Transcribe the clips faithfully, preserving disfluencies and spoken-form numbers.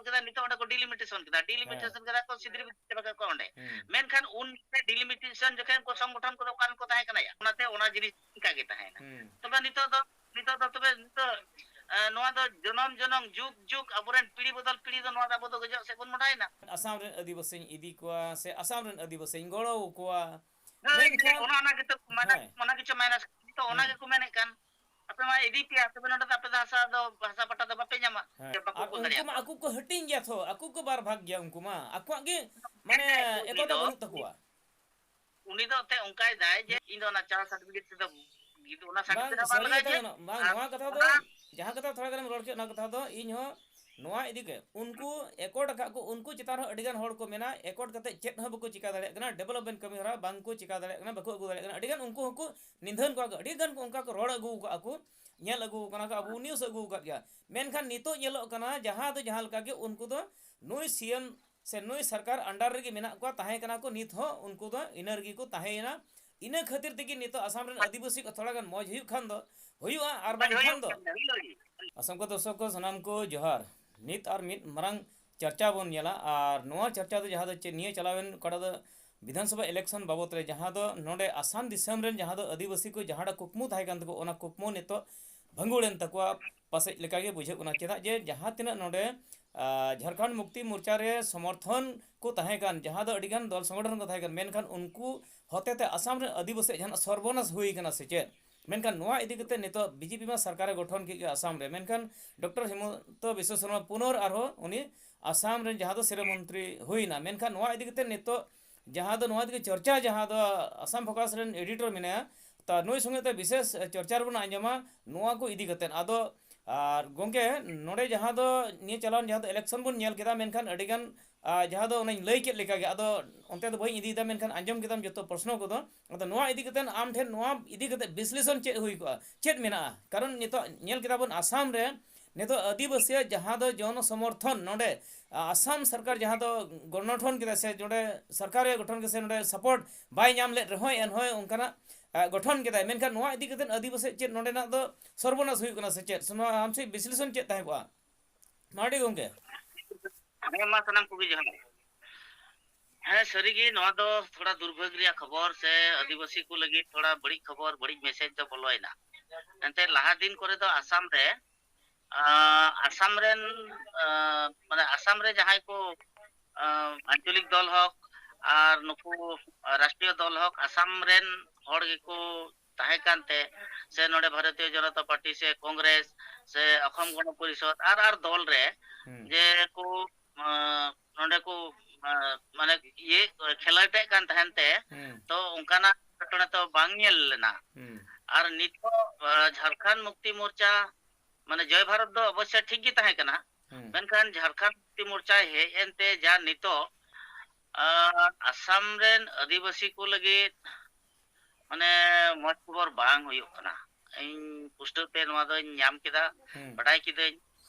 ᱠᱮᱫᱟ, ᱱᱤᱛᱚᱜ ᱚᱸᱰᱮ ᱠᱚ delimitation ᱠᱮᱫᱟ, delimitation ᱠᱮᱫᱟ ᱠᱚ, ᱥᱤᱫᱽᱨᱤ ᱵᱤᱫᱽᱨᱤ ᱪᱟᱵᱟ ᱠᱮᱫ ᱠᱚᱣᱟ ᱚᱸᱰᱮ᱾ ᱦᱩᱸ᱾ ᱢᱮᱱᱠᱷᱟᱱ ᱩᱱ delimitation ᱡᱚᱠᱷᱮᱱ ᱩᱱᱠᱩ ᱥᱚᱝᱜᱚᱴᱷᱚᱱ ᱠᱚᱫᱚ ᱚᱠᱟ ᱨᱮᱱ ᱠᱚ ᱛᱟᱦᱮᱸ ᱠᱟᱱᱟ ᱭᱟ? ᱚᱱᱟᱛᱮ ᱚᱱᱟ ᱡᱤᱱᱤᱥ ᱤᱱᱠᱟ ᱜᱮ ᱛᱟᱦᱮᱸᱭᱮᱱᱟ᱾ ᱦᱩᱸ᱾ ᱛᱚᱵᱮ ᱱᱤᱛᱚᱜ ᱫᱚ, ᱱᱤᱛᱚᱜ ᱫᱚ ᱛᱚᱵᱮ ᱱᱤᱛᱚᱜ, ᱮ, ᱱᱚᱣᱟ ᱫᱚ ᱡᱚᱱᱚᱢ ᱡᱚᱱᱚᱢ, ᱡᱩᱜᱽ ᱡᱩᱜᱽ ᱟᱵᱚᱨᱮᱱ ᱯᱤᱲᱦᱤ ᱵᱚᱫᱚᱞ ᱯᱤᱲᱦᱤ ᱫᱚ ᱱᱚᱣᱟ ᱫᱚ ᱟᱵᱚ ᱫᱚ ᱜᱚᱡᱚᱜ ᱥᱮᱫ ᱵᱚᱱ ᱢᱚᱦᱰᱟᱭᱮᱱᱟ᱾ ᱟᱥᱟᱢ ᱨᱮᱱ ᱟᱹᱫᱤᱵᱟᱹᱥᱤᱧ ᱤᱫᱤ ᱠᱚᱣᱟ ᱥᱮ ᱟᱥᱟᱢ ᱨᱮᱱ ᱟᱹᱫᱤᱵᱟᱹᱥᱤᱧ ᱜᱚᱲᱚ ᱟᱠᱚᱣᱟ᱾ ᱦᱳᱭ, ᱢᱮᱱᱠᱷᱟᱱ ᱚᱱᱟ, ᱚᱱᱟ ᱜᱮᱛᱚ ᱢᱟᱭᱱᱟᱥ, ᱦᱮᱸ᱾ ᱚᱱᱟ ᱜᱮᱪᱚ ᱢᱟᱭᱱᱟᱥ, ᱛᱚ ᱚᱱᱟ ᱦᱩᱸ᱾ ᱜᱮᱠᱚ ᱢᱮᱱᱮᱫ ᱠᱟᱱ᱾ ᱟᱯᱮ ᱢᱟ ᱤᱫᱤ ᱯᱮᱭᱟ, ᱛᱚᱵᱮ ᱱᱚᱰᱮ ᱫᱚ ᱟᱯᱮ ᱫᱚ ᱦᱟᱥᱟ ᱫᱚ, ᱦᱟᱥᱟ ᱯᱟᱴᱟ ᱫᱚ ᱵᱟᱯᱮ ᱧᱟᱢᱟ᱾ ᱦᱮᱸ᱾ ᱡᱮ ᱵᱟᱠᱚ ᱟᱨ ᱠᱩᱞ ᱩᱱᱠᱩ ᱢᱟ ᱫᱟᱲᱮᱭᱟᱠᱚᱣᱟ᱾ ᱟᱠᱚ ᱠᱚ ᱦᱟᱹᱴᱤᱧ ᱜᱮᱭᱟ ᱛᱷᱚ, ᱟᱠᱚ ᱠᱚ ᱵᱟᱨ ᱵᱷᱟᱜᱽ ᱜᱮᱭᱟ, ᱩᱱᱠᱩ ᱢᱟ ᱟᱠᱚᱣᱟᱜ ᱜᱮ ᱢᱟᱱᱮ ᱦᱮᱸ, ᱩᱱᱤ ᱮᱠᱚᱛᱟ ᱫᱚ, ᱵᱟᱹᱱᱩᱜ ᱛᱟᱠᱚᱣᱟ᱾ ᱩᱱᱤ ᱫᱚ ᱮᱱᱛᱮ ᱚᱱᱠᱟᱭ ᱫᱟᱭ ᱡᱮ ᱤᱧ ᱫᱚ ᱚᱱᱟ ᱪᱟᱞ certificate ᱛᱮᱫᱚ ᱚᱱᱟ ᱵᱟᱝ, certificate ᱦᱚᱸ ᱵᱟᱝ ᱥᱟᱹᱨᱤ ᱞᱟᱜᱟᱭ ᱠᱟᱛᱷᱟ ᱡᱮ᱾ ᱠᱟᱱᱟ, ᱵᱟᱝ, ᱟᱨ ᱱᱚᱣᱟ ᱠᱟᱛᱷᱟ ᱫᱚ, ᱚᱱᱟ ᱡᱟᱦᱟᱸ ᱠᱟᱛᱷᱟ ᱛᱷᱚᱲᱟ ᱜᱟᱱᱮᱢ ᱨᱚᱲ ᱠᱮᱫ, ᱚᱱᱟ ᱠᱟᱛᱷᱟ ᱫᱚ ᱤᱧ ᱦᱚᱸ ᱱᱚᱣᱟ ᱤᱫᱤ ᱠᱟᱛᱮ ᱩᱱᱠᱩ accord ᱟᱠᱟᱫ ᱠᱚ, ᱩᱱᱠᱩ ᱪᱮᱛᱟᱱ ᱨᱮᱦᱚᱸ ᱟᱹᱰᱤ ᱜᱟᱱ ᱦᱚᱲ ᱠᱚ ᱢᱮᱱᱟ, accord ᱠᱟᱛᱮ ᱪᱮᱫ ᱦᱚᱸ ᱵᱟᱠᱚ ᱪᱤᱠᱟ ᱫᱟᱲᱮᱭᱟᱜ ᱠᱟᱱᱟ, development ᱠᱟᱹᱢᱤ ᱦᱚᱨᱟ ᱵᱟᱝ ᱠᱚ ᱪᱤᱠᱟ ᱫᱟᱲᱮᱭᱟᱜ ᱠᱟᱱᱟ, ᱵᱟᱠᱚ ᱟᱹᱜᱩ ᱫᱟᱲᱮᱭᱟᱜ ᱠᱟᱱᱟ᱾ ᱟᱹᱰᱤ ᱜᱟᱱ ᱩᱱᱠᱩ ᱦᱚᱸᱠᱚ ᱱᱤᱫᱷᱟᱹᱱ ᱠᱚᱣᱟ ᱠᱚ, ᱟᱹᱰᱤ ᱜᱟᱱ ᱠᱚ ᱚᱱᱠᱟ ᱠᱚ ᱨᱚᱲ ᱟᱹᱜᱩ ᱟᱠᱟᱫᱼᱟ ᱠᱚ, ᱧᱮᱞ ᱟᱹᱜᱩ ᱟᱠᱟᱱᱟ ᱠᱚ, ᱟᱵᱚ news ᱟᱹᱜᱩ ᱟᱠᱟᱫ ᱜᱮᱭᱟ᱾ ᱢᱮᱱᱠᱷᱟᱱ ᱱᱤᱛᱚᱜ ᱧᱮᱞᱚᱜ ᱠᱟᱱᱟ ᱡᱟᱦᱟᱸ ᱫᱚ ᱡᱟᱦᱟᱸ ᱞᱮᱠᱟ ᱜᱮ ᱩᱱᱠᱩ ᱫᱚ ᱱᱩᱭ CM ᱥᱮ ᱱᱩᱭ ᱥᱚᱨᱠᱟᱨ under ᱨᱮᱜᱮ ᱢᱮᱱᱟᱜ ᱠᱚᱣᱟ, ᱛᱟᱦᱮᱸ ᱠᱟᱱᱟ ᱠᱚ, ᱱᱤᱛ ᱦᱚᱸ ᱩᱱᱠᱩ ᱫᱚ ᱤᱱᱟᱹ ᱨᱮᱜᱮ ᱠᱚ ᱛᱟᱦᱮᱸᱭᱮᱱᱟ᱾ ᱤᱱᱟᱹ ᱠᱷᱟᱹᱛᱤᱨ ᱛᱮᱜᱮ ᱱᱤᱛᱚᱜ ᱟᱥᱟᱢ ᱨᱮᱱ ᱟᱹᱫᱤᱵᱟᱹᱥᱤ ᱠᱚ ᱛᱷᱚᱲᱟ ᱜᱟᱱ ᱢᱚᱡᱽ ᱦᱩᱭᱩᱜ ᱠᱷᱟᱱ ᱫᱚ ᱦᱩᱭᱩᱜᱼᱟ, ᱟᱨ ᱵᱟᱝᱠᱷᱟᱱ ᱫᱚ᱾ ᱟᱥᱟᱢ ᱠᱚ ᱫᱚᱨᱥᱚᱠ ᱠᱚ ᱥᱟᱱᱟᱢ ᱠᱚ ᱡᱚᱦᱟᱨ᱾ ᱱᱤᱛ ᱟᱨ ᱢᱤᱫ ᱢᱟᱨᱟᱝ ᱪᱟᱨᱪᱟ ᱵᱚᱱ ᱧᱮᱞᱟ, ᱟᱨ ᱱᱚᱣᱟ ᱪᱟᱨᱪᱟ ᱫᱚ ᱡᱟᱦᱟᱸ ᱫᱚ ᱪᱮᱫ, ᱱᱤᱭᱟᱹ ᱪᱟᱞᱟᱣᱮᱱ ᱚᱠᱟᱴᱟᱜ ᱫᱚ ᱵᱤᱫᱷᱟᱱ ᱥᱚᱵᱷᱟ election ᱵᱟᱵᱚᱛ ᱨᱮ, ᱡᱟᱦᱟᱸ ᱫᱚ ᱱᱚᱰᱮ ᱟᱥᱟᱢ ᱫᱤᱥᱚᱢ ᱨᱮᱱ ᱡᱟᱦᱟᱸ ᱫᱚ ᱟᱹᱫᱤᱵᱟᱹᱥᱤ ᱠᱚ ᱡᱟᱦᱟᱸᱴᱟᱜ ᱠᱩᱠᱢᱩ ᱛᱟᱦᱮᱸ ᱠᱟᱱ ᱛᱟᱠᱚ, ᱚᱱᱟ ᱠᱩᱠᱢᱩ ᱱᱤᱛᱚᱜ ᱵᱷᱟᱹᱝᱜᱩᱲᱮᱱ ᱛᱟᱠᱚᱣᱟ ᱯᱟᱥᱮᱡ ᱞᱮᱠᱟᱜᱮ ᱵᱩᱡᱷᱟᱹᱜ ᱠᱟᱱᱟ᱾ ᱪᱮᱫᱟᱜ ᱡᱮ ᱡᱟᱦᱟᱸ ᱛᱤᱱᱟᱹᱜ ᱱᱚᱰᱮ, ᱟ, ᱡᱷᱟᱲᱠᱷᱚᱸᱰ ᱢᱩᱠᱛᱤ ᱢᱳᱨᱪᱟ ᱨᱮ ᱥᱚᱢᱚᱨᱛᱷᱚᱱ ᱠᱚ ᱛᱟᱦᱮᱸ ᱠᱟᱱ, ᱡᱟᱦᱟᱸ ᱫᱚ ᱟᱹᱰᱤᱜᱟᱱ ᱫᱚᱞ ᱥᱚᱝᱜᱚᱴᱷᱚᱱ ᱠᱚ ᱛᱟᱦᱮᱸ ᱠᱟᱱ, ᱢᱮᱱᱠᱷᱟᱱ ᱩᱱᱠᱩ ᱦᱚᱛᱮᱛᱮ ᱟᱥᱟᱢ ᱨᱮᱱ ᱟᱹᱫᱤᱵᱟᱹᱥᱤᱭᱟᱜ ᱡᱟᱦᱟᱱᱟᱜ ᱥᱚᱨᱵᱚᱱᱟᱥ ᱦᱩᱭ ᱠᱟᱱᱟ ᱥᱮ ᱪᱮᱫ? ᱢᱮᱱᱠᱷᱟᱱ ᱱᱚᱣᱟ ᱤᱫᱤ ᱠᱟᱛᱮ ᱱᱤᱛᱚᱜ BJP ᱢᱟ ᱥᱚᱨᱠᱟᱨᱮ ᱜᱚᱴᱷᱚᱱ ᱠᱮᱫ ᱜᱮ ᱟᱥᱟᱢ ᱨᱮ, ᱢᱮᱱᱠᱷᱟᱱ ᱰᱚᱠᱴᱚᱨ ᱦᱤᱢᱚᱱᱛᱚ ᱵᱤᱥᱣᱚ ᱥᱚᱨᱢᱟ ᱯᱩᱱᱚᱨ ᱟᱨᱦᱚᱸ ᱩᱱᱤ ᱟᱥᱟᱢ ᱨᱮᱱ ᱡᱟᱦᱟᱸ ᱫᱚ ᱥᱤᱨᱟᱹ ᱢᱚᱱᱛᱨᱤ ᱦᱩᱭᱱᱟ᱾ ᱢᱮᱱᱠᱷᱟᱱ ᱱᱚᱣᱟ ᱤᱫᱤ ᱠᱟᱛᱮ ᱱᱤᱛᱚᱜ ᱡᱟᱦᱟᱸ ᱫᱚ ᱱᱚᱣᱟ ᱤᱫᱤ ᱠᱟᱛᱮ ᱪᱚᱨᱪᱟ, ᱡᱟᱦᱟᱸ ᱫᱚ ᱟᱥᱟᱢ ᱯᱷᱳᱠᱟᱥ ᱨᱮᱱ editor ᱢᱮᱱᱟᱭᱟ, ᱛᱟ ᱱᱩᱭ ᱥᱚᱸᱜᱮ ᱛᱮ ᱵᱤᱥᱮᱥ ᱪᱚᱨᱪᱟ ᱨᱮᱵᱚᱱ ᱟᱸᱡᱚᱢᱟ ᱱᱚᱣᱟ ᱠᱚ ᱤᱫᱤ ᱠᱟᱛᱮ᱾ ᱟᱫᱚ ᱟᱨ ᱜᱚᱝᱠᱮ, ᱱᱚᱰᱮ ᱡᱟᱦᱟᱸ ᱫᱚ ᱱᱤᱭᱟᱹ ᱪᱟᱞᱟᱣᱮᱱ ᱡᱟᱦᱟᱸ ᱫᱚ election ᱵᱚᱱ ᱧᱮᱞ ᱠᱮᱫᱟ, ᱢᱮᱱᱠᱷᱟᱱ ᱟᱹᱰᱤᱜᱟᱱ, ᱟ, ᱡᱟᱦᱟᱸ ᱫᱚ ᱚᱱᱮᱧ ᱞᱟᱹᱭ ᱠᱮᱫ ᱞᱮᱠᱟᱜᱮ, ᱟᱫᱚ ᱚᱱᱛᱮ ᱫᱚ ᱵᱟᱹᱧ ᱤᱫᱤᱭᱮᱫᱟ, ᱢᱮᱱᱠᱷᱟᱱ ᱟᱸᱡᱚᱢ ᱠᱮᱫᱟᱢ ᱡᱚᱛᱚ ᱯᱨᱚᱥᱱᱚ ᱠᱚᱫᱚ᱾ ᱟᱫᱚ ᱱᱚᱣᱟ ᱤᱫᱤ ᱠᱟᱛᱮ ᱟᱢ ᱴᱷᱮᱱ ᱱᱚᱣᱟ ᱤᱫᱤ ᱠᱟᱛᱮ ᱵᱤᱥᱞᱮᱥᱚᱱ ᱪᱮᱫ ᱦᱩᱭ ᱠᱚᱜᱼᱟ, ᱪᱮᱫ ᱢᱮᱱᱟᱜᱼᱟ? ᱠᱟᱨᱚᱱ ᱱᱤᱛᱚᱜ ᱧᱮᱞ ᱠᱮᱫᱟ ᱵᱚᱱ ᱟᱥᱟᱢ ᱨᱮ ᱱᱤᱛᱚᱜ ᱟᱹᱫᱤᱵᱟᱹᱥᱤᱭᱟᱜ ᱡᱟᱦᱟᱸ ᱫᱚ ᱡᱚᱱ ᱥᱚᱢᱚᱨᱛᱷᱚᱱ ᱱᱚᱰᱮ, ᱟ, ᱟᱥᱟᱢ ᱥᱚᱨᱠᱟᱨ ᱡᱟᱦᱟᱸ ᱫᱚ ᱜᱚᱱᱚᱴᱷᱚᱱ ᱠᱮᱫᱟ ᱥᱮ ᱱᱚᱰᱮ ᱥᱚᱨᱠᱟᱨ ᱮ ᱜᱚᱴᱷᱚᱱ ᱠᱮᱫᱟ ᱥᱮ ᱱᱚᱰᱮ support ᱵᱟᱭ ᱧᱟᱢ ᱞᱮᱫ ᱨᱮᱦᱚᱸ, ᱮᱱᱦᱚᱸ ᱚᱱᱠᱟᱱᱟᱜ, ᱟ, ᱜᱚᱴᱷᱚᱱ ᱠᱮᱫᱟᱭ᱾ ᱢᱮᱱᱠᱷᱟᱱ ᱱᱚᱣᱟ ᱤᱫᱤ ᱠᱟᱛᱮ ᱟᱹᱫᱤᱵᱟᱹᱥᱤᱭᱟᱜ ᱪᱮᱫ ᱱᱚᱰᱮᱱᱟᱜ ᱫᱚ ᱥᱚᱨᱵᱚᱱᱟᱥ ᱦᱩᱭᱩᱜ ᱠᱟᱱᱟ ᱥᱮ ᱪᱮᱫ? ᱥᱮ ᱱᱚᱣᱟ ᱟᱢ ᱥᱮᱫ ᱵᱤᱥᱞᱮᱥᱚᱱ ᱪᱮᱫ ᱛᱟᱦᱮᱸ ᱠᱚᱜᱼᱟ? ᱢᱟᱨᱰᱤ ᱜᱚᱝᱠᱮ᱾ ᱦᱮᱸ, ᱢᱟ ᱥᱟᱱᱟᱢ ᱠᱚᱜᱮ ᱡᱚᱦᱟᱨ᱾ ᱦᱮᱸ, ᱥᱟᱹᱨᱤᱜᱮ ᱱᱚᱣᱟ ᱫᱚ ᱛᱷᱚᱲᱟ ᱫᱩᱨᱵᱷᱟᱜᱽ ᱨᱮᱭᱟᱜ ᱠᱷᱚᱵᱚᱨ ᱥᱮ ᱟᱹᱫᱤᱵᱟᱹᱥᱤ ᱠᱚ ᱞᱟᱹᱜᱤᱫ ᱛᱷᱚᱲᱟ ᱵᱟᱹᱲᱤᱡ ᱠᱷᱚᱵᱚᱨ, ᱵᱟᱹᱲᱤᱡ ᱢᱮᱥᱮᱡᱽ ᱫᱚ ᱵᱚᱞᱚᱭᱮᱱᱟ᱾ ᱮᱱᱛᱮ ᱞᱟᱦᱟ ᱫᱤᱱ ᱠᱚᱨᱮ ᱫᱚ ᱟᱥᱟᱢ ᱨᱮ, ᱟᱸ, ᱟᱥᱟᱢ ᱨᱮᱱ, ᱟᱸ, ᱢᱟᱱᱮ ᱟᱥᱟᱢ ᱨᱮ ᱡᱟᱦᱟᱸᱭ ᱠᱚ, ᱟᱸ, ᱟᱧᱪᱚᱞᱤᱠ ᱫᱚᱞ ᱦᱳᱠ ᱟᱨ ᱱᱩᱠᱩ, ᱟᱸ, ᱨᱟᱥᱴᱨᱤᱭᱚ ᱫᱚᱞ ᱦᱳᱠ, ᱟᱥᱟᱢ ᱨᱮᱱ ᱦᱚᱲ ᱜᱮᱠᱚ ᱛᱟᱦᱮᱸ ᱠᱟᱱᱛᱮ, ᱥᱮ ᱱᱚᱰᱮ ᱵᱷᱟᱨᱚᱛᱤᱭᱚ ᱡᱚᱱᱚᱛᱟ ᱯᱟᱨᱴᱤ ᱥᱮ ᱠᱚᱝᱜᱨᱮᱥ ᱥᱮ ᱚᱥᱚᱢ ᱜᱚᱱᱚ ᱯᱚᱨᱤᱥᱚᱫᱽ ᱟᱨ, ᱟᱨ ᱫᱚᱞ ᱨᱮ ᱦᱩᱸ᱾ ᱡᱮ ᱠᱚ, ᱟᱸ, ᱱᱚᱰᱮ ᱠᱚ, ᱟᱸ, ᱢᱟᱱᱮ ᱤᱭᱟᱹ ᱠᱷᱮᱞᱳᱰᱮᱫ ᱠᱟᱱ ᱛᱟᱦᱮᱱ ᱛᱮ, ᱦᱩᱸ᱾ ᱛᱚ ᱚᱱᱠᱟᱱᱟᱜ ᱜᱷᱚᱴᱚᱱᱟ ᱛᱚ ᱵᱟᱝ ᱧᱮᱞ ᱞᱮᱱᱟ᱾ ᱦᱩᱸ᱾ ᱟᱨ ᱱᱤᱛᱚᱜ, ᱟᱸ, ᱡᱷᱟᱲᱠᱷᱚᱸᱰ ᱢᱩᱠᱛᱤ ᱢᱳᱨᱪᱟ, ᱢᱟᱱᱮ ᱡᱚᱭ ᱵᱷᱟᱨᱚᱛ ᱫᱚ ᱚᱵᱚᱥᱥᱳᱭ ᱴᱷᱤᱠ ᱜᱮ ᱛᱟᱦᱮᱸ ᱠᱟᱱᱟ, ᱦᱩᱸ᱾ ᱢᱮᱱᱠᱷᱟᱱ ᱡᱷᱟᱲᱠᱷᱚᱸᱰ ᱢᱩᱠᱛᱤ ᱢᱳᱨᱪᱟ ᱦᱮᱡ ᱮᱱᱛᱮ ᱡᱟ ᱱᱤᱛᱚᱜ, ᱟᱸ, ᱟᱥᱟᱢ ᱨᱮᱱ ᱟᱹᱫᱤᱵᱟᱹᱥᱤ ᱠᱚ ᱞᱟᱹᱜᱤᱫ ᱢᱟᱱᱮ ᱢᱚᱡᱽ ᱠᱷᱚᱵᱚᱨ ᱵᱟᱝ ᱦᱩᱭᱩᱜ ᱠᱟᱱᱟ᱾ ᱤᱧ ᱯᱩᱥᱴᱟᱹᱣ ᱛᱮ ᱱᱚᱣᱟ ᱫᱚᱧ ᱧᱟᱢ ᱠᱮᱫᱟ, ᱦᱩᱸ᱾ ᱵᱟᱰᱟᱭ ᱠᱤᱫᱟᱹᱧ᱾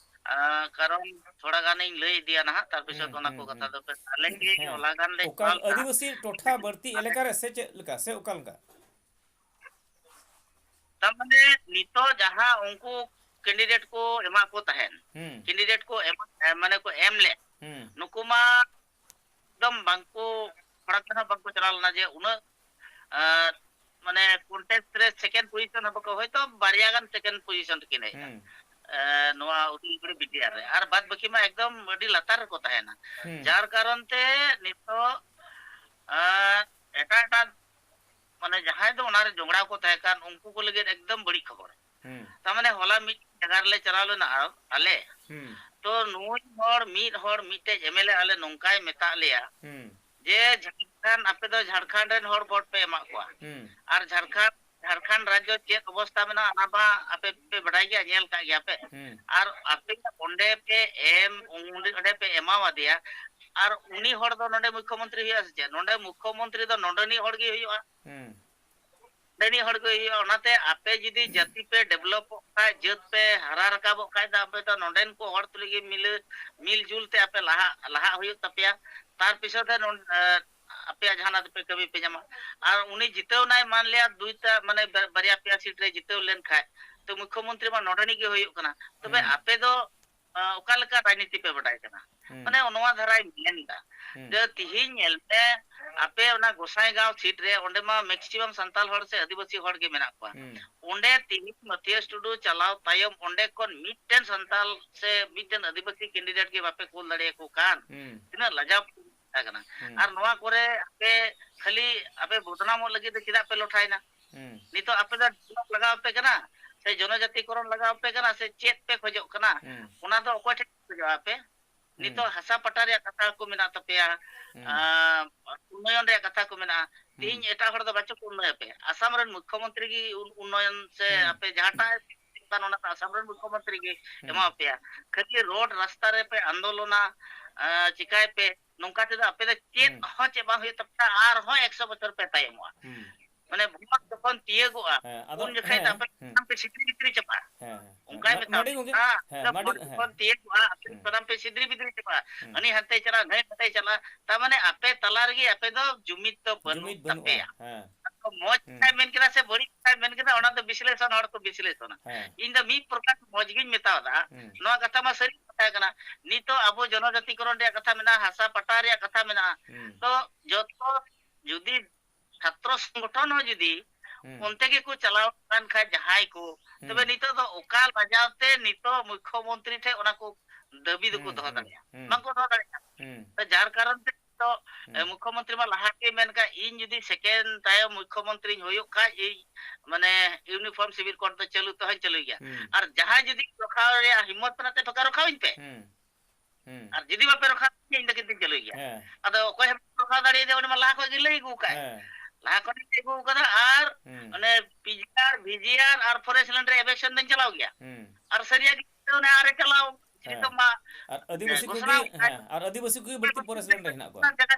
ᱟᱸ, ᱠᱟᱨᱚᱱ ᱛᱷᱚᱲᱟ ᱜᱟᱱᱤᱧ ᱞᱟᱹᱭ ᱤᱫᱤᱭᱟ ᱱᱟᱦᱟᱜ, ᱛᱟᱨ ᱯᱤᱪᱷᱚᱱ ᱦᱩᱸ, ᱚᱱᱟ ᱠᱚ ᱦᱩᱸ, ᱠᱟᱛᱷᱟ ᱦᱩᱸ᱾ ᱫᱚ ᱯᱮ ᱟᱞᱮ ᱜᱮ ᱦᱮᱸ, ᱦᱚᱞᱟ ᱜᱟᱱ ᱞᱮ ᱚᱠᱟ ᱪᱟᱞᱟᱣ ᱞᱮᱱᱟ᱾ ᱟᱹᱫᱤᱵᱟᱹᱥᱤ ᱴᱚᱴᱷᱟ ᱵᱟᱹᱲᱛᱤ ᱟᱞᱮ ᱮᱞᱟᱠᱟ ᱨᱮ ᱥᱮ ᱪᱮᱫ ᱞᱮᱠᱟ, ᱥᱮ ᱚᱠᱟ ᱞᱮᱠᱟ? ᱛᱟᱨ ᱢᱟᱱᱮ ᱱᱤᱛᱚᱜ ᱡᱟᱦᱟᱸ ᱩᱱᱠᱩ candidate ᱠᱚ ᱮᱢᱟ ᱠᱚ ᱛᱟᱦᱮᱸᱱ, ᱦᱩᱸ᱾ candidate ᱠᱚ ᱮᱢ, ᱮ, ᱢᱟᱱᱮ ᱠᱚ ᱮᱢ ᱞᱮᱫ, ᱦᱩᱸ᱾ ᱱᱩᱠᱩ ᱢᱟ ᱮᱠᱫᱚᱢ ᱵᱟᱝᱠᱚ, ᱛᱷᱚᱲᱟ ᱜᱟᱱ ᱦᱚᱸ ᱵᱟᱝᱠᱚ ᱪᱟᱞᱟᱣ ᱞᱮᱱᱟ ᱡᱮ ᱩᱱᱟᱹᱜ, ᱟᱸ, ᱢᱟᱱᱮ contest ᱨᱮ second position ᱦᱚᱸ ᱵᱟᱠᱚ, ᱦᱚᱭᱛᱚ ᱵᱟᱨᱭᱟ ᱜᱟᱱ second position ᱨᱮᱠᱤᱱ ᱦᱮᱡ ᱮᱱᱟ᱾ ᱦᱩᱸ᱾ ᱮ, ᱱᱚᱣᱟ ᱩᱫᱤᱞᱜᱩᱲᱤ B T R ᱨᱮ᱾ ᱟᱨ ᱵᱟᱫ ᱵᱟᱹᱠᱤ ᱢᱟ ᱮᱠᱫᱚᱢ ᱟᱹᱰᱤ ᱞᱟᱛᱟᱨ ᱨᱮᱠᱚ ᱛᱟᱦᱮᱸᱱᱟ᱾ ᱦᱩᱸ᱾ ᱡᱟᱨ ᱠᱟᱨᱚᱱ ᱛᱮ ᱱᱤᱛᱚᱜ, ᱟᱸ, ᱮᱴᱟᱜ ᱮᱴᱟᱜ, ᱢᱟᱱᱮ ᱡᱟᱦᱟᱸᱭ ᱫᱚ ᱚᱱᱟᱨᱮ ᱡᱚᱜᱽᱲᱟᱣ ᱠᱚ ᱛᱟᱦᱮᱸ ᱠᱟᱱ, ᱩᱱᱠᱩ ᱠᱚ ᱞᱟᱹᱜᱤᱫ ᱮᱠᱫᱚᱢ ᱵᱟᱹᱲᱤᱡ ᱠᱷᱚᱵᱚᱨ᱾ ᱦᱩᱸ᱾ ᱛᱟᱨ ᱢᱟᱱᱮ ᱦᱚᱞᱟ ᱢᱤᱫ ᱡᱟᱭᱜᱟ ᱨᱮᱞᱮ ᱪᱟᱞᱟᱣ ᱞᱮᱱᱟ, ᱟ-, ᱟᱞᱮ᱾ ᱦᱩᱸ᱾ ᱛᱚ ᱱᱩᱭ ᱦᱚᱲ, ᱢᱤᱫ ᱦᱚᱲ, ᱢᱤᱫᱴᱮᱡ M L A ᱟᱞᱮ ᱱᱚᱝᱠᱟᱭ ᱢᱮᱛᱟᱜ ᱞᱮᱭᱟ ᱦᱩᱸ᱾ ᱡᱮ ᱡᱷᱟᱲᱠᱷᱚᱸᱰ, ᱟᱯᱮ ᱫᱚ ᱡᱷᱟᱲᱠᱷᱚᱸᱰ ᱨᱮᱱ ᱦᱚᱲ ᱵᱷᱳᱴ ᱯᱮ ᱮᱢᱟᱜ ᱠᱚᱣᱟ᱾ ᱦᱩᱸ᱾ ᱟᱨ ᱡᱷᱟᱲᱠᱷᱚᱸᱰ, ᱡᱷᱟᱲᱠᱷᱚᱸᱰ ᱨᱟᱡᱽᱡᱚ ᱪᱮᱫ ᱚᱵᱚᱥᱛᱟ ᱢᱮᱱᱟᱜᱼᱟ, ᱚᱱᱟ ᱢᱟ ᱟᱯᱮ ᱯᱮ ᱵᱟᱰᱟᱭ ᱜᱮᱭᱟ, ᱧᱮᱞ ᱠᱟᱜ ᱜᱮᱭᱟ ᱯᱮ᱾ ᱦᱩᱸ᱾ ᱟᱨ ᱟᱯᱮ ᱚᱸᱰᱮ ᱯᱮ ᱮᱢ, ᱚᱸᱰᱮ, ᱚᱸᱰᱮ ᱯᱮ ᱮᱢᱟᱣᱟᱫᱮᱭᱟ, ᱟᱨ ᱩᱱᱤ ᱦᱚᱲ ᱫᱚ ᱱᱚᱰᱮ ᱢᱩᱠᱷᱭᱚᱢᱚᱱᱛᱨᱤ ᱦᱩᱭᱩᱜᱼᱟ ᱥᱮ ᱪᱮᱫ? ᱱᱚᱰᱮ ᱢᱩᱠᱷᱭᱚᱢᱚᱱᱛᱨᱤ ᱫᱚ ᱱᱚᱰᱮᱱᱤᱡ ᱦᱚᱲ ᱜᱮ ᱦᱩᱭᱩᱜᱼᱟ᱾ ᱦᱩᱸ᱾ ᱱᱚᱰᱮᱱᱤᱡ ᱦᱚᱲ ᱜᱮ ᱦᱩᱭᱩᱜᱼᱟ᱾ ᱚᱱᱟᱛᱮ ᱟᱯᱮ ᱡᱩᱫᱤ ᱡᱟᱹᱛᱤ ᱯᱮ developᱚᱜ ᱠᱷᱟᱡ, ᱡᱟᱹᱛ ᱯᱮ ᱦᱟᱨᱟ ᱨᱟᱠᱟᱵᱚᱜ ᱠᱷᱟᱡ ᱫᱚ ᱟᱯᱮ ᱫᱚ ᱱᱚᱰᱮᱱ ᱠᱚ ᱦᱚᱲ ᱛᱩᱞᱩᱡ ᱜᱮ ᱢᱤᱞᱟᱹ-, ᱢᱤᱞ ᱡᱩᱞ ᱛᱮ ᱟᱯᱮ ᱞᱟᱦᱟᱜ, ᱞᱟᱦᱟᱜ ᱦᱩᱭᱩᱜ ᱛᱟᱯᱮᱭᱟ᱾ ᱛᱟᱨ ᱯᱤᱪᱷᱚᱱ ᱨᱮ ᱱᱚᱰ-, ᱮ, ᱟᱯᱮᱭᱟᱜ ᱡᱟᱦᱟᱱᱟᱜ ᱫᱚᱯᱮ ᱠᱟᱹᱢᱤ ᱯᱮ ᱧᱟᱢᱟ᱾ ᱟᱨ ᱩᱱᱤ ᱡᱤᱛᱟᱹᱣ ᱱᱟᱭ, ᱢᱟᱱ ᱞᱤᱭᱟ ᱫᱩᱭᱴᱟ, ᱢᱟᱱᱮ ᱵᱟ-, ᱵᱟᱨᱭᱟ ᱯᱮᱭᱟ seat ᱨᱮ ᱡᱤᱛᱟᱹᱣ ᱞᱮᱱ ᱠᱷᱟᱡ, ᱛᱚ ᱢᱩᱠᱷᱭᱚᱢᱚᱱᱛᱨᱤ ᱢᱟ ᱱᱚᱰᱮᱱᱤᱡ ᱜᱮ ᱦᱩᱭᱩᱜ ᱠᱟᱱᱟ᱾ ᱛᱚᱵᱮ ᱦᱩᱸ᱾ ᱟᱯᱮ ᱫᱚ ᱟᱸ, ᱚᱠᱟ ᱞᱮᱠᱟ ᱨᱟᱡᱽᱱᱤᱛᱤ ᱯᱮ ᱵᱟᱰᱟᱭ ᱠᱟᱱᱟ? ᱦᱩᱸ᱾ ᱢᱟᱱᱮ ᱱᱚᱣᱟ ᱫᱷᱟᱨᱟᱭ ᱢᱮᱱ ᱮᱫᱟ᱾ ᱦᱩᱸ᱾ ᱡᱮ ᱛᱤᱦᱤᱧ ᱧᱮᱞ ᱯᱮ, ᱟᱯᱮ ᱚᱱᱟ ᱜᱚᱸᱥᱟᱭᱜᱟᱸᱣ ᱥᱤᱴ ᱨᱮ, ᱚᱸᱰᱮ ᱢᱟ maximum ᱥᱟᱱᱛᱟᱲ ᱦᱚᱲ ᱥᱮ ᱟᱹᱫᱤᱵᱟᱹᱥᱤ ᱦᱚᱲ ᱜᱮ ᱢᱮᱱᱟᱜ ᱠᱚᱣᱟ᱾ ᱦᱩᱸ᱾ ᱚᱸᱰᱮ ᱛᱤᱦᱤᱧ ᱢᱟᱹᱛᱷᱤᱭᱟᱹᱥ ᱴᱩᱰᱩ ᱪᱟᱞᱟᱣ ᱛᱟᱭᱚᱢ ᱚᱸᱰᱮ ᱠᱷᱚᱱ ᱢᱤᱫᱴᱮᱱ ᱥᱟᱱᱛᱟᱲ ᱥᱮ ᱢᱤᱫᱴᱮᱱ ᱟᱹᱫᱤᱵᱟᱹᱥᱤ candidate ᱜᱮ ᱵᱟᱯᱮ ᱠᱩᱞ ᱫᱟᱲᱮᱭᱟᱠᱚ ᱠᱟᱱ᱾ ᱦᱩᱸ᱾ ᱛᱤᱱᱟᱹᱜ ᱞᱟᱡᱟᱣ ᱠᱟᱛᱷᱟ ᱠᱟᱱᱟ᱾ ᱦᱩᱸ᱾ ᱟᱨ ᱱᱚᱣᱟ ᱠᱚᱨᱮ ᱟᱯᱮ ᱠᱷᱟᱹᱞᱤ ᱟᱯᱮ ᱵᱚᱫᱱᱟᱢᱚᱜ ᱞᱟᱹᱜᱤᱫ ᱫᱚ ᱪᱮᱫᱟᱜ ᱯᱮ ᱞᱚᱴᱷᱟᱭᱮᱱᱟ? ᱦᱩᱸ᱾ ᱱᱤᱛᱚᱜ ᱟᱯᱮ ᱫᱚ develop ᱞᱟᱜᱟᱣ ᱟᱯᱮ ᱠᱟᱱᱟ ᱥᱮ ᱡᱚᱱᱚᱡᱟᱛᱤᱠᱚᱨᱚᱱ ᱞᱟᱜᱟᱣ ᱟᱯᱮ ᱠᱟᱱᱟ ᱥᱮ ᱪᱮᱫ ᱯᱮ ᱠᱷᱚᱡᱚᱜ ᱠᱟᱱᱟ? ᱦᱩᱸ᱾ ᱚᱱᱟ ᱫᱚ ᱚᱠᱚᱭ ᱴᱷᱮᱱ ᱯᱮ ᱠᱷᱚᱡᱚᱜᱼᱟ ᱟᱯᱮ? ᱦᱩᱸ᱾ ᱱᱤᱛᱚᱜ ᱦᱟᱥᱟ ᱯᱟᱴᱟ ᱨᱮᱭᱟᱜ ᱠᱟᱛᱷᱟ ᱠᱚ ᱢᱮᱱᱟᱜ ᱛᱟᱯᱮᱭᱟ, ᱦᱩᱸ᱾ ᱟᱸ, ᱩᱱᱱᱚᱭᱚᱱ ᱨᱮᱭᱟᱜ ᱠᱟᱛᱷᱟ ᱠᱚ ᱢᱮᱱᱟᱜᱼᱟ᱾ ᱦᱩᱸ᱾ ᱛᱤᱦᱤᱧ ᱮᱴᱟᱜ ᱦᱚᱲ ᱫᱚ ᱵᱟᱪᱚ ᱠᱚ ᱩᱱᱱᱚᱭᱚᱱ ᱟᱯᱮ᱾ ᱟᱥᱟᱢ ᱨᱮᱱ ᱢᱩᱠᱠᱷᱚᱢᱚᱱᱛᱨᱤ ᱜᱮ ᱩᱱ-, ᱩᱱᱱᱚᱭᱚᱱ ᱥᱮ ᱦᱩᱸ᱾ ᱟᱯᱮ ᱡᱟᱦᱟᱸᱴᱟᱜ ᱮ ᱠᱟᱱ ᱚᱱᱟ ᱫᱚ ᱟᱥᱟᱢ ᱨᱮᱱ ᱢᱩᱠᱠᱷᱚᱢᱚᱱᱛᱨᱤ ᱜᱮ ᱦᱩᱸ᱾ ᱮᱢᱟ ᱯᱮᱭᱟ᱾ ᱠᱷᱟᱹᱞᱤ ᱨᱳᱰ ᱨᱟᱥᱛᱟ ᱨᱮᱯᱮ ᱟᱱᱫᱳᱞᱚᱱᱟ, ᱟᱸ, ᱪᱤᱠᱟᱭ ᱯᱮ, ᱱᱚᱝᱠᱟ ᱛᱮᱫᱚ ᱟᱯᱮ ᱫᱚ ᱪᱮᱫ ᱦᱩᱸ᱾ ᱦᱚᱸ ᱪᱮᱫ ᱵᱟᱝ ᱦᱩᱭᱩᱜ ᱛᱟᱯᱮᱭᱟ, ᱟᱨᱦᱚᱸ ᱮᱠᱥᱚ ᱵᱚᱪᱷᱚᱨ ᱯᱮ ᱛᱟᱭᱚᱢᱚᱜᱼᱟ᱾ ᱦᱩᱸ᱾ ᱢᱟᱱᱮ ᱵᱷᱳᱴ ᱡᱚᱠᱷᱚᱱ ᱛᱤᱭᱟᱹᱜᱚᱜᱼᱟ, ᱦᱮᱸ, ᱟᱫᱚ, ᱩᱱ ᱡᱚᱠᱷᱮᱡ ᱫᱚ ᱦᱮᱸ, ᱟᱯᱮ ᱦᱩᱸ᱾ ᱥᱟᱱᱟᱢ ᱯᱮ ᱥᱤᱛᱨᱤ ᱵᱤᱛᱨᱤ ᱪᱟᱵᱟᱜᱼᱟ᱾ ᱦᱮᱸ, ᱦᱮᱸ, ᱦᱮᱸ᱾ ᱚᱱᱠᱟᱭ ᱢᱟ-, ᱢᱮᱛᱟ ᱢᱟᱹᱰᱤ ᱜᱚᱝᱠᱮ, ᱯᱮᱭᱟ᱾ ᱦᱮᱸ, ᱟᱫᱚ ᱢᱟᱹᱰᱤ, ᱵᱷᱳᱴ ᱦᱮᱸ᱾ ᱡᱚᱠᱷᱚᱱ ᱛᱤᱭᱟᱹᱜᱚᱜᱼᱟ, ᱟᱯᱮ ᱦᱩᱸ᱾ ᱥᱟᱱᱟᱢ ᱯᱮ ᱥᱤᱛᱨᱤ ᱵᱤᱛᱨᱤ ᱪᱟᱵᱟᱜᱼᱟ᱾ ᱦᱩᱸ᱾ ᱦᱟᱹᱱᱤ ᱦᱟᱱᱛᱮᱭ ᱪᱟᱞᱟᱜᱼᱟ, ᱱᱟᱹᱭ ᱦᱟᱱᱛᱮᱭ ᱪᱟᱞᱟᱜᱼᱟ᱾ ᱛᱟᱨ ᱢᱟᱱᱮ ᱟᱯᱮ ᱛᱟᱞᱟ ᱨᱮᱜᱮ ᱟᱯᱮ ᱫᱚ ᱡᱩᱢᱤᱫ ᱫᱚ ᱵᱟᱹᱱᱩᱜ ᱡᱩᱢᱤᱫ ᱵᱟᱹᱱᱩᱜᱼᱟ᱾ ᱛᱟᱯᱮᱭᱟ᱾ ᱦᱮᱸ᱾ ᱟᱫᱚ ᱢᱚᱡᱽ ᱦᱩᱸ᱾ ᱠᱟᱛᱷᱟᱭ ᱢᱮᱱ ᱠᱮᱫᱟ ᱥᱮ ᱵᱟᱹᱲᱤᱡ ᱠᱟᱛᱷᱟᱭ ᱢᱮᱱ ᱠᱮᱫᱟ, ᱚᱱᱟ ᱫᱚ ᱵᱤᱥᱞᱮᱥᱚᱱ ᱦᱚᱲ ᱠᱚ ᱵᱤᱥᱞᱮᱥᱚᱱᱟ᱾ ᱦᱮᱸ᱾ ᱤᱧ ᱫᱚ ᱢᱤᱫ ᱯᱨᱚᱠᱟᱨ ᱢᱚᱡᱽ ᱜᱤᱧ ᱢᱮᱛᱟᱣᱫᱟ᱾ ᱦᱩᱸ᱾ ᱱᱚᱣᱟ ᱠᱟᱛᱷᱟ ᱢᱟ ᱥᱟᱹᱨᱤ ᱠᱟᱛᱷᱟ ᱠᱟᱱᱟ᱾ ᱱᱤᱛᱚᱜ ᱟᱵᱚ ᱡᱚᱱᱚᱡᱟᱛᱤᱠᱚᱨᱚᱱ ᱨᱮᱭᱟᱜ ᱠᱟᱛᱷᱟ ᱢᱮᱱᱟᱜᱼᱟ, ᱦᱟᱥᱟ ᱯᱟᱴᱟ ᱨᱮᱭᱟᱜ ᱠᱟᱛᱷᱟ ᱢᱮᱱᱟᱜᱼᱟ᱾ ᱦᱩᱸ᱾ ᱛᱚ ᱡᱚᱛᱚ ᱡᱩᱫᱤ ᱪᱷᱟᱛᱨᱚ ᱥᱚᱝᱜᱚᱴᱷᱚᱱ ᱦᱚᱸ ᱡᱩᱫᱤ ᱦᱩᱸ᱾ ᱚᱱᱛᱮ ᱜᱮᱠᱚ ᱪᱟᱞᱟᱣ ᱟᱠᱟᱱ ᱠᱷᱟᱡ ᱡᱟᱦᱟᱸᱭ ᱠᱚ, ᱛᱚᱵᱮ ᱦᱩᱸ᱾ ᱱᱤᱛᱚᱜ ᱫᱚ ᱚᱠᱟ ᱞᱟᱡᱟᱣ ᱛᱮ ᱱᱤᱛᱚᱜ ᱢᱩᱠᱠᱷᱚᱢᱚᱱᱛᱨᱤ ᱴᱷᱮᱡ ᱚᱱᱟ ᱠᱚ ᱫᱟᱹᱵᱤ ᱫᱚᱠᱚ ᱦᱩᱸ, ᱫᱚᱦᱚ ᱦᱩᱸ, ᱫᱟᱲᱮᱭᱟᱜᱼᱟ? ᱦᱩᱸ᱾ ᱵᱟᱝᱠᱚ ᱫᱚᱦᱚ ᱫᱟᱲᱮᱭᱟᱜᱼᱟ᱾ ᱦᱩᱸ᱾ ᱛᱚ ᱡᱟᱨ ᱠᱟᱨᱚᱱ ᱛᱮ ᱱᱤᱛᱚᱜ, ᱮ, ᱦᱩᱸ᱾ ᱢᱩᱠᱠᱷᱚᱢᱚᱱᱛᱨᱤ ᱢᱟ ᱞᱟᱦᱟ ᱜᱮ ᱢᱮᱱ ᱠᱟᱜ, "ᱤᱧ ᱡᱩᱫᱤ second ᱛᱟᱭᱚᱢ ᱢᱩᱠᱠᱷᱚᱢᱚᱱᱛᱨᱤᱧ ᱦᱩᱭᱩᱜ ᱠᱷᱟᱡ, ᱤᱧ ᱢᱟᱱᱮ uniform civil code ᱫᱚ ᱪᱟᱹᱞᱩ ᱛᱮᱦᱚᱧ ᱪᱟᱹᱞᱩᱭ ᱜᱮᱭᱟ᱾ ᱦᱩᱸ᱾ ᱟᱨ ᱡᱟᱦᱟᱸᱭ ᱡᱩᱫᱤ ᱨᱚᱠᱷᱟᱣ ᱨᱮᱭᱟᱜ ᱦᱤᱢᱢᱚᱛ ᱢᱮᱱᱟᱜ ᱛᱟᱭ, ᱨᱚᱠᱷᱟᱣ ᱨᱚᱠᱷᱟᱣᱤᱧ ᱯᱮ᱾ ᱦᱩᱸ᱾ ᱦᱩᱸ᱾ ᱟᱨ ᱡᱩᱫᱤ ᱵᱟᱯᱮ ᱨᱚᱠᱷᱟᱣ ᱤᱧ ᱫᱚ ᱠᱤᱱᱛᱩᱧ ᱪᱟᱹᱞᱩᱭ ᱜᱮᱭᱟ᱾" ᱦᱮᱸ᱾ ᱟᱫᱚ ᱚᱠᱚᱭ ᱦᱚᱸ ᱵᱟᱠᱚ ᱨᱚᱠᱷᱟᱣ ᱫᱟᱲᱮᱭᱟᱫᱮᱭᱟ, ᱩᱱᱤ ᱢᱟ ᱞᱟᱦᱟ ᱠᱷᱚᱡ ᱜᱮ ᱞᱟᱹᱭ ᱟᱹᱜᱩ ᱠᱟᱜᱼᱟᱭ᱾ ᱦᱮᱸ᱾ ᱞᱟᱦᱟ ᱠᱷᱚᱱ ᱜᱮ ᱞᱟᱹᱭ ᱟᱹᱜᱩ ᱠᱟᱫᱟ, ᱟᱨ ᱦᱩᱸ᱾ ᱚᱱᱮ PGR, PGR ᱟᱨ forest land ᱨᱮ eviction ᱫᱚᱧ ᱪᱟᱞᱟᱣ ᱜᱮᱭᱟ᱾ ᱦᱩᱸ᱾ ᱟᱨ ᱥᱟᱹᱨᱤᱭᱟᱜ ᱜᱮ ᱚᱱᱮ ᱟᱨᱮ ᱪᱟᱞᱟᱣ, ᱦᱮᱸ᱾ ᱱᱤᱛᱚᱜ ᱢᱟ, ᱟᱨ ᱟᱹᱫᱤᱵᱟᱹᱥᱤ ᱦᱮᱸ, ᱠᱚᱜᱮ, ᱜᱷᱳᱥᱱᱟ ᱦᱮᱸ, ᱟᱨ ᱟᱹᱫᱤᱵᱟᱹᱥᱤ ᱠᱚᱜᱮ ᱵᱟᱹᱲᱛᱤ forest land ᱨᱮ ᱦᱮᱱᱟᱜ ᱠᱚᱣᱟ᱾ ᱡᱟᱭᱜᱟ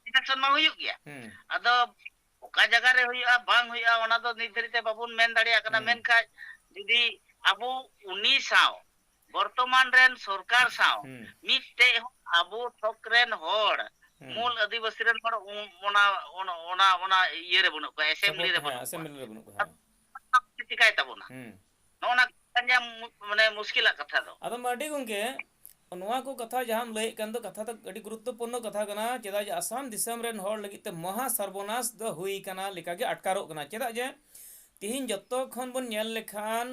eviction ᱢᱟ ᱦᱩᱭᱩᱜ ᱜᱮᱭᱟ᱾ ᱦᱩᱸ᱾ ᱟᱫᱚ ᱚᱠᱟ ᱡᱟᱭᱜᱟ ᱨᱮ ᱦᱩᱭᱩᱜᱼᱟ, ᱵᱟᱝ ᱦᱩᱭᱩᱜᱼᱟ, ᱚᱱᱟ ᱫᱚ ᱱᱤᱛ ᱫᱷᱟᱹᱨᱤᱡ ᱛᱮ ᱵᱟᱵᱚᱱ ᱢᱮᱱ ᱫᱟᱲᱮᱭᱟᱜ ᱠᱟᱱᱟ᱾ ᱦᱩᱸ᱾ ᱢᱮᱱᱠᱷᱟᱱ ᱡᱩᱫᱤ ᱟᱵᱚ ᱩᱱᱤ ᱥᱟᱶ, ᱵᱚᱨᱛᱚᱢᱟᱱ ᱨᱮᱱ ᱥᱚᱨᱠᱟᱨ ᱥᱟᱶ ᱦᱩᱸ᱾ ᱢᱤᱫᱴᱮᱡ ᱦᱚᱸ ᱟᱵᱚ ᱛᱷᱚᱠ ᱨᱮᱱ ᱦᱚᱲ, ᱦᱩᱸ᱾ ᱢᱩᱞ ᱟᱹᱫᱤᱵᱟᱹᱥᱤ ᱨᱮᱱ ᱦᱚᱲ ᱩᱱ-, ᱚᱱᱟ, ᱚᱱᱟ, ᱚᱱᱟ, ᱚᱱᱟ ᱤᱭᱟᱹ ᱨᱮ ᱵᱟᱹᱱᱩᱜ ᱠᱚᱣᱟ, assembly ᱥᱟᱯᱳᱨᱴ, ᱨᱮ ᱦᱮᱸ, ᱵᱟᱹᱱᱩᱜ ᱠᱚᱣᱟ᱾ Assembly ᱨᱮ ᱵᱟᱹᱱᱩᱜ ᱠᱚᱣᱟ, ᱦᱮᱸ᱾ ᱪᱤᱠᱟᱭ ᱛᱟᱵᱚᱱᱟ? ᱦᱩᱸ᱾ ᱱᱚᱜᱼᱚ ᱱᱟ ᱯᱟᱸᱡᱟ ᱢᱩ-, ᱢᱟᱱᱮ ᱢᱩᱥᱠᱤᱞᱟᱜ ᱠᱟᱛᱷᱟ ᱫᱚ᱾ ᱟᱫᱚ ᱢᱟᱹᱨᱰᱤ ᱜᱚᱢᱠᱮ, ᱱᱚᱣᱟ ᱠᱚ ᱠᱟᱛᱷᱟ ᱡᱟᱦᱟᱸᱢ ᱞᱟᱹᱭᱮᱫ ᱠᱟᱱ ᱫᱚ, ᱠᱟᱛᱷᱟ ᱫᱚ ᱟᱹᱰᱤ ᱜᱩᱨᱩᱛᱛᱚᱯᱩᱨᱱᱚ ᱠᱟᱛᱷᱟ ᱠᱟᱱᱟ᱾ ᱪᱮᱫᱟᱜ ᱡᱮ ᱟᱥᱟᱢ ᱫᱤᱥᱚᱢ ᱨᱮᱱ ᱦᱚᱲ ᱞᱟᱹᱜᱤᱫ ᱛᱮ ᱢᱚᱦᱟ ᱥᱚᱨᱵᱚᱱᱟᱥ ᱫᱚ ᱦᱩᱭ ᱠᱟᱱᱟ ᱞᱮᱠᱟᱜᱮ ᱟᱴᱠᱟᱨᱚᱜ ᱠᱟᱱᱟ᱾ ᱪᱮᱫᱟᱜ ᱡᱮ ᱛᱤᱦᱤᱧ ᱡᱚᱛᱚ ᱠᱷᱚᱱ ᱵᱚᱱ ᱧᱮᱞ ᱞᱮᱠᱷᱟᱱ,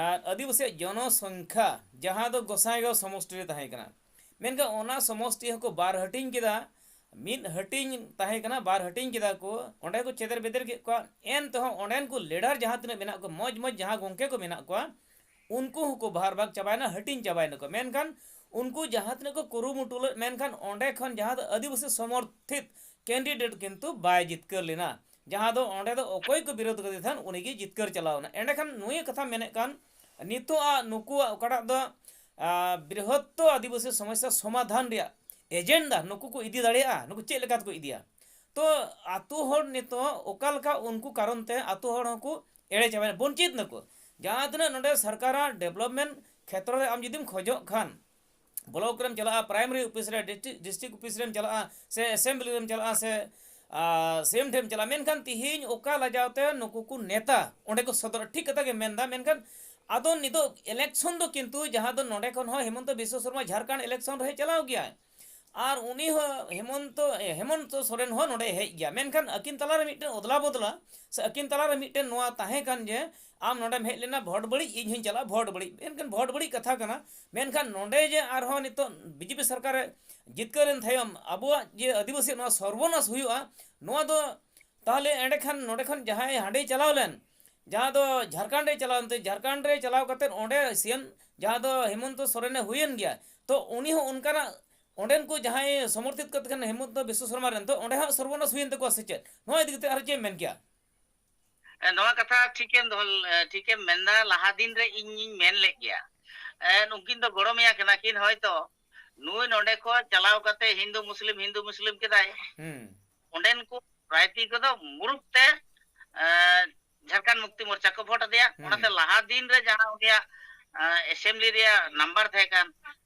ᱟᱨ ᱟᱹᱫᱤᱵᱟᱹᱥᱤᱭᱟᱜ ᱡᱚᱱᱚᱥᱚᱝᱠᱷᱟ ᱡᱟᱦᱟᱸ ᱫᱚ ᱜᱚᱸᱥᱟᱭᱜᱟᱸᱣ ᱥᱚᱢᱚᱥᱴᱤ ᱨᱮ ᱛᱟᱦᱮᱸ ᱠᱟᱱᱟ, ᱢᱮᱱᱠᱷᱟᱱ ᱚᱱᱟ ᱥᱚᱢᱚᱥᱴᱤ ᱦᱚᱸᱠᱚ ᱵᱟᱨ ᱦᱟᱹᱴᱤᱧ ᱠᱮᱫᱟ᱾ ᱢᱤᱫ ᱦᱟᱹᱴᱤᱧ ᱛᱟᱦᱮᱸ ᱠᱟᱱᱟ, ᱵᱟᱨ ᱦᱟᱹᱴᱤᱧ ᱠᱮᱫᱟ ᱠᱚ, ᱚᱸᱰᱮ ᱠᱚ ᱪᱮᱫᱮᱨ ᱵᱮᱫᱮᱨ ᱠᱮᱫ ᱠᱚᱣᱟ᱾ ᱮᱱ ᱛᱮᱦᱚᱸ ᱚᱸᱰᱮᱱ ᱠᱚ ᱞᱤᱰᱟᱨ ᱡᱟᱦᱟᱸ ᱛᱤᱱᱟᱹᱜ ᱢᱮᱱᱟᱜ ᱠᱚᱣᱟ, ᱢᱚᱡᱽ ᱢᱚᱡᱽ ᱡᱟᱦᱟᱸ ᱜᱚᱢᱠᱮ ᱠᱚ ᱢᱮᱱᱟᱜ ᱠᱚᱣᱟ, ᱩᱱᱠᱩ ᱦᱚᱸᱠᱚ ᱵᱷᱟᱨ ᱵᱷᱟᱜᱽ ᱪᱟᱵᱟᱭᱮᱱᱟ, ᱦᱟᱹᱴᱤᱧ ᱪᱟᱵᱟᱭᱮᱱᱟ ᱠᱚ᱾ ᱢᱮᱱᱠᱷᱟᱱ ᱩᱱᱠᱩ ᱡᱟᱦᱟᱸ ᱛᱤᱱᱟᱹᱜ ᱠᱚ ᱠᱩᱨᱩᱢᱩᱴᱩ ᱞᱮᱫ, ᱢᱮᱱᱠᱷᱟᱱ ᱚᱸᱰᱮ ᱠᱷᱚᱱ ᱡᱟᱦᱟᱸ ᱫᱚ ᱟᱹᱫᱤᱵᱟᱹᱥᱤ ᱥᱚᱢᱚᱨᱛᱷᱤᱛ ᱠᱮᱱᱰᱤᱰᱮᱴ ᱠᱤᱱᱛᱩ ᱵᱟᱭ ᱡᱤᱛᱠᱟᱹᱨ ᱞᱮᱱᱟ᱾ ᱡᱟᱦᱟᱸ ᱫᱚ ᱚᱸᱰᱮ ᱫᱚ ᱚᱠᱚᱭ ᱠᱚ ᱵᱤᱨᱳᱫᱷ ᱠᱟᱫᱮ ᱛᱟᱦᱮᱸᱱ, ᱩᱱᱤᱜᱮ ᱡᱤᱛᱠᱟᱹᱨ ᱪᱟᱞᱟᱣ ᱮᱱᱟ᱾ ᱮᱸᱰᱮᱠᱷᱟᱱ ᱱᱩᱭ ᱠᱟᱛᱷᱟ ᱢᱮᱱᱮᱫ ᱠᱟᱱ, ᱱᱤᱛᱚᱜ ᱟᱜ ᱱᱩᱠᱩᱣᱟᱜ ᱚᱠᱟᱴᱟᱜ ᱫᱚ, ᱟ, ᱵᱨᱤᱦᱚᱛᱛᱚ ᱟᱹᱫᱤᱵᱟᱹᱥᱤ ᱥᱚᱢᱚᱥᱥᱟ ᱥᱚᱢᱟᱫᱷᱟᱱ ᱨᱮᱭᱟᱜ ᱮᱡᱮᱱᱰᱟ ᱱᱩᱠᱩ ᱠᱚ ᱤᱫᱤ ᱫᱟᱲᱮᱭᱟᱜᱼᱟ, ᱱᱩᱠᱩ ᱪᱮᱫ ᱞᱮᱠᱟ ᱛᱮᱠᱚ ᱤᱫᱤᱭᱟ? ᱛᱚ ᱟᱛᱳ ᱦᱚᱲ ᱱᱤᱛᱚᱜ ᱚᱠᱟ ᱞᱮᱠᱟ ᱩᱱᱠᱩ ᱠᱟᱨᱚᱱ ᱛᱮ ᱟᱛᱳ ᱦᱚᱲ ᱦᱚᱸᱠᱚ ᱮᱲᱮ ᱪᱟᱵᱟᱭᱮᱱᱟ, ᱵᱚᱧᱪᱤᱛ ᱱᱟᱠᱚ᱾ ᱡᱟᱦᱟᱸ ᱛᱤᱱᱟᱹᱜ ᱱᱚᱰᱮ ᱥᱚᱨᱠᱟᱨᱟᱜ ᱰᱮᱵᱷᱞᱚᱯᱢᱮᱱᱴ ᱠᱷᱮᱛᱨᱚ ᱨᱮ ᱟᱢ ᱡᱩᱫᱤᱢ ᱠᱷᱚᱡᱚᱜ ᱠᱷᱟᱱ, ᱵᱞᱚᱠ ᱨᱮᱢ ᱪᱟᱞᱟᱜᱼᱟ, ᱯᱨᱟᱭᱢᱟᱨᱤ ᱚᱯᱷᱤᱥ ᱨᱮ, ᱰᱤᱥᱴᱨᱤᱠᱴ, ᱰᱤᱥᱴᱨᱤᱠᱴ ᱚᱯᱷᱤᱥ ᱨᱮᱢ ᱪᱟᱞᱟᱜᱼᱟ, ᱥᱮ ᱮᱥᱮᱢᱵᱞᱤ ᱨᱮᱢ ᱪᱟᱞᱟᱜᱼᱟ, ᱥᱮ, ᱟ, ᱥᱤ ᱮᱢ ᱴᱷᱮᱱ ᱪᱟᱞᱟᱜᱼᱟ, ᱢᱮᱱᱠᱷᱟᱱ ᱛᱤᱦᱤᱧ ᱚᱠᱟ ᱞᱟᱡᱟᱣ ᱛᱮ ᱱᱩᱠᱩ ᱠᱚ ᱱᱮᱛᱟ ᱚᱸᱰᱮ ᱠᱚ ᱥᱚᱫᱚᱨᱟ? ᱴᱷᱤᱠ ᱠᱟᱛᱷᱟ ᱜᱮ ᱢᱮᱱᱫᱟ, ᱢᱮᱱᱠᱷᱟᱱ ᱟᱫᱚ ᱱᱤᱛᱚᱜ ᱤᱞᱮᱠᱥᱚᱱ ᱫᱚ ᱠᱤᱱᱛᱩ ᱡᱟᱦᱟᱸ ᱫᱚ ᱱᱚᱰᱮ ᱠᱷᱚᱱ ᱦᱚᱸ ᱦᱮᱢᱚᱱᱛᱚ ᱵᱤᱥᱥᱚ ᱥᱚᱨᱢᱟ ᱡᱷᱟᱲᱠᱷᱚᱸᱰ ᱤᱞᱮᱠᱥᱚᱱ ᱨᱮ ᱪᱟᱞᱟᱣ ᱜᱮᱭᱟᱭ, ᱟᱨ ᱩᱱᱤ ᱦᱚᱸ ᱦᱮᱢᱚᱱᱛᱚ, ᱮ, ᱦᱮᱢᱚᱱᱛᱚ ᱥᱚᱨᱮᱱ ᱦᱚᱸ ᱱᱚᱰᱮ ᱦᱮᱡ ᱜᱮᱭᱟ, ᱢᱮᱱᱠᱷᱟᱱ ᱟᱹᱠᱤᱱ ᱛᱟᱞᱟᱨᱮ ᱢᱤᱫᱴᱮᱱ ᱚᱫᱽᱞᱟ ᱵᱚᱫᱽᱞᱟ ᱥᱮ ᱟᱹᱠᱤᱱ ᱛᱟᱞᱟᱨᱮ ᱢᱤᱫᱴᱮᱱ ᱱᱚᱣᱟ ᱛᱟᱦᱮᱸ ᱠᱟᱱ ᱡᱮ ᱟᱢ ᱱᱚᱰᱮᱢ ᱦᱮᱡ ᱞᱮᱱᱟ ᱵᱷᱳᱴ ᱵᱟᱹᱲᱤᱡ, ᱤᱧ ᱦᱚᱸᱧ ᱪᱟᱞᱟᱜᱼᱟ ᱵᱷᱳᱴ ᱵᱟᱹᱲᱤᱡ, ᱢᱮᱱᱠᱷᱟᱱ ᱵᱷᱳᱴ ᱵᱟᱹᱲᱤᱡ ᱠᱟᱛᱷᱟ ᱠᱟᱱᱟ᱾ ᱢᱮᱱᱠᱷᱟᱱ ᱱᱚᱰᱮ ᱡᱮ ᱟᱨᱦᱚᱸ ᱱᱤᱛᱚᱜ ᱵᱤᱡᱮᱯᱤ ᱥᱚᱨᱠᱟᱨᱮ ᱡᱤᱛᱠᱟᱹᱨ ᱮᱱ ᱛᱟᱭᱚᱢ ᱟᱵᱚᱣᱟᱜ ᱡᱮ ᱟᱹᱫᱤᱵᱟᱹᱥᱤ ᱱᱚᱣᱟ ᱥᱚᱨᱵᱚᱱᱟᱥ ᱦᱩᱭᱩᱜᱼᱟ, ᱱᱚᱣᱟ ᱫᱚ ᱛᱟᱦᱚᱞᱮ ᱮᱸᱰᱮᱠᱷᱟᱱ ᱱᱚᱰᱮ ᱠᱷᱚᱱ ᱡᱟᱦᱟᱸᱭ ᱦᱟᱸᱰᱮᱭ ᱪᱟᱞᱟᱣ ᱞᱮᱱ, ᱡᱟᱦᱟᱸ ᱫᱚ ᱡᱷᱟᱲᱠᱷᱚᱸᱰ ᱨᱮ ᱪᱟᱞᱟᱣ ᱮᱱᱛᱮ, ᱡᱷᱟᱲᱠᱷᱚᱸᱰ ᱨᱮ ᱪᱟᱞᱟᱣ ᱠᱟᱛᱮᱫ ᱚᱸᱰᱮ ᱥᱤ ᱮᱢ ᱡᱟᱦᱟᱸ ᱫᱚ ᱦᱮᱢᱚᱱᱛᱚ ᱥᱚᱨᱮᱱᱮ ᱦᱩᱭᱮᱱ ᱜᱮᱭᱟ, ᱛᱚ ᱩᱱᱤ ᱦᱚᱸ ᱚᱱᱠᱟᱱᱟᱜ ᱚᱸᱰᱮᱱ ᱠᱚ ᱡᱟᱦᱟᱸᱭ ᱥᱚᱢᱚᱨᱛᱷᱤᱛ ᱠᱟᱛᱮ ᱠᱷᱟᱱ ᱦᱮᱢᱚᱱᱛᱚ ᱵᱤᱥᱥᱚ ᱥᱚᱨᱢᱟ ᱨᱮᱱ, ᱛᱚ ᱚᱸᱰᱮ ᱦᱚᱸ ᱥᱚᱨᱵᱚᱱᱟᱥ ᱦᱩᱭᱮᱱ ᱛᱟᱠᱚᱣᱟ ᱥᱮ ᱪᱮᱫ? ᱱᱚᱣᱟ ᱤᱫᱤ ᱠᱟᱛᱮ ᱟᱨ ᱪᱮᱫ ᱮᱢ ᱢᱮᱱ ᱠᱮᱭᱟ? ᱮ, ᱱᱚᱣᱟ ᱠᱟᱛᱷᱟ ᱴᱷᱤᱠᱮᱢ ᱫᱚᱦᱚ, ᱮ, ᱴᱷᱤᱠᱮᱢ ᱢᱮᱱᱫᱟ᱾ ᱞᱟᱦᱟ ᱫᱤᱱ ᱨᱮ ᱤᱧᱤᱧ ᱢᱮᱱ ᱞᱮᱫ ᱜᱮᱭᱟ, ᱮ, ᱱᱩᱠᱤᱱ ᱫᱚ ᱜᱚᱲᱚᱢᱮᱭᱟ ᱠᱟᱱᱟ ᱠᱤᱱ ᱦᱚᱭᱛᱚ, ᱱᱩᱭ ᱱᱚᱰᱮ ᱠᱷᱚᱱ ᱪᱟᱞᱟᱣ ᱠᱟᱛᱮ ᱦᱤᱱᱫᱩ ᱢᱩᱥᱞᱤᱢ, ᱦᱤᱱᱫᱩ ᱢᱩᱥᱞᱤᱢ ᱠᱮᱫᱟᱭ᱾ ᱦᱩᱸ᱾ ᱚᱸᱰᱮᱱ ᱠᱚ ᱨᱟᱭᱛᱤ ᱠᱚᱫᱚ ᱢᱩᱨᱩᱠ ᱛᱮ, ᱮ, ᱡᱷᱟᱲᱠᱷᱚᱸᱰ ᱢᱩᱠᱛᱤ ᱢᱳᱨᱪᱟ ᱠᱚ ᱵᱷᱳᱴ ᱟᱫᱮᱭᱟ᱾ ᱦᱩᱸ᱾ ᱚᱱᱟᱛᱮ ᱞᱟᱦᱟ ᱫᱤᱱ ᱨᱮ ᱡᱟᱦᱟᱸ ᱩᱱᱤᱭᱟᱜ, ᱮ, ᱮᱥᱮᱢᱵᱞᱤ ᱨᱮᱭᱟᱜ ᱱᱟᱢᱵᱟᱨ ᱛᱟᱦᱮᱸ ᱠᱟᱱ,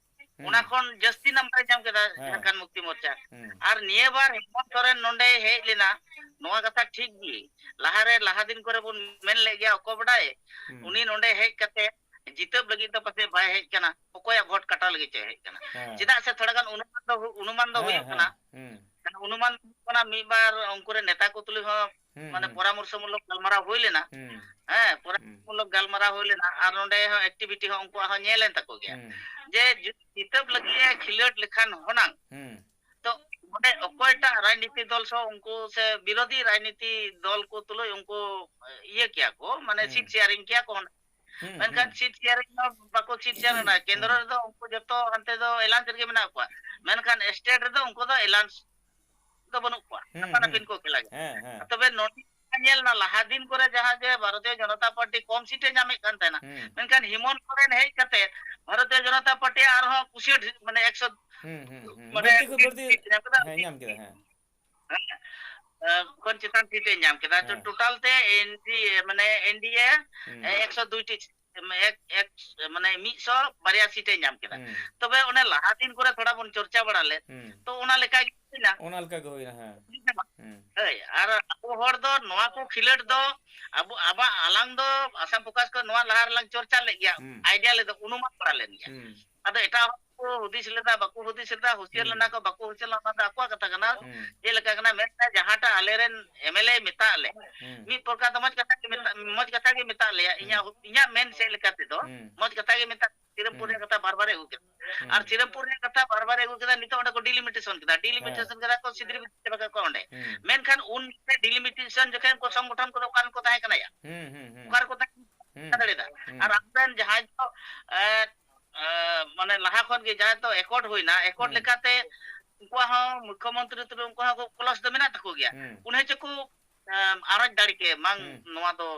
ᱦᱩᱸ᱾ ᱚᱱᱟ ᱠᱷᱚᱱ ᱡᱟᱹᱥᱛᱤ ᱱᱟᱢᱵᱟᱨ ᱮ ᱧᱟᱢ ᱠᱮᱫᱟ᱾ ᱦᱮᱸ᱾ ᱡᱷᱟᱲᱠᱷᱚᱸᱰ ᱢᱩᱠᱛᱤ ᱢᱳᱨᱪᱟ᱾ ᱦᱩᱸ᱾ ᱟᱨ ᱱᱤᱭᱟᱹ ᱵᱟᱨ ᱦᱮᱢᱚᱱᱛ ᱥᱚᱨᱮᱱ ᱱᱚᱰᱮᱭ ᱦᱮᱡ ᱞᱮᱱᱟ, ᱱᱚᱣᱟ ᱠᱟᱛᱷᱟ ᱴᱷᱤᱠ ᱜᱮ, ᱞᱟᱦᱟᱨᱮ, ᱞᱟᱦᱟ ᱫᱤᱱ ᱠᱚᱨᱮ ᱵᱚᱱ ᱢᱮᱱ ᱞᱮᱫ ᱜᱮᱭᱟ, ᱚᱠᱚᱭ ᱵᱟᱰᱟᱭ, ᱦᱩᱸ᱾ ᱩᱱᱤ ᱱᱚᱰᱮ ᱦᱮᱡ ᱠᱟᱛᱮ ᱡᱤᱛᱟᱹᱣ ᱞᱟᱹᱜᱤᱫ ᱫᱚ ᱯᱟᱥᱮᱡ ᱵᱟᱭ ᱦᱮᱡ ᱠᱟᱱᱟ, ᱚᱠᱚᱭᱟᱜ ᱵᱷᱳᱴ ᱠᱟᱴᱟᱣ ᱞᱟᱹᱜᱤᱫ ᱪᱚᱭ ᱦᱮᱡ ᱠᱟᱱᱟ᱾ ᱦᱮᱸ᱾ ᱪᱮᱫᱟᱜ ᱥᱮ ᱛᱷᱚᱲᱟ ᱜᱟᱱ ᱚᱱᱩᱢᱟᱱ ᱫᱚ ᱦᱩ-, ᱚᱱᱩᱢᱟᱱ ᱫᱚ ᱦᱮᱸ, ᱦᱩᱭᱩᱜ ᱦᱮᱸ᱾ ᱠᱟᱱᱟ᱾ ᱦᱩᱸ᱾ ᱚᱱᱩᱢᱟᱱ ᱦᱩᱭᱩᱜ ᱠᱟᱱᱟ, ᱢᱤᱫ ᱵᱟᱨ ᱩᱱᱠᱩ ᱨᱮᱱ ᱱᱮᱛᱟ ᱠᱚ ᱛᱩᱞᱩᱡ ᱦᱚᱸ ᱦᱩᱸ, ᱢᱟᱱᱮ ᱦᱩᱸ᱾ ᱯᱚᱨᱟᱢᱚᱨᱥᱚ ᱢᱩᱞᱚᱠ ᱜᱟᱞᱢᱟᱨᱟᱣ ᱦᱩᱭ ᱞᱮᱱᱟ᱾ ᱦᱩᱸ᱾ ᱦᱮᱸ, ᱯᱚᱨᱟᱢᱚᱨᱥᱚ ᱦᱩᱸ᱾ ᱢᱩᱞᱚᱠ ᱜᱟᱞᱢᱟᱨᱟᱣ ᱦᱩᱭ ᱞᱮᱱᱟ, ᱟᱨ ᱱᱚᱰᱮ ᱦᱚᱸ activity ᱦᱚᱸ ᱩᱱᱠᱩᱣᱟᱜ ᱦᱚᱸ ᱧᱮᱞᱮᱱ ᱛᱟᱠᱚ ᱜᱮᱭᱟ᱾ ᱦᱩᱸ᱾ ᱡᱮ ᱡᱩᱫᱤ ᱡᱤᱛᱟᱹᱣ ᱞᱟᱹᱜᱤᱫ ᱮ ᱠᱷᱤᱞᱟᱹᱴ ᱞᱮᱠᱷᱟᱱ ᱦᱩᱱᱟᱝ, ᱦᱩᱸ᱾ ᱛᱚ ᱚᱸᱰᱮ ᱚᱠᱚᱭᱴᱟᱜ ᱨᱟᱡᱽᱱᱤᱛᱤ ᱫᱚᱞ ᱥᱚ ᱩᱱᱠᱩ ᱥᱮ ᱵᱤᱨᱳᱫᱷᱤ ᱨᱟᱡᱽᱱᱤᱛᱤ ᱫᱚᱞ ᱠᱚ ᱛᱩᱞᱩᱡ ᱩᱱᱠᱩ ᱤᱭᱟᱹ ᱠᱮᱭᱟ ᱠᱚ, ᱢᱟᱱᱮ ᱦᱩᱸ᱾ seat sharing ᱠᱮᱭᱟ ᱠᱚ᱾ ᱦᱩᱸ, ᱢᱮᱱᱠᱷᱟᱱ ᱦᱩᱸ᱾ Seat sharing ᱢᱟ ᱵᱟᱠᱚ seat sharing ᱮᱱᱟ᱾ ᱠᱮᱱᱫᱨᱚ ᱦᱩᱸ᱾ ᱨᱮᱫᱚ ᱩᱱᱠᱩ ᱡᱚᱛᱚ ᱦᱟᱱᱛᱮ ᱫᱚ alliance ᱨᱮᱜᱮ ᱢᱮᱱᱟᱜ ᱠᱚᱣᱟ᱾ ᱢᱮᱱᱠᱷᱟᱱ state ᱨᱮᱫᱚ ᱩᱱᱠᱩ ᱫᱚ alliance ᱫᱚ ᱵᱟᱹᱱᱩᱜ ᱠᱚᱣᱟ᱾ ᱦᱩᱸ, ᱟᱯᱟᱱ ᱟᱹᱯᱤᱱ ᱦᱩᱸ᱾ ᱠᱚ ᱠᱷᱮᱞᱟ ᱜᱮ᱾ ᱦᱮᱸ, ᱦᱮᱸ᱾ ᱛᱚᱵᱮ ᱱᱚᱰᱮ ᱧᱮᱞ ᱮᱱᱟ, ᱞᱟᱦᱟ ᱫᱤᱱ ᱠᱚᱨᱮ ᱡᱟᱦᱟᱸ ᱡᱮ ᱵᱷᱟᱨᱚᱛᱤᱭᱚ ᱡᱚᱱᱚᱛᱟ ᱯᱟᱨᱴᱤ ᱠᱚᱢ seat ᱮ ᱧᱟᱢᱮᱫ ᱠᱟᱱ ᱛᱟᱦᱮᱱᱟ, ᱦᱩᱸ᱾ ᱢᱮᱱᱠᱷᱟᱱ ᱦᱤᱢᱚᱱᱛ ᱥᱚᱨᱮᱱ ᱦᱮᱡ ᱠᱟᱛᱮ ᱵᱷᱟᱨᱚᱛᱤᱭᱚ ᱡᱚᱱᱚᱛᱟ ᱯᱟᱨᱴᱤ ᱟᱨᱦᱚᱸ ᱯᱩᱥᱤᱴ, ᱢᱟᱱᱮ, ᱮᱠᱥᱚ, ᱦᱩᱸ, ᱦᱩᱸ, ᱦᱩᱸ᱾ ᱢᱟᱱᱮ, ᱵᱟᱹᱲᱛᱤ ᱠᱷᱚᱱ ᱵᱟᱹᱲᱛᱤ, seat ᱧᱟᱢ ᱠᱮᱫᱟ᱾ ᱦᱮᱸ, ᱧᱟᱢ ᱠᱮᱫᱟ, ᱦᱮᱸ᱾ ᱦᱮᱸ, ᱮ, ᱠᱷᱚᱱ ᱪᱮᱛᱟᱱ seat ᱮ ᱧᱟᱢ ᱠᱮᱫᱟ᱾ ᱛᱚ, ᱦᱮᱸ᱾ Total ᱛᱮ NDA, ᱢᱟᱱᱮ, NDA, ᱦᱩᱸ᱾ ᱮ, ᱮᱠᱥᱚ ᱫᱩᱭ ᱴᱤ, ᱮᱠ, ᱮᱠ, ᱢᱟᱱᱮ, ᱢᱤᱫ ᱥᱚ ᱵᱟᱨᱭᱟ seat ᱮ ᱧᱟᱢ ᱠᱮᱫᱟ᱾ ᱦᱩᱸ᱾ ᱛᱚᱵᱮ ᱚᱱᱮ ᱞᱟᱦᱟ ᱫᱤᱱ ᱠᱚᱨᱮ ᱛᱷᱚᱲᱟ ᱵᱚᱱ ᱪᱚᱨᱪᱟ ᱵᱟᱲᱟ ᱞᱮᱫ, ᱦᱩᱸ᱾ ᱛᱚ, ᱚᱱᱟ ᱞᱮᱠᱟ ᱜᱮ ᱦᱩᱭᱱᱟ᱾ ᱚᱱᱟ ᱞᱮᱠᱟ ᱜᱮ ᱦᱩᱭᱱᱟ, ᱦᱮᱸ᱾ ᱦᱩᱸ᱾ ᱦᱳᱭ, ᱟᱨ ᱟᱵᱚ ᱦᱚᱲ ᱫᱚ ᱱᱚᱣᱟ ᱠᱚ ᱠᱷᱮᱞᱳᱰ ᱫᱚ ᱟᱵᱚ, ᱟᱵᱚᱣᱟᱜ ᱟᱞᱟᱝ ᱫᱚ ᱟᱥᱟᱢ ᱯᱷᱳᱠᱟᱥ ᱠᱚ ᱱᱚᱣᱟ ᱞᱟᱦᱟ ᱨᱮᱞᱟᱝ ᱪᱚᱨᱪᱟ ᱞᱮᱫ ᱜᱮᱭᱟ, ᱦᱩᱸ᱾ Idea ᱞᱮᱫᱟ, ᱚᱱᱩᱢᱟᱱ ᱵᱟᱲᱟ ᱞᱮᱱ ᱜᱮᱭᱟ᱾ ᱦᱩᱸ᱾ ᱟᱫᱚ ᱮᱴᱟᱜ ᱦᱚᱲ ᱠᱚ ᱦᱩᱫᱤᱥ ᱞᱮᱫᱟ, ᱵᱟᱠᱚ ᱦᱩᱫᱤᱥ ᱞᱮᱫᱟ, ᱦᱩᱸᱥᱤᱭᱟᱹᱨ ᱦᱩᱸ᱾ ᱞᱮᱱᱟ ᱠᱚ, ᱵᱟᱠᱚ ᱦᱩᱥᱤᱭᱟᱹᱨ ᱞᱮᱱᱟ, ᱚᱱᱟ ᱫᱚ ᱟᱠᱚᱣᱟᱜ ᱠᱟᱛᱷᱟ ᱠᱟᱱᱟ᱾ ᱦᱩᱸ᱾ ᱪᱮᱫ ᱞᱮᱠᱟ ᱠᱟᱱᱟ, ᱢᱮᱱᱠᱷᱟᱱ ᱡᱟᱦᱟᱸᱴᱟᱜ ᱟᱞᱮᱨᱮᱱ MLA ᱢᱮᱛᱟᱜ ᱞᱮ, ᱦᱩᱸ᱾ ᱢᱤᱫ ᱯᱨᱚᱠᱟᱨ ᱫᱚ ᱢᱚᱡᱽ ᱠᱟᱛᱷᱟ ᱜᱮ ᱢᱮᱛᱟ-, ᱢᱚᱡᱽ ᱠᱟᱛᱷᱟ ᱜᱮ ᱢᱮᱛᱟᱜ ᱞᱮᱭᱟ᱾ ᱦᱩᱸ᱾ ᱤᱧᱟᱹᱜ ᱦᱩ-, ᱤᱧᱟᱹᱜ ᱢᱮᱱ ᱥᱮᱫ ᱞᱮᱠᱟ ᱛᱮᱫᱚ, ᱦᱩᱸ᱾ ᱢᱚᱡᱽ ᱠᱟᱛᱷᱟ ᱜᱮ ᱢᱮᱛᱟᱜ, ᱥᱤᱨᱟᱹᱢᱯᱩᱨ ᱦᱩᱸ᱾ ᱨᱮᱭᱟᱜ ᱠᱟᱛᱷᱟ ᱵᱟᱨ ᱵᱟᱨᱮ ᱟᱹᱜᱩ ᱠᱮᱫᱟ᱾ ᱦᱩᱸ᱾ ᱟᱨ ᱥᱤᱨᱟᱹᱢᱯᱩᱨ ᱨᱮᱭᱟᱜ ᱠᱟᱛᱷᱟ ᱵᱟᱨ ᱵᱟᱨᱮ ᱟᱹᱜᱩ ᱠᱮᱫᱟ, ᱱᱤᱛᱚᱜ ᱚᱸᱰᱮ ᱠᱚ delimitation ᱠᱮᱫᱟ᱾ Delimitation ᱦᱮᱸ᱾ ᱠᱮᱫᱟ ᱠᱚ, ᱥᱤᱫᱽᱨᱤ ᱵᱤᱫᱽᱨᱤ ᱪᱟᱵᱟ ᱠᱟᱜ ᱠᱚᱣᱟ ᱚᱸᱰᱮ᱾ ᱦᱩᱸ᱾ ᱢᱮᱱᱠᱷᱟᱱ ᱩᱱ delimitation ᱡᱚᱠᱷᱮᱱ ᱩᱱᱠᱩ ᱥᱚᱝᱜᱚᱴᱷᱚᱱ ᱠᱚᱫᱚ ᱚᱠᱟ ᱨᱮᱠᱚ ᱛᱟᱦᱮᱸ ᱠᱟᱱᱟ ᱭᱟ? ᱦᱩᱸ, ᱦᱩᱸ, ᱦᱩᱸ᱾ ᱚᱠᱟ ᱨᱮᱠᱚ ᱛᱟᱦᱮᱸ ᱦᱩᱸ᱾ ᱫᱟᱲᱮᱭᱟᱫᱟ? ᱦᱩᱸ᱾ ᱟᱨ ᱟᱵᱚᱨᱮᱱ ᱡᱟᱦᱟᱸᱭ ᱫᱚ, ᱮ, ᱮ, ᱢᱟᱱᱮ ᱞᱟᱦᱟ ᱠᱷᱚᱱ ᱜᱮ ᱡᱟᱦᱟᱸᱭ ᱫᱚ accord ᱦᱩᱭᱱᱟ, accord ᱦᱩᱸ᱾ ᱞᱮᱠᱟᱛᱮ ᱩᱱᱠᱩᱣᱟᱜ ᱦᱚᱸ ᱢᱩᱠᱷᱭᱚᱢᱚᱱᱛᱨᱤ ᱛᱩᱞᱩᱡ ᱩᱱᱠᱩᱣᱟᱜ ᱦᱚᱸ clause ᱫᱚ ᱢᱮᱱᱟᱜ ᱛᱟᱠᱚ ᱜᱮᱭᱟ᱾ ᱦᱩᱸ᱾ ᱩᱱᱤ ᱦᱚᱸ ᱪᱮᱫ ᱠᱚ, ᱮ, ᱟᱨᱚᱡ ᱫᱟᱲᱮ ᱠᱮ, ᱵᱟᱝ, ᱦᱩᱸ᱾ ᱱᱚᱣᱟ ᱫᱚ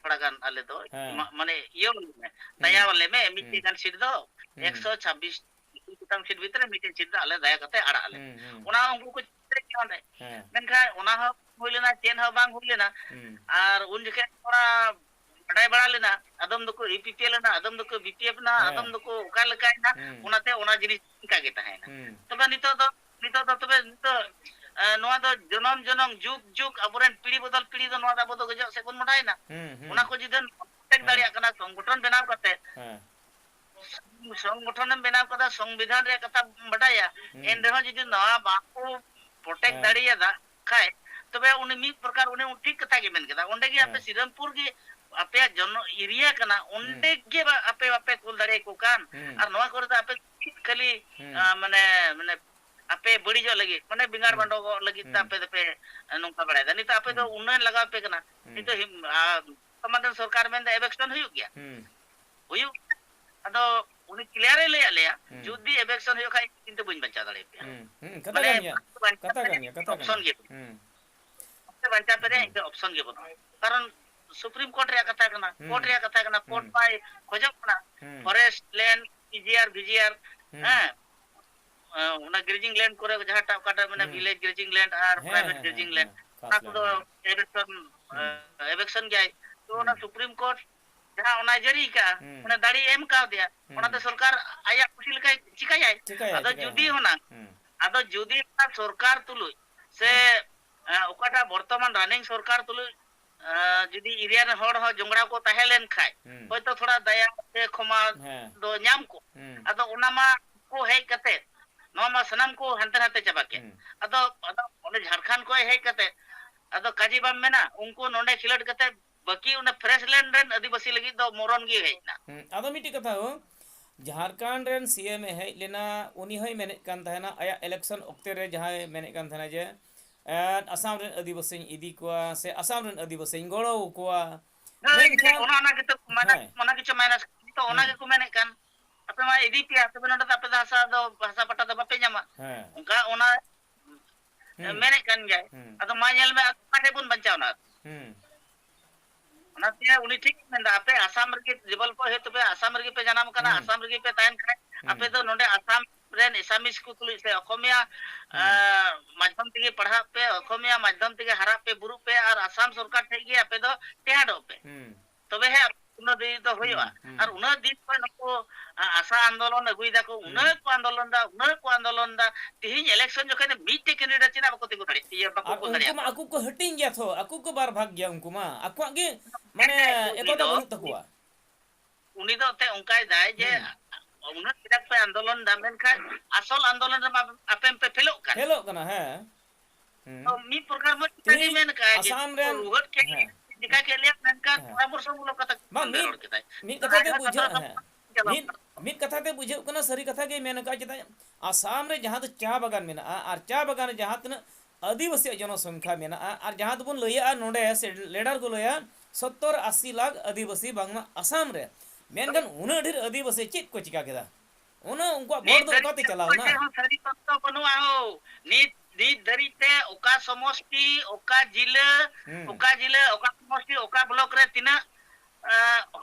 ᱛᱷᱚᱲᱟ ᱜᱟᱱ ᱟᱞᱮ ᱫᱚ ᱦᱮᱸ᱾ ᱢᱟ-, ᱢᱟᱱᱮ ᱤᱭᱟᱹ ᱟᱞᱮ ᱢᱮ, ᱦᱩᱸ᱾ ᱫᱟᱭᱟ ᱟᱞᱮ ᱢᱮ, ᱢᱤᱫᱴᱮᱡ ᱦᱩᱸ᱾ ᱜᱟᱱ seat ᱫᱚ ᱦᱩᱸ᱾ ᱮᱠᱥᱚ ᱪᱷᱟᱵᱵᱤᱥ ᱜᱚᱴᱟᱝ seat ᱵᱷᱤᱛᱨᱤ ᱨᱮ ᱢᱤᱫᱴᱮᱡ seat ᱫᱚ ᱟᱞᱮ ᱫᱟᱭᱟ ᱠᱟᱛᱮ ᱟᱲᱟᱜ ᱟᱞᱮ᱾ ᱦᱩᱸ, ᱦᱩᱸ᱾ ᱚᱱᱟ ᱦᱚᱸ ᱩᱱᱠᱩ ᱠᱚ ᱪᱮᱥᱴᱟᱭᱮᱫ ᱜᱮᱭᱟ ᱚᱸᱰᱮ᱾ ᱦᱮᱸ᱾ ᱢᱮᱱᱠᱷᱟᱱ ᱚᱱᱟ ᱦᱚᱸ ᱦᱩᱭ ᱞᱮᱱᱟ, ᱪᱮᱫ ᱦᱚᱸ ᱵᱟᱝ ᱦᱩᱭ ᱞᱮᱱᱟ᱾ ᱦᱩᱸ᱾ ᱟᱨ ᱩᱱ ᱡᱚᱠᱷᱮᱡ ᱛᱷᱚᱲᱟ ᱵᱟᱰᱟᱭ ᱵᱟᱲᱟ ᱞᱮᱱᱟ, ᱟᱫᱚᱢ ᱫᱚᱠᱚ APPL ᱮᱱᱟ, ᱟᱫᱚᱢ ᱫᱚᱠᱚ BPF ᱮᱱᱟ, ᱦᱮᱸ᱾ ᱟᱫᱚᱢ ᱫᱚᱠᱚ ᱚᱠᱟ ᱞᱮᱠᱟᱭᱮᱱᱟ, ᱦᱩᱸ᱾ ᱚᱱᱟᱛᱮ ᱚᱱᱟ ᱡᱤᱱᱤᱥ ᱤᱱᱠᱟ ᱜᱮ ᱛᱟᱦᱮᱸᱭᱮᱱᱟ᱾ ᱦᱩᱸ᱾ ᱛᱚᱵᱮ ᱱᱤᱛᱚᱜ ᱫᱚ, ᱱᱤᱛᱚᱜ ᱫᱚ ᱛᱚᱵᱮ ᱱᱤᱛᱚᱜ ᱮ, ᱱᱚᱣᱟ ᱫᱚ ᱡᱚᱱᱚᱢ ᱡᱚᱱᱚᱢ, ᱡᱩᱜᱽ ᱡᱩᱜᱽ ᱟᱵᱚᱨᱮᱱ ᱯᱤᱲᱦᱤ ᱵᱚᱫᱚᱞ ᱯᱤᱲᱦᱤ ᱫᱚ ᱱᱚᱣᱟ ᱫᱚ ᱟᱵᱚ ᱫᱚ ᱜᱚᱡᱚᱜ ᱥᱮᱫ ᱵᱚᱱ ᱢᱚᱦᱰᱟᱭᱮᱱᱟ᱾ ᱦᱩᱸ, ᱦᱩᱸ᱾ ᱚᱱᱟ ᱠᱚ ᱡᱩᱫᱤ ᱵᱚᱱ protect ᱦᱮᱸ᱾ ᱫᱟᱲᱮᱭᱟᱜ ᱠᱟᱱᱟ, ᱥᱚᱝᱜᱚᱴᱷᱚᱱ ᱵᱮᱱᱟᱣ ᱠᱟᱛᱮ, ᱦᱮᱸ᱾ ᱥᱚᱝᱜᱚᱴᱷᱚᱱᱮᱢ ᱵᱮᱱᱟᱣ ᱠᱟᱫᱟ, ᱥᱚᱝᱵᱤᱫᱷᱟᱱ ᱨᱮᱭᱟᱜ ᱠᱟᱛᱷᱟ ᱵᱟᱰᱟᱭᱟ, ᱦᱩᱸ᱾ ᱮᱱ ᱨᱮᱦᱚᱸ ᱡᱩᱫᱤ ᱱᱚᱣᱟ ᱵᱟᱝ ᱠᱚ protect ᱦᱮᱸ᱾ ᱫᱟᱲᱮᱭᱟᱫᱟ ᱠᱷᱟᱡ, ᱛᱚᱵᱮ ᱩᱱᱤ ᱢᱤᱫ ᱯᱨᱚᱠᱟᱨ ᱩᱱᱤ ᱴᱷᱤᱠ ᱠᱟᱛᱷᱟ ᱜᱮ ᱢᱮᱱ ᱠᱮᱫᱟ᱾ ᱚᱸᱰᱮ ᱜᱮ ᱟᱯᱮ ᱦᱮᱸ᱾ ᱥᱤᱨᱟᱢᱯᱩᱨ ᱜᱮ ᱟᱯᱮᱭᱟᱜ ᱡᱚᱱᱚ area ᱠᱟᱱᱟ, ᱦᱩᱸ᱾ ᱚᱸᱰᱮ ᱜᱮ ᱵᱟ-, ᱟᱯᱮ ᱵᱟᱯᱮ ᱠᱩᱞ ᱫᱟᱲᱮᱭᱟᱠᱚ ᱠᱟᱱ᱾ ᱦᱩᱸ᱾ ᱟᱨ ᱱᱚᱣᱟ ᱠᱚᱨᱮ ᱫᱚ ᱟᱯᱮ ᱠᱷᱟᱹᱞᱤ, ᱦᱩᱸ᱾ ᱟ, ᱢᱟᱱᱮ, ᱢᱟᱱᱮ ᱟᱯᱮ ᱵᱟᱹᱲᱤᱡᱚᱜ ᱞᱟᱹᱜᱤᱫ, ᱢᱟᱱᱮ ᱵᱮᱸᱜᱟᱲ ᱦᱩᱸ᱾ ᱵᱟᱸᱰᱚᱜᱚᱜ ᱞᱟᱹᱜᱤᱫ ᱛᱮ ᱦᱩᱸ᱾ ᱟᱯᱮ ᱫᱚᱯᱮ ᱱᱚᱝᱠᱟ ᱵᱟᱲᱟᱭᱮᱫᱟ᱾ ᱱᱤᱛᱚᱜ ᱟᱯᱮ ᱫᱚ ᱦᱩᱸ᱾ ᱩᱱᱱᱚᱭᱚᱱ ᱞᱟᱜᱟᱣ ᱟᱯᱮ ᱠᱟᱱᱟ᱾ ᱦᱩᱸ᱾ ᱱᱤᱛᱚᱜ ᱦᱤᱢ-, ᱟ, ᱵᱚᱨᱛᱚᱢᱟᱱ ᱨᱮᱱ ᱥᱚᱨᱠᱟᱨ ᱢᱮᱱᱫᱟ eviction ᱦᱩᱭᱩᱜ ᱜᱮᱭᱟ᱾ ᱦᱩᱸ᱾ ᱦᱩᱭᱩᱜ, ᱟᱫᱚ ᱩᱱᱤ clear ᱮ ᱞᱟᱹᱭᱟᱫ ᱞᱮᱭᱟ, ᱦᱩᱸ᱾ ᱡᱩᱫᱤ eviction ᱦᱩᱭᱩᱜ ᱠᱷᱟᱡ ᱤᱧ ᱫᱚ ᱵᱟᱹᱧ ᱵᱟᱧᱪᱟᱣ ᱫᱟᱲᱮᱭᱟᱯᱮᱭᱟ᱾ ᱦᱩᱸ, ᱦᱩᱸ, ᱠᱟᱛᱷᱟ ᱢᱟᱱᱮ ᱠᱟᱱ ᱜᱮᱭᱟ, ᱵᱟᱧᱪᱟᱣ ᱠᱟᱛᱷᱟ ᱠᱟᱛᱮ ᱠᱟᱱ ᱜᱮᱭᱟ, ᱠᱟᱛᱷᱟ ᱠᱟᱱ option ᱜᱮᱭᱟ᱾ ᱜᱮ ᱵᱟᱹᱱᱩᱜᱼᱟ᱾ ᱦᱩᱸ᱾ ᱵᱟᱧᱪᱟᱣ ᱠᱟᱛᱮ ᱦᱩᱸ᱾ ᱤᱧ ᱫᱚ option ᱜᱮ ᱵᱟᱹᱱᱩᱜᱼᱟ᱾ ᱠᱟᱨᱚᱱ Supreme Court ᱨᱮᱭᱟᱜ ᱠᱟᱛᱷᱟ ᱠᱟᱱᱟ, ᱦᱩᱸ᱾ Court ᱨᱮᱭᱟᱜ ᱠᱟᱛᱷᱟ ᱠᱟᱱᱟ, Court ᱦᱩᱸ᱾ ᱢᱟᱭ ᱠᱷᱚᱡᱚᱜ ᱠᱟᱱᱟ, ᱦᱩᱸ᱾ Forest land, P G R, V G R, ᱦᱩᱸ᱾ ᱦᱮᱸ, ᱮ, ᱚᱱᱟ grazing land ᱠᱚᱨᱮ ᱡᱟᱦᱟᱸᱴᱟᱜ ᱚᱠᱟᱴᱟᱜ ᱢᱮᱱᱟᱜᱼᱟ, ᱦᱩᱸ᱾ Village grazing land ᱟᱨ ᱦᱮᱸ, private ᱦᱮᱸ, ᱦᱮᱸ, grazing land, ᱦᱮᱸ, ᱚᱱᱟ ᱠᱷᱟᱥ ᱠᱚᱫᱚ land, ᱦᱮᱸ᱾ eviction, ᱦᱩᱸ᱾ ᱮ, eviction ᱜᱮᱭᱟᱭ᱾ ᱛᱚ ᱚᱱᱟ ᱦᱩᱸ᱾ Supreme Court ᱡᱟᱦᱟᱸ ᱚᱱᱟᱭ ᱡᱟᱹᱨᱤ ᱟᱠᱟᱫᱼᱟ, ᱦᱩᱸ᱾ ᱚᱱᱟ ᱫᱟᱲᱮ ᱮᱢ ᱠᱟᱣᱫᱮᱭᱟ, ᱦᱩᱸ᱾ ᱚᱱᱟᱛᱮ ᱥᱚᱨᱠᱟᱨ ᱟᱭᱟᱜ ᱠᱩᱥᱤ ᱞᱮᱠᱟᱭ ᱪᱤᱠᱟᱹᱭᱟᱭ᱾ ᱪᱤᱠᱟᱹᱭᱟ, ᱟᱫᱚ ᱪᱤᱠᱟᱹᱭᱟ, ᱡᱩᱫᱤ ᱦᱮᱸ᱾ ᱦᱩᱱᱟᱝ, ᱦᱩᱸ᱾ ᱟᱫᱚ ᱡᱩᱫᱤ ᱚᱱᱟ ᱥᱚᱨᱠᱟᱨ ᱛᱩᱞᱩᱡ ᱥᱮ, ᱦᱮᱸ᱾ ᱮ, ᱚᱠᱟᱴᱟᱜ ᱵᱚᱨᱛᱚᱢᱟᱱ running ᱥᱚᱨᱠᱟᱨ ᱛᱩᱞᱩᱡ, ᱮ, ᱡᱩᱫᱤ area ᱨᱮᱱ ᱦᱚᱲ ᱦᱚᱸ ᱡᱚᱝᱜᱽᱲᱟ ᱠᱚ ᱛᱟᱦᱮᱸ ᱞᱮᱱ ᱠᱷᱟᱡ, ᱦᱩᱸ᱾ ᱦᱚᱭᱛᱚ ᱛᱷᱚᱲᱟ ᱫᱟᱭᱟ ᱥᱮ ᱠᱷᱚᱢᱟ ᱦᱮᱸ᱾ ᱫᱚ ᱧᱟᱢ ᱠᱚᱜ᱾ ᱦᱩᱸ᱾ ᱟᱫᱚ ᱚᱱᱟ ᱢᱟ ᱠᱚ ᱦᱮᱡ ᱠᱟᱛᱮ, ᱱᱚᱣᱟ ᱢᱟ ᱥᱟᱱᱟᱢ ᱠᱚ ᱦᱟᱱᱛᱮ ᱱᱟᱛᱮ ᱪᱟᱵᱟ ᱠᱮᱫ᱾ ᱦᱩᱸ᱾ ᱟᱫᱚ, ᱟᱫᱚ ᱚᱸᱰᱮ ᱡᱷᱟᱲᱠᱷᱚᱸᱰ ᱠᱷᱚᱱ ᱦᱮᱡ ᱠᱟᱛᱮ, ᱟᱫᱚ ᱠᱟᱡᱮ ᱵᱟᱢ ᱢᱮᱱᱟ, ᱩᱱᱠᱩ ᱱᱚᱸᱰᱮ ᱠᱷᱮᱞᱳᱰ ᱠᱟᱛᱮ ᱵᱟᱹᱠᱤ ᱚᱱᱟ fresh land ᱨᱮᱱ ᱟᱹᱫᱤᱵᱟᱹᱥᱤ ᱞᱟᱹᱜᱤᱫ ᱫᱚ ᱢᱚᱨᱚᱱ ᱜᱮ ᱦᱮᱡ ᱮᱱᱟ᱾ ᱦᱩᱸ, ᱟᱫᱚ ᱢᱤᱫᱴᱤᱡ ᱠᱟᱛᱷᱟ ᱦᱚᱸ, ᱡᱷᱟᱲᱠᱷᱚᱸᱰ ᱨᱮᱱ C M ᱮ ᱦᱮᱡ ᱞᱮᱱᱟ, ᱩᱱᱤ ᱦᱚᱸᱭ ᱢᱮᱱᱮᱫ ᱠᱟᱱ ᱛᱟᱦᱮᱱᱟ, ᱟᱭᱟᱜ election ᱚᱠᱛᱮ ᱨᱮ ᱡᱟᱦᱟᱸᱭ ᱢᱮᱱᱮᱫ ᱠᱟᱱ ᱛᱟᱦᱮᱱᱟ ᱡᱮ, ᱮᱸ, ᱟᱥᱟᱢ ᱨᱮᱱ ᱟᱹᱫᱤᱵᱟᱹᱥᱤᱧ ᱤᱫᱤ ᱠᱚᱣᱟ ᱥᱮ ᱟᱥᱟᱢ ᱨᱮᱱ ᱟᱹᱫᱤᱵᱟᱹᱥᱤᱧ ᱜᱚᱲᱚ ᱟᱠᱚᱣᱟ᱾ ᱦᱳᱭ, ᱢᱮᱱᱠᱷᱟᱱ, ᱚᱱᱟ, ᱚᱱᱟ ᱜᱮᱛᱚ ᱢᱟᱭᱱᱟᱥ, ᱦᱮᱸ᱾ ᱚᱱᱟ ᱜᱮᱪᱚ ᱢᱟᱭᱱᱟᱥ, ᱛᱚ ᱚᱱᱟ ᱦᱩᱸ᱾ ᱜᱮᱠᱚ ᱢᱮᱱᱮᱫ ᱠᱟᱱ, ᱟᱯᱮ ᱢᱟ ᱤᱫᱤ ᱯᱮᱭᱟ, ᱛᱚᱵᱮ ᱱᱚᱰᱮ ᱫᱚ ᱟᱯᱮ ᱫᱚ ᱦᱟᱥᱟ ᱫᱚ, ᱦᱟᱥᱟ ᱯᱟᱴᱟ ᱫᱚ ᱵᱟᱯᱮ ᱧᱟᱢᱟ᱾ ᱦᱮᱸ᱾ ᱚᱱᱠᱟ ᱚᱱᱟ ᱦᱩᱸ᱾ ᱢᱮᱱᱮᱫ ᱠᱟᱱ ᱜᱮᱭᱟᱭ᱾ ᱦᱩᱸ᱾ ᱟᱫᱚ ᱢᱟ ᱧᱮᱞ ᱢᱮ, ᱚᱠᱟ ᱴᱷᱮᱡ ᱵᱚᱱ ᱵᱟᱧᱪᱟᱣᱱᱟ? ᱦᱩᱸ᱾ ᱚᱱᱟᱛᱮ ᱩᱱᱤ ᱴᱷᱤᱠ ᱢᱮᱱᱫᱟ, ᱟᱯᱮ ᱟᱥᱟᱢ ᱨᱮᱜᱮ ᱰᱮᱵᱷᱮᱞᱚᱯᱚᱜ ᱦᱩᱭᱩᱜ ᱛᱟᱯᱮᱭᱟ, ᱟᱥᱟᱢ ᱨᱮᱜᱮ ᱯᱮ ᱡᱟᱱᱟᱢ ᱠᱟᱱᱟ, ᱦᱩᱸ᱾ ᱟᱥᱟᱢ ᱨᱮᱜᱮ ᱯᱮ ᱛᱟᱦᱮᱱ ᱠᱷᱟᱡ, ᱦᱩᱸ᱾ ᱟᱯᱮ ᱫᱚ ᱱᱚᱰᱮ ᱟᱥᱟᱢ ᱨᱮᱱ ᱮᱥᱟᱢᱤᱥ ᱠᱚ ᱛᱩᱞᱩᱡ ᱥᱮ ᱚᱠᱚᱢᱤᱭᱟ, ᱦᱩᱸ᱾ ᱟᱸ, ᱢᱟᱫᱽᱫᱷᱚᱢ ᱛᱮᱜᱮ ᱯᱟᱲᱦᱟᱜ ᱯᱮ, ᱚᱠᱚᱢᱤᱭᱟ ᱢᱟᱫᱽᱫᱷᱚᱢ ᱛᱮᱜᱮ ᱦᱟᱨᱟᱜ ᱯᱮ, ᱵᱩᱨᱩᱜ ᱯᱮ, ᱟᱨ ᱟᱥᱟᱢ ᱥᱚᱨᱠᱟᱨ ᱴᱷᱮᱡ ᱜᱮ ᱟᱯᱮ ᱫᱚ ᱴᱮᱦᱟᱸᱰᱚᱜ ᱯᱮ᱾ ᱦᱩᱸ᱾ ᱛᱚᱵᱮ ᱦᱮᱸ, ᱩᱱᱟᱹᱜ ᱫᱤᱱ ᱫᱚ ᱦᱩᱭᱩᱜᱼᱟ᱾ ᱦᱩᱸ, ᱦᱩᱸ᱾ ᱟᱨ ᱩᱱᱟᱹᱜ ᱫᱤᱱ ᱠᱷᱚᱱ ᱱᱩᱠᱩ, ᱟ, ᱟᱥᱟ ᱟᱱᱫᱳᱞᱚᱱ ᱟᱹᱜᱩᱭ ᱫᱟᱠᱚ, ᱦᱩᱸ᱾ ᱩᱱᱟᱹᱜ ᱠᱚ ᱟᱱᱫᱳᱞᱚᱱ ᱫᱟ, ᱩᱱᱟᱹᱜ ᱠᱚ ᱟᱱᱫᱳᱞᱚᱱ ᱫᱟ, ᱛᱤᱦᱤᱧ election ᱡᱚᱠᱷᱚᱱ ᱢᱤᱫᱴᱮᱡ candidate ᱪᱮᱫᱟᱜ ᱵᱟᱠᱚ ᱛᱤᱸᱜᱩ ᱫᱟᱲᱮᱭᱟᱜ, ᱤᱭᱟᱹ, ᱵᱟᱠᱚ ᱟᱨ ᱠᱩᱞ ᱩᱱᱠᱩ ᱫᱟᱲᱮᱭᱟᱜ ᱢᱟ ᱠᱚᱣᱟ? ᱟᱠᱚ ᱠᱚ ᱦᱟᱹᱴᱤᱧ ᱜᱮᱭᱟ ᱛᱷᱚ, ᱟᱠᱚ ᱠᱚ ᱵᱟᱨ ᱵᱷᱟᱜᱽ ᱜᱮᱭᱟ ᱩᱱᱠᱩ ᱢᱟ, ᱟᱠᱚᱣᱟᱜ ᱜᱮ ᱢᱟᱱᱮ ᱦᱮᱸ, ᱩᱱᱤ ᱮᱠᱚᱛᱟ ᱫᱚ, ᱵᱟᱹᱱᱩᱜ ᱩᱱᱤ, ᱛᱟᱠᱚᱣᱟ᱾ ᱩᱱᱤ ᱫᱚ ᱮᱱᱛᱮᱫ ᱚᱱᱠᱟᱭ ᱫᱟᱭ ᱡᱮ, ᱦᱩᱸ᱾ ᱩᱱᱟᱹᱜ ᱠᱟᱡᱟᱠ ᱯᱮ ᱟᱱᱫᱳᱞᱚᱱ ᱫᱟ, ᱢᱮᱱᱠᱷᱟᱱ ᱟᱥᱚᱞ ᱟᱱᱫᱳᱞᱚᱱ ᱨᱮᱢᱟ ᱟᱯᱮ ᱯᱮ ᱯᱷᱮᱞᱚᱜ ᱠᱟᱱ᱾ ᱯᱷᱮᱞᱚᱜ ᱠᱟᱱᱟ, ᱦᱮᱸ᱾ ᱦᱩᱸ᱾ ᱛᱚ ᱢᱤᱫ ᱯᱨᱚᱠᱟᱨ ᱢᱟ ᱪᱮᱛᱟ ᱜᱮ ᱛᱤᱦᱤᱧ ᱢᱮᱱ ᱠᱟᱜᱼᱟ ᱡᱮ ᱟᱥᱟᱢ ᱨᱮᱱ, ᱨᱩᱣᱟᱹᱲ ᱠᱮᱫ ᱦᱮᱸ᱾ ᱞᱮᱭᱟ, ᱪᱮᱠᱟ ᱠᱮᱫ ᱞᱮᱭᱟ, ᱢᱮᱱᱠᱷᱟᱱ ᱦᱮᱸ᱾ ᱯᱚᱨᱟᱢᱚᱨᱥᱚ ᱢᱩᱞᱚᱠ ᱠᱟᱛᱷᱟ ᱵᱟᱝ, ᱠᱚ ᱢᱤᱫ, ᱨᱚᱲ ᱠᱮᱫᱟ᱾ ᱢᱤᱫ ᱠᱟᱛᱷᱟ ᱛᱮ ᱨᱟᱡᱽᱱᱟᱛᱷ ᱵᱩᱡᱷᱟᱹᱜ, ᱟᱥᱨᱚᱢ ᱦᱮᱸ᱾ ᱪᱟᱞᱟᱣ ᱢᱤᱫ, ᱠᱟᱱᱟ᱾ ᱢᱤᱫ ᱠᱟᱛᱷᱟ ᱛᱮ ᱵᱩᱡᱷᱟᱹᱜ ᱠᱟᱱᱟ, ᱥᱟᱹᱨᱤ ᱠᱟᱛᱷᱟ ᱜᱮ ᱢᱮᱱ ᱟᱠᱟᱫᱼᱟ᱾ ᱪᱮᱫᱟᱜ ᱟᱥᱟᱢ ᱨᱮ ᱡᱟᱦᱟᱸ ᱫᱚ ᱪᱟ ᱵᱟᱜᱟᱱ ᱢᱮᱱᱟᱜᱼᱟ, ᱟᱨ ᱪᱟ ᱵᱟᱜᱟᱱ ᱨᱮ ᱡᱟᱦᱟᱸ ᱛᱤᱱᱟᱹᱜ ᱟᱹᱫᱤᱵᱟᱹᱥᱤᱭᱟᱜ ᱡᱚᱱᱚᱥᱚᱝᱠᱷᱟ ᱢᱮᱱᱟᱜᱼᱟ, ᱟᱨ ᱡᱟᱦᱟᱸ ᱫᱚᱵᱚᱱ ᱞᱟᱹᱭᱟ ᱱᱚᱰᱮ ᱥᱮ ᱞᱮᱰᱟᱨ ᱠᱚ ᱞᱟᱹᱭᱟ ᱥᱚᱛᱛᱚᱨ ᱟᱥᱤ ᱞᱟᱠᱷ ᱟᱹᱫᱤᱵᱟᱹᱥᱤ ᱵᱟᱝᱢᱟ ᱟᱥᱟᱢ ᱨᱮ, ᱢᱮᱱᱠᱷᱟᱱ ᱩᱱᱟᱹᱜ ᱰᱷᱮᱨ ᱟᱹᱫᱤᱵᱟᱹᱥᱤ ᱪᱮᱫ ᱠᱚ ᱪᱤᱠᱟ ᱠᱮᱫᱟ? ᱚᱱᱟ ᱩᱱᱠᱩᱣᱟᱜ ᱵᱚᱞ ᱱᱤᱛ ᱫᱚ ᱫᱷᱟᱹᱨᱤᱡ ᱚᱠᱟᱛᱮ ᱛᱮ ᱪᱟᱞᱟᱣ ᱚᱠᱚᱭ ᱮᱱᱟ? ᱴᱷᱮᱱ ᱦᱚᱸ ᱥᱟᱹᱨᱤ ᱛᱚᱛᱛᱷᱚ ᱵᱟᱹᱱᱩᱜᱼᱟ ᱦᱳ᱾ ᱱᱤᱛ, ᱱᱤᱛ ᱫᱷᱟᱹᱨᱤᱡ ᱛᱮ ᱚᱠᱟ ᱥᱚᱢᱚᱥᱴᱤ, ᱦᱩᱸ᱾ ᱚᱠᱟ ᱡᱤᱞᱟᱹ, ᱚᱠᱟ ᱥᱚᱢᱚᱥᱴᱤ, ᱚᱠᱟ ᱵᱞᱚᱠ ᱨᱮ ᱛᱤᱱᱟᱹᱜ, ᱮ,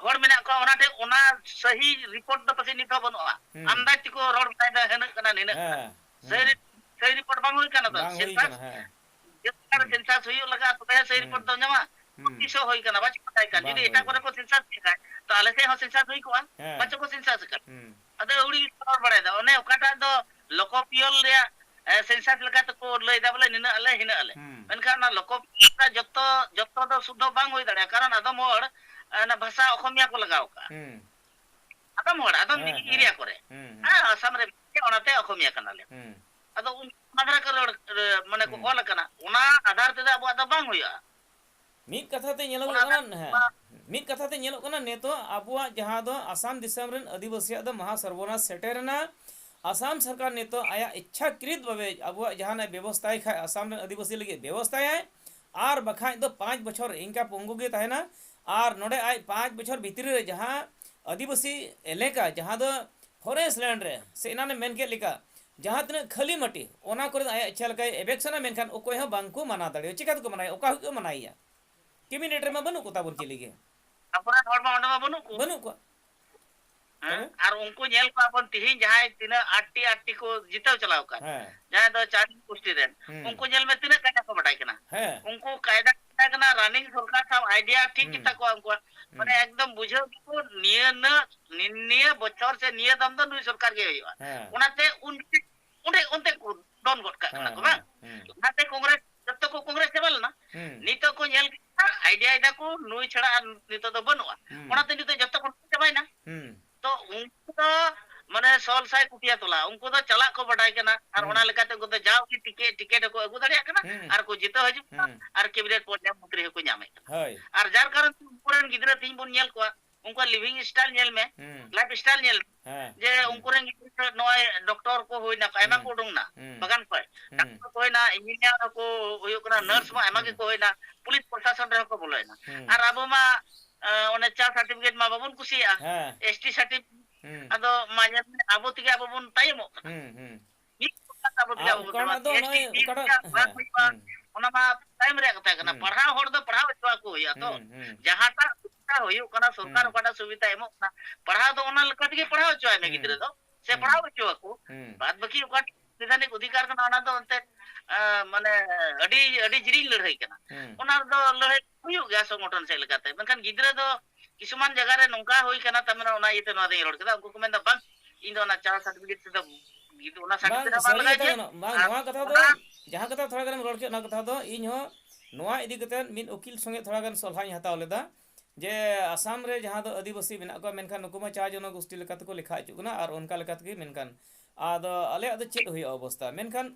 ᱦᱚᱲ ᱢᱮᱱᱟᱜ ᱠᱚᱣᱟ, ᱚᱱᱟ ᱴᱷᱮᱱ, ᱚᱱᱟ ᱥᱟᱹᱦᱤ ᱨᱤᱯᱳᱨᱴ ᱫᱚ ᱯᱟᱥᱮᱡ ᱱᱤᱛ ᱦᱚᱸ ᱵᱟᱹᱱᱩᱜᱼᱟ᱾ ᱦᱩᱸ᱾ ᱟᱢᱫᱟᱡᱽ ᱛᱮᱠᱚ ᱨᱚᱲ ᱵᱟᱲᱟᱭᱮᱫᱟ, ᱦᱤᱱᱟᱹᱜ ᱠᱟᱱᱟ, ᱱᱤᱱᱟᱹᱜ ᱠᱟᱱᱟ᱾ ᱦᱮᱸ, ᱥᱟᱹᱦᱤ ᱦᱩᱸ᱾ ᱨᱤ-, ᱥᱟᱹᱦᱤ ᱨᱤᱯᱳᱨᱴ ᱵᱟᱝ ᱦᱩᱭ ᱠᱟᱱᱟ ᱛᱚ᱾ ᱵᱟᱝ ᱦᱩᱭ ᱥᱮᱱᱥᱟᱥ ᱠᱟᱱᱟ, ᱦᱮᱸ᱾ ᱡᱚᱛᱚ ᱦᱩᱸ᱾ ᱥᱮᱱᱥᱟᱥ ᱦᱩᱭᱩᱜ ᱞᱟᱜᱟᱜᱼᱟ, ᱛᱚᱵᱮ ᱥᱮ ᱦᱩᱸ᱾ ᱨᱤᱯᱳᱨᱴ ᱫᱚ ᱧᱟᱢᱟ᱾ ᱦᱩᱸ᱾ ᱛᱤᱥ ᱦᱚᱸ ᱦᱩᱭ ᱠᱟᱱᱟ, ᱵᱟᱪᱚ ᱵᱟᱰᱟᱭ ᱠᱟᱱ᱾ ᱵᱟᱝ ᱡᱩᱫᱤ ᱦᱩᱭ ᱮᱴᱟᱜ ᱠᱚᱨᱮ ᱠᱟᱱᱟ᱾ ᱠᱚ ᱥᱮᱱᱥᱟᱥ ᱠᱮᱫ ᱠᱷᱟᱱ, ᱛᱚ ᱟᱞᱮ ᱥᱮᱫ ᱦᱚᱸ ᱥᱮᱱᱥᱟᱥ ᱠᱟᱱᱟ᱾ ᱦᱮᱸ᱾ ᱟᱫᱚ ᱟᱹᱣᱲᱤ ᱜᱮᱠᱚ ᱨᱚᱲ ᱵᱟᱲᱟᱭᱮᱫᱟ᱾ ᱚᱱᱮ ᱚᱠᱟᱴᱟᱜ ᱫᱚ ᱞᱳᱠᱚᱯᱤᱭᱚᱞ ᱨᱮᱭᱟᱜ, ᱮ, ᱥᱮᱱᱥᱟᱥ ᱞᱮᱠᱟ ᱛᱮᱠᱚ ᱞᱟᱹᱭ ᱮᱫᱟ ᱵᱚᱞᱮ ᱱᱤᱱᱟᱹᱜ ᱟᱞᱮ, ᱦᱤᱱᱟᱹᱜ ᱟᱞᱮ᱾ ᱦᱩᱸ᱾ ᱢᱮᱱᱠᱷᱟᱱ ᱚᱱᱟ ᱞᱳᱠᱚᱯᱤᱭᱚᱞ ᱨᱮᱭᱟᱜ ᱡᱚᱛᱚ, ᱡᱚᱛᱚ ᱫᱚ ᱥᱩᱫᱷᱚ ᱵᱟᱝ ᱦᱩᱭ ᱫᱟᱲᱮᱭᱟᱜᱼᱟ᱾ ᱠᱟᱨᱚᱱ ᱟᱫᱚᱢ ᱦᱚᱲ, ᱮ, ᱚᱱᱟ ᱵᱷᱟᱥᱟ ᱚᱠᱚᱢᱤᱭᱟ ᱠᱚ ᱞᱟᱜᱟᱣ ᱠᱟᱜᱼᱟ᱾ ᱦᱩᱸ᱾ ᱟᱫᱚᱢ ᱦᱚᱲ, ᱟᱫᱚᱢ ᱦᱮᱸ, ᱮᱨᱤᱭᱟ ᱦᱮᱸ᱾ ᱠᱚᱨᱮ᱾ ᱦᱩᱸ, ᱦᱩᱸ᱾ ᱦᱮᱸ, ᱟᱥᱟᱢ ᱨᱮ ᱚᱱᱟᱛᱮ ᱚᱠᱚᱢᱤᱭᱟ ᱠᱟᱱᱟᱞᱮ᱾ ᱦᱩᱸ᱾ ᱟᱫᱚ ᱩᱱᱠᱩ ᱚᱱᱟ ᱫᱷᱟᱨᱟ ᱠᱚ ᱨᱚᱲ, ᱮ, ᱢᱟᱱᱮ ᱠᱚ ᱦᱩᱸ᱾ ᱚᱞ ᱟᱠᱟᱱᱟ᱾ ᱚᱱᱟ ᱟᱫᱷᱟᱨ ᱛᱮᱫᱚ ᱟᱵᱚᱣᱟᱜ ᱫᱚ ᱵᱟᱝ ᱦᱩᱭᱩᱜᱼᱟ᱾ ᱢᱤᱫ ᱠᱟᱛᱷᱟ ᱛᱮ ᱧᱮᱞᱚᱜᱚᱜ ᱚᱱᱟ ᱠᱟᱱᱟ, ᱫᱚ ᱦᱮᱸ, ᱢᱤᱫ ᱠᱟᱛᱷᱟ ᱛᱮ ᱧᱮᱞᱚᱜ ᱠᱟᱱᱟ, ᱱᱤᱛᱚᱜ ᱟᱵᱚᱣᱟᱜ ᱡᱟᱦᱟᱸ ᱫᱚ ᱟᱥᱟᱢ ᱫᱤᱥᱚᱢ ᱨᱮᱱ ᱟᱹᱫᱤᱵᱟᱹᱥᱤᱭᱟᱜ ᱫᱚ ᱢᱟᱦᱟ ᱥᱚᱨᱵᱚᱱᱟᱥ ᱥᱮᱴᱮᱨ ᱮᱱᱟ᱾ ᱟᱥᱟᱢ ᱥᱚᱨᱠᱟᱨ ᱱᱤᱛᱚᱜ ᱟᱭᱟᱜ ᱤᱪᱪᱷᱟᱠᱨᱤᱛ ᱵᱷᱟᱵᱮ ᱟᱵᱚᱣᱟᱜ ᱡᱟᱦᱟᱱᱟᱜ ᱵᱮᱵᱚᱥᱛᱷᱟᱭ ᱠᱷᱟᱡ, ᱟᱥᱟᱢ ᱨᱮᱱ ᱟᱹᱫᱤᱵᱟᱹᱥᱤ ᱞᱟᱹᱜᱤᱫ ᱵᱮᱵᱚᱥᱛᱷᱟᱭᱟᱭ, ᱟᱨ ᱵᱟᱠᱷᱟᱡ ᱫᱚ ᱯᱟᱸᱪ ᱵᱚᱪᱷᱚᱨ ᱤᱱᱠᱟ ᱯᱚᱝᱜᱩ ᱜᱮ ᱛᱟᱦᱮᱱᱟ᱾ ᱟᱨ ᱱᱚᱰᱮ ᱟᱡ ᱯᱟᱸᱪ ᱵᱚᱪᱷᱚᱨ ᱵᱷᱤᱛᱨᱤ ᱨᱮ ᱡᱟᱦᱟᱸ ᱟᱹᱫᱤᱵᱟᱹᱥᱤ ᱮᱞᱟᱠᱟ, ᱡᱟᱦᱟᱸ ᱫᱚ ᱯᱷᱚᱨᱮᱥᱴ ᱞᱮᱱᱰ ᱨᱮ, ᱥᱮ ᱮᱱᱟᱱᱮᱢ ᱢᱮᱱ ᱠᱮᱫ ᱞᱮᱠᱟ, ᱡᱟᱦᱟᱸ ᱛᱤᱱᱟᱹᱜ ᱠᱷᱟᱹᱞᱤ ᱢᱟᱹᱴᱤ, ᱚᱱᱟ ᱠᱚᱨᱮ ᱫᱚ ᱟᱭᱟᱜ ᱤᱪᱪᱷᱟ ᱞᱮᱠᱟᱭ ᱮᱵᱷᱮᱠᱥᱚᱱᱟ, ᱢᱮᱱᱠᱷᱟᱱ ᱚᱠᱚᱭ ᱦᱚᱸ ᱵᱟᱝ ᱠᱚ ᱢᱟᱱᱟ ᱫᱟᱲᱮᱭᱟᱜᱼᱟ᱾ ᱪᱤᱠᱟ ᱛᱮᱠᱚ ᱢᱟᱱᱟᱭᱟ? ᱚᱠᱟ ᱦᱩᱭᱩᱜ ᱠᱚ ᱢᱟᱱᱟᱭᱮᱭᱟ? ᱠᱮᱵᱤᱱᱮᱴ ᱨᱮᱢᱟ ᱵᱟᱹᱱᱩᱜ ᱠᱚ ᱛᱟᱵᱚᱱ ᱪᱤᱞᱤ ᱜᱮ᱾ ᱟᱵᱚᱨᱮᱱ ᱦᱚᱲ ᱢᱟ ᱚᱸᱰᱮ ᱢᱟ ᱵᱟᱹᱱᱩᱜ ᱠᱚ᱾ ᱵᱟᱹᱱᱩᱜ ᱠᱚᱣᱟ᱾ ᱦᱮᱸ? ᱛᱚᱵᱮ? ᱟᱨ ᱩᱱᱠᱩ ᱧᱮᱞ ᱠᱚᱣᱟ ᱵᱚᱱ ᱛᱤᱦᱤᱧ ᱡᱟᱦᱟᱸᱭ ᱛᱤᱱᱟᱹᱜ ᱟᱴᱴᱤ ᱟᱴᱴᱤ ᱠᱚ ᱡᱤᱛᱟᱹᱣ ᱪᱟᱞᱟᱣ ᱟᱠᱟᱱ, ᱦᱮᱸ᱾ ᱡᱟᱦᱟᱸᱭ ᱫᱚ ᱪᱟᱨ ᱜᱩᱥᱴᱤ ᱨᱮᱱ, ᱦᱩᱸ᱾ ᱩᱱᱠᱩ ᱧᱮᱞ ᱢᱮ ᱛᱤᱱᱟᱹᱜ ᱠᱟᱭᱫᱟ ᱠᱚ ᱵᱟᱰᱟᱭ ᱠᱟᱱᱟ᱾ ᱦᱮᱸ᱾ ᱩᱱᱠᱩ ᱠᱟᱭᱫᱟ ᱢᱮᱛᱟᱭ ᱠᱟᱱᱟ, running ᱥᱚᱨᱠᱟᱨ ᱥᱟᱶ idea ᱴᱷᱤᱠ ᱦᱩᱸ᱾ ᱜᱮᱛᱟ ᱠᱚᱣᱟ ᱩᱱᱠᱩᱣᱟᱜ᱾ ᱢᱟᱱᱮ ᱦᱩᱸ᱾ ᱮᱠᱫᱚᱢ ᱵᱩᱡᱷᱟᱹᱣ ᱜᱮᱠᱚ, ᱱᱤᱭᱟᱹ ᱱᱟᱹᱜ, ᱱᱤ-, ᱱᱤᱭᱟᱹ ᱫᱚᱢ ᱫᱚ ᱱᱩᱭ ᱥᱚᱨᱠᱟᱨ ᱜᱮ ᱦᱩᱭᱩᱜᱼᱟ᱾ ᱦᱮᱸ᱾ ᱚᱱᱟᱛᱮ ᱩᱱ, ᱚᱸᱰᱮ, ᱚᱱᱛᱮ ᱠᱚ ᱫᱚᱱ ᱜᱚᱫ ᱠᱟᱜ ᱠᱟᱱᱟ ᱦᱮᱸ, ᱠᱚ, ᱵᱟᱝ? ᱦᱮᱸ, ᱦᱮᱸ᱾ ᱞᱟᱦᱟᱛᱮ ᱠᱚᱝᱜᱨᱮᱥ, ᱡᱚᱛᱚ ᱠᱚ ᱠᱚᱝᱜᱨᱮᱥ ᱪᱟᱵᱟ ᱞᱮᱱᱟ᱾ ᱦᱩᱸ᱾ ᱱᱤᱛᱚᱜ ᱠᱚ ᱧᱮᱞ ᱠᱮᱫᱟ, idea ᱭᱮᱫᱟ ᱠᱚ, ᱱᱩᱭ ᱪᱷᱟᱲᱟ ᱟᱨ ᱱᱤᱛᱚᱜ ᱫᱚ ᱵᱟᱹᱱᱩᱜᱼᱟ᱾ ᱦᱩᱸ᱾ ᱚᱱᱟᱛᱮ ᱱᱤᱛᱚᱜ ᱡᱚᱛᱚ ᱠᱚ ᱪᱟᱵᱟᱭᱮᱱᱟ᱾ ᱦᱩᱸ᱾ ᱛᱚ ᱩᱱᱠᱩ ᱫᱚ ᱢᱟᱱᱮ ᱥᱚᱞ ᱥᱟᱭ ᱠᱩᱴᱤᱭᱟ ᱛᱚᱞᱟ, ᱩᱱᱠᱩ ᱫᱚ ᱪᱟᱞᱟᱜ ᱠᱚ ᱵᱟᱰᱟᱭ ᱠᱟᱱᱟ, ᱟᱨ ᱦᱩᱸ᱾ ᱚᱱᱟ ᱞᱮᱠᱟᱛᱮ ᱩᱱᱠᱩ ᱫᱚ ᱡᱟᱣᱜᱮ ᱴᱤᱠᱤᱴ, ᱴᱤᱠᱤᱴ ᱦᱚᱸᱠᱚ ᱟᱹᱜᱩ ᱫᱟᱲᱮᱭᱟᱜ ᱠᱟᱱᱟ, ᱦᱩᱸ᱾ ᱟᱨ ᱠᱚ ᱡᱤᱛᱟᱹᱣ ᱦᱤᱡᱩᱜ ᱠᱟᱱᱟ, ᱦᱩᱸ᱾ ᱟᱨ cabinet ᱯᱚᱨᱡᱟᱭ ᱢᱚᱱᱛᱨᱤ ᱦᱚᱸᱠᱚ ᱧᱟᱢᱮᱫ ᱠᱟᱱᱟ᱾ ᱦᱳᱭ᱾ ᱟᱨ ᱡᱟᱨ ᱠᱟᱨᱚᱱ ᱛᱮ ᱩᱱᱠᱩ ᱨᱮᱱ ᱜᱤᱫᱽᱨᱟᱹ ᱛᱮᱦᱮᱧ ᱵᱚᱱ ᱧᱮᱞ ᱠᱚᱣᱟ, ᱩᱱᱠᱩᱣᱟᱜ living style ᱧᱮᱞ ᱢᱮ, ᱦᱩᱸ᱾ Life style ᱧᱮᱞ ᱢᱮ, ᱦᱮᱸ᱾ ᱡᱮ ᱦᱩᱸ᱾ ᱩᱱᱠᱩ ᱨᱮᱱ ᱜᱤᱫᱽᱨᱟᱹ ᱱᱚᱜᱼᱚᱭ ᱰᱚᱠᱴᱚᱨ ᱠᱚ ᱦᱩᱭᱱᱟ ᱠᱚ, ᱟᱭᱢᱟ ᱦᱩᱸ᱾ ᱠᱚ ᱩᱰᱩᱝ ᱱᱟ ᱦᱩᱸ᱾ ᱵᱟᱜᱟᱱ ᱠᱷᱚᱱ᱾ ᱦᱩᱸ᱾ ᱰᱟᱠᱛᱚᱨ ᱠᱚ ᱦᱩᱭᱱᱟ, ᱤᱧᱡᱤᱱᱤᱭᱟᱨ ᱦᱚᱸᱠᱚ ᱦᱩᱭᱩᱜ ᱠᱟᱱᱟ, ᱱᱟᱨᱥ ᱢᱟ ᱟᱭᱢᱟ ᱦᱩᱸ᱾ ᱜᱮᱠᱚ ᱦᱩᱭᱱᱟ, ᱯᱩᱞᱤᱥ ᱯᱨᱚᱥᱟᱥᱚᱱ ᱨᱮᱦᱚᱸ ᱠᱚ ᱵᱚᱞᱚᱭᱮᱱᱟ᱾ ᱦᱩᱸ᱾ ᱟᱨ ᱟᱵᱚ ᱢᱟ, ᱮ, ᱚᱱᱮ ᱪᱟᱨ certificate ᱢᱟ ᱵᱟᱵᱚᱱ ᱠᱩᱥᱤᱭᱟᱜᱼᱟ᱾ ᱦᱮᱸ᱾ S T certificate᱾ ᱦᱩᱸ᱾ ᱟᱫᱚ ᱢᱟ ᱧᱮᱞ ᱢᱮ, ᱟᱵᱚ ᱛᱮᱜᱮ ᱟᱵᱚ ᱵᱚᱱ ᱛᱟᱭᱚᱢᱚᱜ ᱠᱟᱱᱟ᱾ ᱦᱩᱸ, ᱦᱩᱸ᱾ ᱢᱤᱫ ᱯᱨᱚᱠᱟᱨ ᱛᱮ ᱟᱵᱚ ᱛᱮᱜᱮ ᱟᱨ ᱟᱵᱚ ᱵᱚᱱ ᱚᱱᱠᱟᱱᱟᱜ ᱛᱟᱭᱚᱢᱚᱜᱼᱟ᱾ ᱫᱚ ᱪᱮᱫ ᱱᱚᱜᱼᱚᱭ ᱪᱤᱠᱟᱹ ᱚᱠᱟᱴᱟᱜ, ᱵᱟᱝ ᱦᱩᱭᱩᱜᱼᱟ, ᱦᱮᱸ᱾ ᱚᱱᱟ ᱢᱟ ᱛᱟᱭᱚᱢ ᱨᱮᱭᱟᱜ ᱠᱟᱛᱷᱟ ᱠᱟᱱᱟ᱾ ᱦᱩᱸ᱾ ᱯᱟᱲᱦᱟᱣ ᱦᱚᱲ ᱫᱚ ᱯᱟᱲᱦᱟᱣ ᱦᱚᱪᱚ ᱟᱠᱚ ᱦᱩᱭᱩᱜᱼᱟ ᱛᱚ᱾ ᱦᱩᱸ, ᱦᱩᱸ᱾ ᱡᱟᱦᱟᱸᱴᱟᱜ ᱥᱩᱵᱤᱫᱷᱟ ᱦᱩᱭᱩᱜ ᱠᱟᱱᱟ, ᱥᱚᱨᱠᱟᱨ ᱦᱩᱸ᱾ ᱚᱠᱟᱴᱟᱜ ᱥᱩᱵᱤᱫᱷᱟ ᱮᱢᱚᱜ ᱠᱟᱱᱟ, ᱯᱟᱲᱦᱟᱣ ᱫᱚ ᱚᱱᱟ ᱞᱮᱠᱟ ᱛᱮᱜᱮ ᱯᱟᱲᱦᱟᱣ ᱦᱚᱪᱚ ᱟᱭ ᱢᱮ ᱦᱩᱸ᱾ ᱜᱤᱫᱽᱨᱟᱹ ᱫᱚ, ᱥᱮ ᱦᱩᱸ᱾ ᱯᱟᱲᱦᱟᱣ ᱦᱚᱪᱚ ᱟᱠᱚ᱾ ᱦᱩᱸ᱾ ᱵᱟᱫ ᱵᱟᱹᱠᱤ ᱚᱠᱟ ᱥᱟᱝᱵᱤᱫᱷᱟᱱᱤᱠ ᱚᱫᱷᱤᱠᱟᱨ ᱠᱟᱱᱟ, ᱚᱱᱟ ᱫᱚ ᱮᱱᱛᱮᱫ, ᱟᱸ, ᱢᱟᱱᱮ ᱟᱹᱰᱤ, ᱟᱹᱰᱤ ᱡᱤᱞᱤᱧ ᱞᱟᱹᱲᱦᱟᱹᱭ ᱠᱟᱱᱟ᱾ ᱦᱩᱸ᱾ ᱚᱱᱟ ᱨᱮᱫᱚ ᱞᱟᱹᱲᱦᱟᱹᱭ ᱦᱩᱭᱩᱜ ᱜᱮᱭᱟ ᱥᱚᱝᱜᱚᱴᱷᱚᱱ ᱥᱮᱫ ᱞᱮᱠᱟᱛᱮ, ᱢᱮᱱᱠᱷᱟᱱ ᱜᱤᱫᱽᱨᱟᱹ ᱫᱚ ᱠᱤᱪᱷᱩᱢᱟᱱ ᱡᱟᱭᱜᱟ ᱨᱮ ᱱᱚᱝᱠᱟ ᱦᱩᱭ ᱠᱟᱱᱟ, ᱛᱟᱨ ᱢᱟᱱᱮ ᱚᱱᱟ ᱤᱭᱟᱹᱛᱮ ᱱᱚᱣᱟ ᱫᱚᱧ ᱨᱚᱲ ᱠᱮᱫᱟ᱾ ᱩᱱᱠᱩ ᱠᱚ ᱢᱮᱱᱫᱟ, "ᱵᱟᱝ, ᱤᱧ ᱫᱚ ᱚᱱᱟ ᱪᱟᱨ certificate ᱛᱮᱫᱚ, ᱤᱧ ᱫᱚ ᱚᱱᱟ ᱵᱟᱝ, certificate ᱦᱚᱸ ᱵᱟᱝ ᱥᱟᱹᱨᱤ ᱞᱟᱜᱟᱣ ᱠᱟᱛᱷᱟ ᱤᱧᱟᱹ᱾" ᱠᱟᱱᱟ᱾ ᱵᱟᱝ, ᱟᱨ ᱱᱚᱣᱟ ᱠᱟᱛᱷᱟ ᱫᱚ, ᱚᱱᱟ ᱡᱟᱦᱟᱸ ᱠᱟᱛᱷᱟ ᱛᱷᱚᱲᱟ ᱜᱟᱱᱮᱢ ᱨᱚᱲ ᱠᱮᱫ, ᱚᱱᱟ ᱠᱟᱛᱷᱟ ᱫᱚ ᱤᱧ ᱦᱚᱸ ᱱᱚᱣᱟ ᱤᱫᱤ ᱠᱟᱛᱮ ᱢᱤᱫ ᱩᱠᱤᱞ ᱥᱚᱸᱜᱮ ᱛᱷᱚᱲᱟ ᱜᱟᱱ ᱥᱚᱞᱦᱟᱧ ᱦᱟᱛᱟᱣ ᱞᱮᱫᱟ, ᱡᱮ ᱟᱥᱟᱢ ᱨᱮ ᱡᱟᱦᱟᱸ ᱫᱚ ᱟᱹᱫᱤᱵᱟᱹᱥᱤ ᱢᱮᱱᱟᱜ ᱠᱚᱣᱟ, ᱢᱮᱱᱠᱷᱟᱱ ᱱᱩᱠᱩ ᱢᱟ ᱪᱟ ᱡᱚᱱᱚᱜᱳᱥᱴᱤ ᱞᱮᱠᱟ ᱛᱮᱠᱚ ᱞᱮᱠᱷᱟ ᱦᱚᱪᱚᱜ ᱠᱟᱱᱟ, ᱟᱨ ᱚᱱᱠᱟ ᱞᱮᱠᱟ ᱛᱮᱜᱮ, ᱢᱮᱱᱠᱷᱟᱱ ᱟᱫᱚ ᱟᱞᱮᱭᱟᱜ ᱫᱚ ᱪᱮᱫ ᱦᱩᱭᱩᱜᱼᱟ ᱚᱵᱚᱥᱛᱟ? ᱢᱮᱱᱠᱷᱟᱱ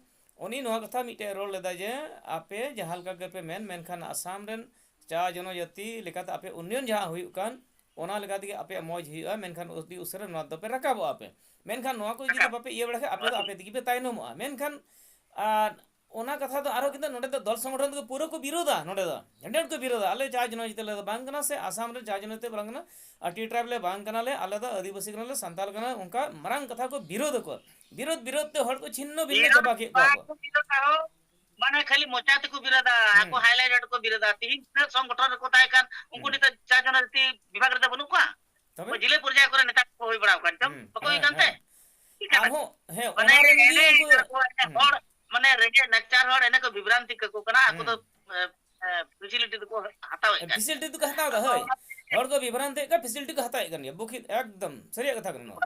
ᱩᱱᱤ ᱱᱚᱣᱟ ᱠᱟᱛᱷᱟ ᱢᱤᱫᱴᱮᱡ ᱨᱚᱲ ᱞᱮᱫᱟ ᱡᱮ, ᱟᱯᱮ ᱡᱟᱦᱟᱸ ᱞᱮᱠᱟ ᱜᱮᱯᱮ ᱢᱮᱱ, ᱢᱮᱱᱠᱷᱟᱱ ᱟᱥᱟᱢ ᱨᱮᱱ ᱪᱟ ᱡᱚᱱᱚᱡᱟᱹᱛᱤ ᱞᱮᱠᱟᱛᱮ ᱟᱯᱮ ᱩᱱᱱᱚᱭᱚᱱ ᱡᱟᱦᱟᱸ ᱦᱩᱭᱩᱜ ᱠᱟᱱ, ᱚᱱᱟ ᱞᱮᱠᱟ ᱛᱮᱜᱮ ᱟᱯᱮᱭᱟᱜ ᱢᱚᱡᱽ ᱦᱩᱭᱩᱜᱼᱟ, ᱢᱮᱱᱠᱷᱟᱱ ᱟᱹᱰᱤ ᱩᱥᱟᱹᱨᱟ ᱱᱚᱣᱟ ᱫᱚᱯᱮ ᱨᱟᱠᱟᱵᱚᱜᱼᱟ ᱯᱮ᱾ ᱢᱮᱱᱠᱷᱟᱱ ᱱᱚᱣᱟ ᱠᱚ ᱡᱩᱫᱤ ᱨᱟᱠᱟᱵ᱾ ᱵᱟᱯᱮ ᱤᱭᱟᱹ ᱵᱟᱲᱟ ᱠᱷᱟᱡ, ᱟᱯᱮ ᱫᱚ ᱟᱯᱮ ᱛᱮᱜᱮ ᱯᱮ ᱛᱟᱭᱱᱚᱢᱚᱜᱼᱟ᱾ ᱢᱮᱱᱠᱷᱟᱱ, ᱟᱨ ᱚᱱᱟ ᱠᱟᱛᱷᱟ ᱫᱚ ᱟᱨᱦᱚᱸ ᱠᱤᱱᱛᱩ ᱱᱚᱰᱮ ᱫᱚ ᱫᱚᱞ ᱥᱚᱝᱜᱚᱴᱷᱚᱱ ᱫᱚ ᱯᱩᱨᱟᱹ ᱠᱚ ᱵᱤᱨᱳᱫᱟ᱾ ᱱᱚᱰᱮ ᱫᱚ ᱦᱟᱸᱰᱮ ᱠᱚ ᱵᱤᱨᱳᱫᱟ, "ᱟᱞᱮ ᱪᱟ ᱡᱚᱱᱚᱡᱟᱹᱛᱤ ᱟᱞᱮ ᱫᱚ ᱵᱟᱝ ᱠᱟᱱᱟ, ᱥᱮ ᱟᱥᱟᱢ ᱨᱮ ᱪᱟ ᱡᱚᱱᱚᱡᱟᱹᱛᱤ ᱵᱟᱝ ᱠᱟᱱᱟ, ᱟᱨ ᱴᱤ ᱴᱨᱟᱭᱤᱵᱽ ᱞᱮ ᱵᱟᱝ ᱠᱟᱱᱟᱞᱮ, ᱟᱞᱮ ᱫᱚ ᱟᱹᱫᱤᱵᱟᱹᱥᱤ ᱠᱟᱱᱟᱞᱮ, ᱥᱟᱱᱛᱟᱲ ᱠᱟᱱᱟᱞᱮ", ᱚᱱᱠᱟ ᱢᱟᱨᱟᱝ ᱠᱟᱛᱷᱟ ᱠᱚ ᱵᱤᱨᱳᱫ ᱟᱠᱚ᱾ ᱵᱤᱨᱳᱫ, ᱵᱤᱨᱳᱫ ᱛᱮ ᱦᱚᱲ ᱠᱚ ᱪᱷᱤᱱᱱᱚ ᱵᱷᱤᱱᱱᱚ ᱵᱤᱨᱳᱫ ᱪᱟᱵᱟ ᱠᱮᱫ ᱠᱚᱣᱟ ᱠᱚ᱾ ᱵᱟᱠᱚ ᱵᱤᱨᱳᱫᱟ ᱦᱳ, ᱢᱟᱱᱮ ᱠᱷᱟᱹᱞᱤ ᱢᱚᱪᱟ ᱛᱮᱠᱚ ᱵᱤᱨᱳᱫᱟ, ᱟᱠᱚ ᱦᱩᱸ᱾ highlight ᱠᱚ ᱵᱤᱨᱳᱫᱟ᱾ ᱛᱤᱦᱤᱧ ᱛᱤᱱᱟᱹᱜ ᱥᱚᱝᱜᱚᱴᱷᱚᱱ ᱨᱮᱠᱚ ᱛᱟᱦᱮᱸ ᱠᱟᱱ, ᱩᱱᱠᱩ ᱦᱩᱸ᱾ ᱱᱤᱛᱚᱜ ᱪᱟ ᱡᱚᱱᱚᱡᱟᱹᱛᱤ ᱵᱤᱵᱷᱟᱜᱽ ᱨᱮᱫᱚ ᱵᱟᱹᱱᱩᱜ ᱠᱚᱣᱟ? ᱛᱚᱵᱮ? ᱡᱤᱞᱟᱹ ᱯᱚᱨᱡᱟᱭ ᱠᱚᱨᱮ ᱱᱮᱛᱟ ᱠᱚ ᱦᱩᱭ ᱵᱟᱲᱟ ᱟᱠᱟᱱ ᱪᱚᱝ? ᱦᱩᱸ, ᱵᱟᱠᱚ ᱦᱩᱭ ᱦᱮᱸ, ᱠᱟᱱ ᱛᱮ? ᱦᱮᱸ᱾ ᱴᱷᱤᱠ ᱟᱪᱷᱮ᱾ ᱟᱨᱦᱚᱸ, ᱦᱮᱸ, ᱢᱟᱱᱮ ᱚᱱᱟ ᱨᱮᱱ ᱜᱮ ᱮᱱᱮ ᱩᱱᱠᱩ, ᱦᱩᱸ᱾ ᱦᱚᱲ, ᱢᱟᱱᱮ ᱨᱮᱸᱜᱮᱡ ᱱᱟᱪᱟᱨ ᱦᱚᱲ ᱮᱱᱮ ᱠᱚ ᱵᱤᱵᱷᱨᱟᱱᱛᱤ ᱠᱟᱠᱚ ᱠᱟᱱᱟ, ᱟᱠᱚ ᱫᱚ, ᱦᱩᱸ᱾ ᱮ, ᱯᱷᱮᱥᱤᱞᱤᱴᱤ ᱫᱚᱠᱚ ᱦᱟᱛᱟᱣᱮᱫ ᱠᱟᱱ ᱜᱮᱭᱟ᱾ ᱯᱷᱮᱥᱤᱞᱤᱴᱤ ᱫᱚᱠᱚ ᱦᱟᱛᱟᱣ ᱮᱫᱟ, ᱟᱫᱚ ᱦᱳᱭ᱾ ᱚᱱᱟ ᱦᱚᱲ ᱠᱚ ᱵᱤᱵᱷᱨᱟᱱᱛᱤᱭᱮᱫ ᱠᱚᱣᱟ, ᱯᱷᱮᱥᱤᱞᱤᱴᱤ ᱠᱚ ᱦᱟᱛᱟᱣᱮᱫ ᱠᱟᱱ ᱜᱮᱭᱟ, ᱵᱚᱠᱤ ᱮᱠᱫᱚᱢ ᱥᱟᱹᱨᱤᱭᱟᱜ ᱠᱟᱛᱷᱟ ᱠᱟᱱᱟ ᱱᱚᱣᱟ᱾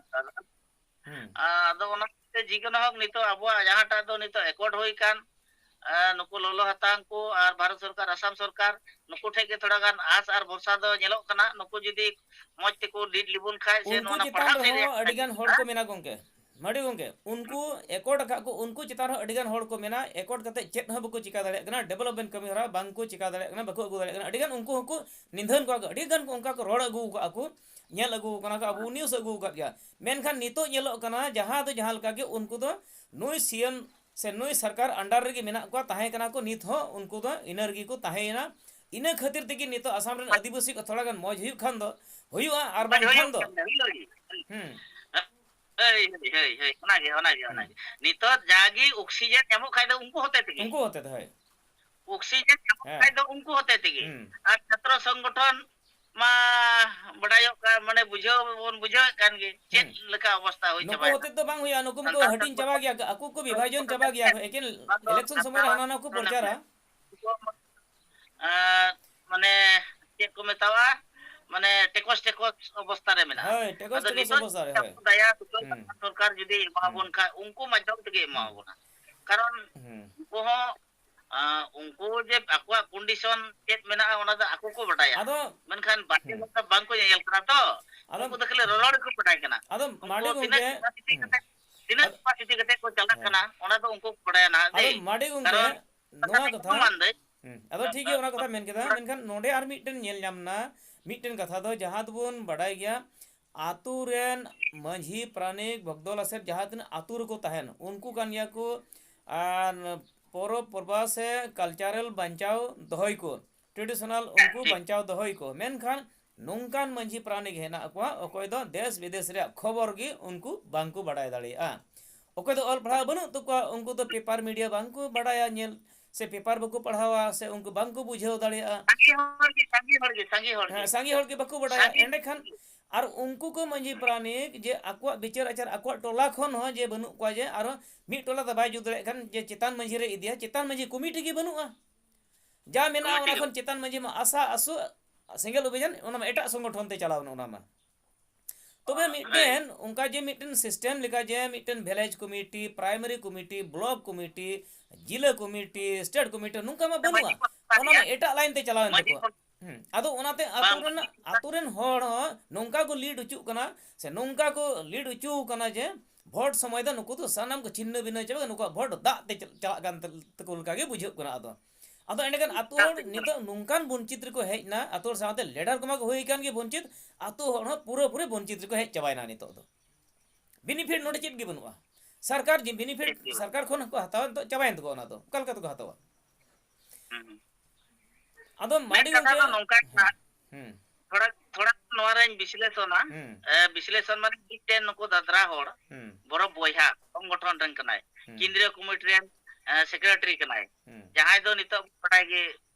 ᱦᱩᱸ᱾ ᱟᱫᱚ ᱚᱱᱟᱛᱮ ᱡᱮ ᱠᱳᱱᱳ ᱦᱳᱠ, ᱱᱤᱛᱚᱜ ᱟᱵᱚᱣᱟᱜ ᱡᱟᱦᱟᱸᱴᱟᱜ ᱫᱚ ᱱᱤᱛᱚᱜ ᱮᱠᱚᱨᱰ ᱦᱩᱭ ᱟᱠᱟᱱ, ᱮ, ᱱᱩᱠᱩ ᱞᱚᱞᱚ ᱦᱟᱛᱟᱝ ᱠᱚ ᱟᱨ ᱵᱷᱟᱨᱚᱛ ᱥᱚᱨᱠᱟᱨ, ᱟᱥᱟᱢ ᱥᱚᱨᱠᱟᱨ, ᱱᱩᱠᱩ ᱴᱷᱮᱡ ᱜᱮ ᱛᱷᱚᱲᱟ ᱜᱟᱱ ᱟᱸᱥ ᱟᱨ ᱵᱷᱚᱨᱥᱟ ᱫᱚ ᱧᱮᱞᱚᱜ ᱠᱟᱱᱟ᱾ ᱱᱩᱠᱩ ᱡᱩᱫᱤ ᱢᱚᱡᱽ ᱛᱮᱠᱚ ᱞᱤᱰ ᱞᱮᱵᱚᱱ ᱠᱷᱟᱡ ᱥᱮ ᱩᱱᱠᱩ ᱱᱚᱣᱟ ᱪᱮᱛᱟᱱ ᱯᱟᱲᱦᱟᱣ ᱨᱮᱦᱚᱸ ᱨᱮᱭᱟᱜ ᱟᱹᱰᱤ ᱜᱟᱱ ᱦᱚᱲ ᱠᱚ ᱢᱮᱱᱟᱜ, ᱜᱚᱝᱠᱮ᱾ ᱢᱟᱹᱰᱤ ᱜᱚᱝᱠᱮ, ᱩᱱᱠᱩ ᱮᱠᱚᱨᱰ ᱟᱠᱟᱫ ᱠᱚ, ᱩᱱᱠᱩ ᱪᱮᱛᱟᱱ ᱨᱮᱦᱚᱸ ᱟᱹᱰᱤ ᱜᱟᱱ ᱦᱚᱲ ᱠᱚ ᱢᱮᱱᱟ, ᱮᱠᱚᱨᱰ ᱠᱟᱛᱮ ᱪᱮᱫ ᱦᱚᱸ ᱵᱟᱠᱚ ᱪᱤᱠᱟ ᱫᱟᱲᱮᱭᱟᱜ ᱠᱟᱱᱟ, ᱰᱮᱵᱷᱞᱚᱯᱢᱮᱱᱴ ᱠᱟᱹᱢᱤ ᱦᱚᱨᱟ ᱵᱟᱝ ᱠᱚ ᱪᱤᱠᱟ ᱫᱟᱲᱮᱭᱟᱜ ᱠᱟᱱᱟ, ᱵᱟᱠᱚ ᱟᱹᱜᱩ ᱫᱟᱲᱮᱭᱟᱜ ᱠᱟᱱᱟ᱾ ᱟᱹᱰᱤ ᱜᱟᱱ ᱩᱱᱠᱩ ᱦᱚᱸᱠᱚ ᱱᱤᱫᱷᱟᱹᱱ ᱠᱚᱣᱟ ᱠᱚ, ᱟᱹᱰᱤ ᱜᱟᱱ ᱠᱚ ᱚᱱᱠᱟ ᱠᱚ ᱨᱚᱲ ᱟᱹᱜᱩ ᱟᱠᱟᱫᱼᱟ ᱠᱚ, ᱧᱮᱞ ᱟᱹᱜᱩ ᱟᱠᱟᱱᱟ ᱠᱚ, ᱟᱵᱚ ᱱᱤᱭᱩᱡᱽ ᱟᱹᱜᱩ ᱟᱠᱟᱫ ᱜᱮᱭᱟ᱾ ᱢᱮᱱᱠᱷᱟᱱ ᱱᱤᱛᱚᱜ ᱧᱮᱞᱚᱜ ᱠᱟᱱᱟ, ᱡᱟᱦᱟᱸ ᱫᱚ ᱡᱟᱦᱟᱸ ᱞᱮᱠᱟ ᱜᱮ ᱩᱱᱠᱩ ᱫᱚ ᱱᱩᱭ ᱥᱤ ᱮᱢ ᱥᱮ ᱱᱩᱭ ᱥᱚᱨᱠᱟᱨ ᱟᱱᱰᱟᱨ ᱨᱮᱜᱮ ᱢᱮᱱᱟᱜ ᱠᱚᱣᱟ, ᱛᱟᱦᱮᱸ ᱠᱟᱱᱟ ᱠᱚ, ᱱᱤᱛ ᱦᱚᱸ ᱩᱱᱠᱩ ᱫᱚ ᱤᱱᱟᱹ ᱨᱮᱜᱮ ᱠᱚ ᱛᱟᱦᱮᱸᱭᱮᱱᱟ᱾ ᱤᱱᱟᱹ ᱠᱷᱟᱹᱛᱤᱨ ᱛᱮᱜᱮ ᱱᱤᱛᱚᱜ ᱟᱥᱟᱢ ᱨᱮᱱ ᱟᱹᱫᱤᱵᱟᱹᱥᱤ ᱠᱚ ᱛᱷᱚᱲᱟ ᱜᱟᱱ ᱢᱚᱡᱽ ᱦᱩᱭᱩᱜ ᱠᱷᱟᱱ ᱫᱚ ᱦᱩᱭᱩᱜᱼᱟ, ᱟᱨ ᱢᱚᱡᱽ ᱵᱟᱝᱠᱷᱟᱱ ᱦᱩᱭᱩᱜ ᱫᱚ ᱠᱷᱟᱱ ᱦᱩᱭᱩᱜ ᱞᱟᱹᱜᱤᱫ᱾ ᱦᱩᱸ᱾ ᱦᱳᱭ, ᱦᱳᱭ, ᱦᱳᱭ, ᱦᱳᱭ, ᱚᱱᱟᱜᱮ, ᱚᱱᱟᱜᱮ, ᱦᱩᱸ᱾ ᱚᱱᱟᱜᱮ᱾ ᱱᱤᱛᱚᱜ ᱡᱟᱜᱮ ᱚᱠᱥᱤᱡᱮᱱ ᱧᱟᱢᱚᱜ ᱠᱷᱟᱡ ᱫᱚ ᱩᱱᱠᱩ ᱦᱚᱛᱮ ᱛᱮᱜᱮ᱾ ᱩᱱᱠᱩ ᱦᱚᱛᱮ ᱛᱮ, ᱦᱳᱭ᱾ ᱚᱠᱥᱤᱡᱮᱱ ᱧᱟᱢᱚᱜ ᱦᱮᱸ᱾ ᱠᱷᱟᱡ ᱫᱚ ᱩᱱᱠᱩ ᱦᱚᱛᱮ ᱛᱮᱜᱮ᱾ ᱦᱩᱸ᱾ ᱟᱨ ᱪᱷᱟᱛᱨᱚ ᱥᱚᱝᱜᱚᱴᱷᱚᱱ ᱢᱟ ᱵᱟᱰᱟᱭᱚᱜ ᱠᱟᱱ, ᱢᱟᱱᱮ ᱵᱩᱡᱷᱟᱹᱣ ᱵᱚᱱ ᱵᱩᱡᱷᱟᱹᱣᱮᱫ ᱠᱟᱱ ᱜᱮ, ᱪᱮᱫ ᱦᱩᱸ᱾ ᱞᱮᱠᱟ ᱚᱵᱚᱥᱛᱟ ᱦᱩᱭ ᱱᱩᱠᱩ ᱪᱟᱵᱟᱭᱮᱱᱟ᱾ ᱦᱚᱛᱮ ᱫᱚ ᱵᱟᱝ ᱦᱩᱭᱩᱜᱼᱟ, ᱱᱩᱠᱩ ᱢᱟᱠᱚ ᱥᱟᱱᱛᱟᱲ ᱦᱟᱹᱴᱤᱧ ᱥᱚᱝᱜᱚᱴᱷᱚᱱ ᱪᱟᱵᱟ ᱜᱮᱭᱟ ᱠᱚ, ᱟᱠᱚ ᱠᱚ ᱵᱤᱵᱷᱟᱡᱚᱱ ᱪᱟᱵᱟ ᱜᱮᱭᱟ ᱠᱚ, ᱮᱠᱮᱱ ᱟᱫᱚ ᱤᱞᱮᱠᱥᱚᱱ ᱥᱚᱢᱚᱭ ᱨᱮ ᱦᱟᱱᱟ ᱱᱟᱣᱟ ᱠᱚ ᱯᱨᱚᱪᱟᱨᱟ᱾ ᱮᱸ, ᱢᱟᱱᱮ, ᱪᱮᱫ ᱠᱚ ᱢᱮᱛᱟᱣᱟ, ᱢᱟᱱᱮ, ᱴᱮᱠᱚᱥ ᱴᱮᱠᱚᱥ ᱚᱵᱚᱥᱛᱟ ᱨᱮ ᱢᱮᱱᱟᱜᱼᱟ᱾ ᱦᱳᱭ, ᱴᱮᱠᱚᱥ ᱟᱫᱚ ᱴᱮᱠᱚᱥ ᱱᱤᱛᱚᱜ ᱚᱵᱚᱥᱛᱟ ᱨᱮ, ᱦᱳᱭ᱾ ᱫᱟᱭᱟ ᱫᱩᱞᱟᱹᱲ ᱦᱩᱸ᱾ ᱥᱚᱨᱠᱟᱨ ᱡᱩᱫᱤ ᱮᱢᱟ ᱦᱩᱸ᱾ ᱵᱚᱱ ᱠᱷᱟᱡ, ᱩᱱᱠᱩ ᱢᱟᱫᱽᱫᱷᱚᱢ ᱛᱮᱜᱮ ᱮᱢᱟ ᱦᱩᱸ᱾ ᱵᱚᱱᱟ᱾ ᱠᱟᱨᱚᱱ ᱦᱩᱸ᱾ ᱩᱱᱠᱩ ᱦᱚᱸ, ᱟᱸ, ᱩᱱᱠᱩ ᱡᱮ ᱟᱠᱚᱣᱟᱜ ᱠᱚᱱᱰᱤᱥᱚᱱ ᱪᱮᱫ ᱢᱮᱱᱟᱜᱼᱟ, ᱚᱱᱟ ᱫᱚ ᱟᱠᱚ ᱠᱚ ᱵᱟᱰᱟᱭᱟ᱾ ᱟᱫᱚ ᱢᱮᱱᱠᱷᱟᱱ ᱵᱟᱠᱤ ᱦᱩᱸ᱾ ᱦᱚᱲ ᱫᱚ ᱵᱟᱝ ᱠᱚ ᱧᱮᱧᱮᱞ ᱠᱟᱱᱟ ᱛᱚ᱾ ᱟᱫᱚ ᱩᱱᱠᱩ ᱫᱚ ᱠᱷᱟᱹᱞᱤ ᱨᱚᱨᱚᱲ ᱜᱮᱠᱚ ᱵᱟᱰᱟᱭ ᱠᱟᱱᱟ᱾ ᱟᱫᱚ ᱩᱱᱠᱩ ᱢᱟᱹᱰᱤ ᱛᱤᱱᱟᱹᱜ ᱜᱚᱝᱠᱮ, capacity ᱦᱩᱸ᱾ ᱠᱟᱛᱮ, ᱛᱤᱱᱟᱹᱜ ᱟᱫᱚ capacity ᱠᱟᱛᱮ ᱠᱚ ᱪᱟᱞᱟᱜ ᱦᱮᱸ᱾ ᱠᱟᱱᱟ, ᱚᱱᱟ ᱫᱚ ᱩᱱᱠᱩ ᱠᱚ ᱵᱟᱰᱟᱭᱟ ᱱᱟᱦᱟᱜ ᱟᱫᱚ ᱫᱟᱹᱭ᱾ ᱢᱟᱹᱰᱤ ᱜᱚᱝᱠᱮ, ᱠᱟᱨᱚᱱ ᱱᱚᱣᱟ ᱠᱟᱛᱷᱟ ᱠᱟᱛᱷᱟ, ᱢᱟᱱ ᱫᱟᱹᱭ᱾ ᱦᱩᱸ, ᱟᱫᱚ ᱴᱷᱤᱠ ᱜᱮᱭᱟ, ᱚᱱᱟ ᱠᱟᱛᱷᱟ ᱢᱮᱱ ᱠᱮᱫᱟ, ᱢᱮᱱᱠᱷᱟᱱ ᱱᱚᱰᱮ ᱟᱨ ᱢᱤᱫᱴᱮᱱ ᱧᱮᱞ ᱧᱟᱢ ᱮᱱᱟ, ᱢᱤᱫᱴᱮᱱ ᱠᱟᱛᱷᱟ ᱫᱚ ᱡᱟᱦᱟᱸ ᱫᱚᱵᱚᱱ ᱵᱟᱰᱟᱭ ᱜᱮᱭᱟ, ᱟᱛᱳ ᱨᱮᱱ ᱢᱟᱹᱡᱷᱤ, ᱯᱟᱨᱟᱱᱤᱠ, ᱵᱷᱚᱠᱛᱚ ᱞᱟᱥᱮᱨ ᱡᱟᱦᱟᱸ ᱛᱤᱱᱟᱹᱜ ᱟᱛᱳ ᱨᱮᱠᱚ ᱛᱟᱦᱮᱱ, ᱩᱱᱠᱩ ᱠᱟᱱ ᱜᱮᱭᱟ ᱠᱚ, ᱟᱨ ᱯᱚᱨᱚᱵᱽ ᱯᱚᱨᱵᱟ ᱥᱮ cultural ᱵᱟᱧᱪᱟᱣ ᱫᱚᱦᱚᱭ ᱠᱚ, traditional ᱩᱱᱠᱩ ᱴᱷᱤᱠ᱾ ᱵᱟᱧᱪᱟᱣ ᱫᱚᱦᱚᱭ ᱠᱚ᱾ ᱢᱮᱱᱠᱷᱟᱱ ᱱᱚᱝᱠᱟᱱ ᱢᱟᱹᱡᱷᱤ ᱯᱟᱨᱟᱱᱤᱠ ᱦᱮᱱᱟᱜ ᱠᱚᱣᱟ, ᱚᱠᱚᱭ ᱫᱚ ᱫᱮᱥ ᱵᱤᱫᱮᱥ ᱨᱮᱭᱟᱜ ᱠᱷᱚᱵᱚᱨ ᱜᱮ ᱩᱱᱠᱩ ᱵᱟᱝᱠᱚ ᱵᱟᱰᱟᱭ ᱫᱟᱲᱮᱭᱟᱜᱼᱟ᱾ ᱚᱠᱚᱭ ᱫᱚ ᱚᱞ ᱯᱟᱲᱦᱟᱣ ᱵᱟᱹᱱᱩᱜ ᱛᱟᱠᱚᱣᱟ, ᱩᱱᱠᱩ ᱫᱚ ᱯᱮᱯᱟᱨ ᱢᱤᱰᱤᱭᱟ ᱵᱟᱝᱠᱚ ᱵᱟᱰᱟᱭᱟ ᱧᱮᱞ, ᱥᱮ ᱯᱮᱯᱟᱨ ᱵᱟᱠᱚ ᱯᱟᱲᱦᱟᱣᱟ, ᱥᱮ ᱩᱱᱠᱩ ᱵᱟᱝᱠᱚ ᱵᱩᱡᱷᱟᱹᱣ ᱫᱟᱲᱮᱭᱟᱜᱼᱟ᱾ ᱥᱟᱸᱜᱮ ᱦᱚᱲ ᱜᱮ, ᱥᱟᱸᱜᱮ ᱦᱚᱲ ᱜᱮ, ᱥᱟᱸᱜᱮ ᱦᱚᱲ ᱜᱮ᱾ ᱦᱮᱸ, ᱥᱟᱸᱜᱮ ᱦᱚᱲ ᱜᱮ ᱵᱟᱠᱚ ᱵᱟᱰᱟᱭᱟ᱾ ᱥᱟᱸᱜᱮ ᱮᱸᱰᱮᱠᱷᱟᱱ ᱟᱨ ᱩᱱᱠᱩ ᱠᱚ ᱢᱟᱹᱡᱷᱤ ᱯᱟᱨᱟᱱᱤᱠ ᱡᱮ ᱟᱠᱚᱣᱟᱜ ᱵᱤᱪᱟᱹᱨ ᱟᱪᱟᱨ ᱟᱠᱚᱣᱟᱜ ᱴᱚᱞᱟ ᱠᱷᱚᱱ ᱦᱚᱸ ᱡᱮ ᱵᱟᱹᱱᱩᱜ ᱠᱚᱣᱟ, ᱡᱮ ᱟᱨᱚ ᱢᱤᱫ ᱴᱚᱞᱟ ᱫᱚ ᱵᱟᱭ ᱡᱩᱛ ᱫᱟᱲᱮᱭᱟᱜ ᱠᱷᱟᱱ ᱡᱮ ᱪᱮᱛᱟᱱ ᱢᱟᱹᱡᱷᱤ ᱨᱮ ᱤᱫᱤᱭᱟ, ᱪᱮᱛᱟᱱ ᱢᱟᱹᱡᱷᱤ ᱠᱚᱢᱤᱴᱤ ᱜᱮ ᱵᱟᱹᱱᱩᱜᱼᱟ᱾ ᱡᱟ ᱢᱮᱱᱟᱜᱼᱟ ᱚᱱᱟ ᱠᱷᱚᱱ ᱪᱮᱛᱟᱱ ᱢᱟᱹᱡᱷᱤ ᱢᱟ ᱟᱥᱟ ᱟᱥᱩ ᱥᱮᱸᱜᱮᱞ ᱚᱵᱷᱤᱡᱟᱱ, ᱚᱱᱟ ᱢᱟ ᱮᱴᱟᱜ ᱥᱚᱝᱜᱚᱴᱷᱚᱱ ᱛᱮ ᱪᱟᱞᱟᱣ ᱮᱱᱟ᱾ ᱚᱱᱟ ᱢᱟ ᱛᱚᱵᱮ ᱢᱤᱫᱴᱮᱱ ᱚᱱᱠᱟ ᱡᱮ ᱢᱤᱫᱴᱮᱱ system ᱞᱮᱠᱟ ᱡᱮ ᱢᱤᱫᱴᱮᱱ village committee, primary committee, block committee, ᱡᱤᱞᱟᱹ committee, state committee ᱱᱚᱝᱠᱟ ᱢᱟ ᱵᱟᱹᱱᱩᱜᱼᱟ᱾ ᱚᱱᱟ ᱢᱟ ᱮᱴᱟᱜ line ᱛᱮ ᱪᱟᱞᱟᱣᱮᱱ ᱛᱟᱠᱚᱣᱟ᱾ ᱦᱩᱸ᱾ ᱟᱫᱚ ᱚᱱᱟᱛᱮ ᱟᱛᱳ ᱨᱮᱱ, ᱟᱛᱳ ᱨᱮᱱ ᱦᱚᱲ ᱦᱚᱸ ᱱᱚᱝᱠᱟ ᱠᱚ lead ᱦᱚᱪᱚᱜ ᱠᱟᱱᱟ, ᱥᱮ ᱱᱚᱝᱠᱟ ᱠᱚ lead ᱦᱚᱪᱚ ᱠᱟᱱᱟ ᱡᱮ vote ᱥᱚᱢᱚᱭ ᱫᱚ ᱱᱩᱠᱩ ᱫᱚ ᱥᱟᱱᱟᱢ ᱠᱚ ᱪᱷᱤᱱᱱᱟᱹ ᱵᱷᱤᱱᱱᱟᱹ ᱪᱟᱵᱟ, ᱱᱩᱠᱩᱣᱟᱜ vote ᱫᱟᱜ ᱛᱮ ᱪᱟᱞᱟᱜ ᱠᱟᱱ ᱛᱟᱠᱚ ᱞᱮᱠᱟ ᱜᱮ ᱵᱩᱡᱷᱟᱹᱜ ᱠᱟᱱᱟ᱾ ᱟᱫᱚ, ᱟᱫᱚ ᱮᱸᱰᱮᱠᱷᱟᱱ ᱟᱛᱳ ᱦᱚᱲ ᱱᱤᱛᱚᱜ ᱱᱚᱝᱠᱟᱱ ᱵᱚᱧᱪᱤᱛ ᱨᱮᱠᱚ ᱦᱮᱡ ᱮᱱᱟ, ᱟᱛᱳ ᱦᱚᱲ ᱥᱟᱶᱛᱮ leader ᱠᱚᱢᱟ ᱠᱚ ᱦᱩᱭ ᱟᱠᱟᱱ ᱜᱮ ᱵᱚᱧᱪᱤᱛ, ᱟᱛᱳ ᱦᱚᱲ ᱦᱚᱸ ᱯᱩᱨᱟᱹᱯᱩᱨᱤ ᱵᱚᱧᱪᱤᱛ ᱨᱮᱠᱚ ᱦᱮᱡ ᱪᱟᱵᱟᱭᱮᱱᱟ ᱱᱤᱛᱚᱜ ᱫᱚ᱾ Benefit ᱱᱚᱰᱮ ᱪᱮᱫ ᱜᱮ ᱵᱟᱹᱱᱩᱜᱼᱟ᱾ ᱥᱚᱨᱠᱟᱨ ᱡᱮ benefit ᱥᱚᱨᱠᱟᱨ ᱠᱷᱚᱱ ᱦᱚᱸᱠᱚ ᱦᱟᱛᱟᱣᱟ, ᱱᱤᱛᱚᱜ ᱪᱟᱵᱟᱭᱮᱱ ᱛᱟᱠᱚᱣᱟ ᱚᱱᱟ ᱫᱚ᱾ ᱚᱠᱟ ᱞᱮᱠᱟ ᱛᱮᱠᱚ ᱦᱟᱛᱟᱣᱟ? ᱦᱩᱸ, ᱦᱩᱸ᱾ ᱟᱫᱚ ᱢᱤᱫ ᱢᱟᱹᱰᱤ ᱠᱟᱛᱷᱟ ᱜᱚᱢᱠᱮ, ᱫᱚ ᱱᱚᱝᱠᱟ ᱠᱟᱱᱟ, ᱦᱮᱸ, ᱦᱩᱸ᱾ ᱛᱷᱚᱲᱟ, ᱛᱷᱚᱲᱟ ᱱᱚᱣᱟ ᱨᱮᱧ ᱵᱤᱥᱞᱮᱥᱚᱱᱟ᱾ ᱦᱩᱸ᱾ ᱮ, ᱵᱤᱥᱞᱮᱥᱚᱱ ᱢᱟᱱᱮ ᱢᱤᱫᱴᱮᱱ ᱱᱩᱠᱩ ᱫᱟᱫᱽᱨᱟ ᱦᱚᱲ, ᱦᱩᱸ᱾ ᱵᱚᱨᱚ ᱵᱚᱭᱦᱟ, ᱥᱚᱝᱜᱚᱴᱷᱚᱱ ᱨᱮᱱ ᱠᱟᱱᱟᱭ᱾ ᱦᱩᱸ᱾ ᱠᱮᱱᱫᱨᱤᱭᱚ ᱠᱚᱢᱤᱴᱤ ᱨᱮᱱ, ᱮ, secretary ᱠᱟᱱᱟᱭ᱾ ᱦᱩᱸ᱾ ᱡᱟᱦᱟᱸᱭ ᱫᱚ ᱱᱤᱛᱚᱜ ᱵᱟᱰᱟᱭ ᱜᱮ,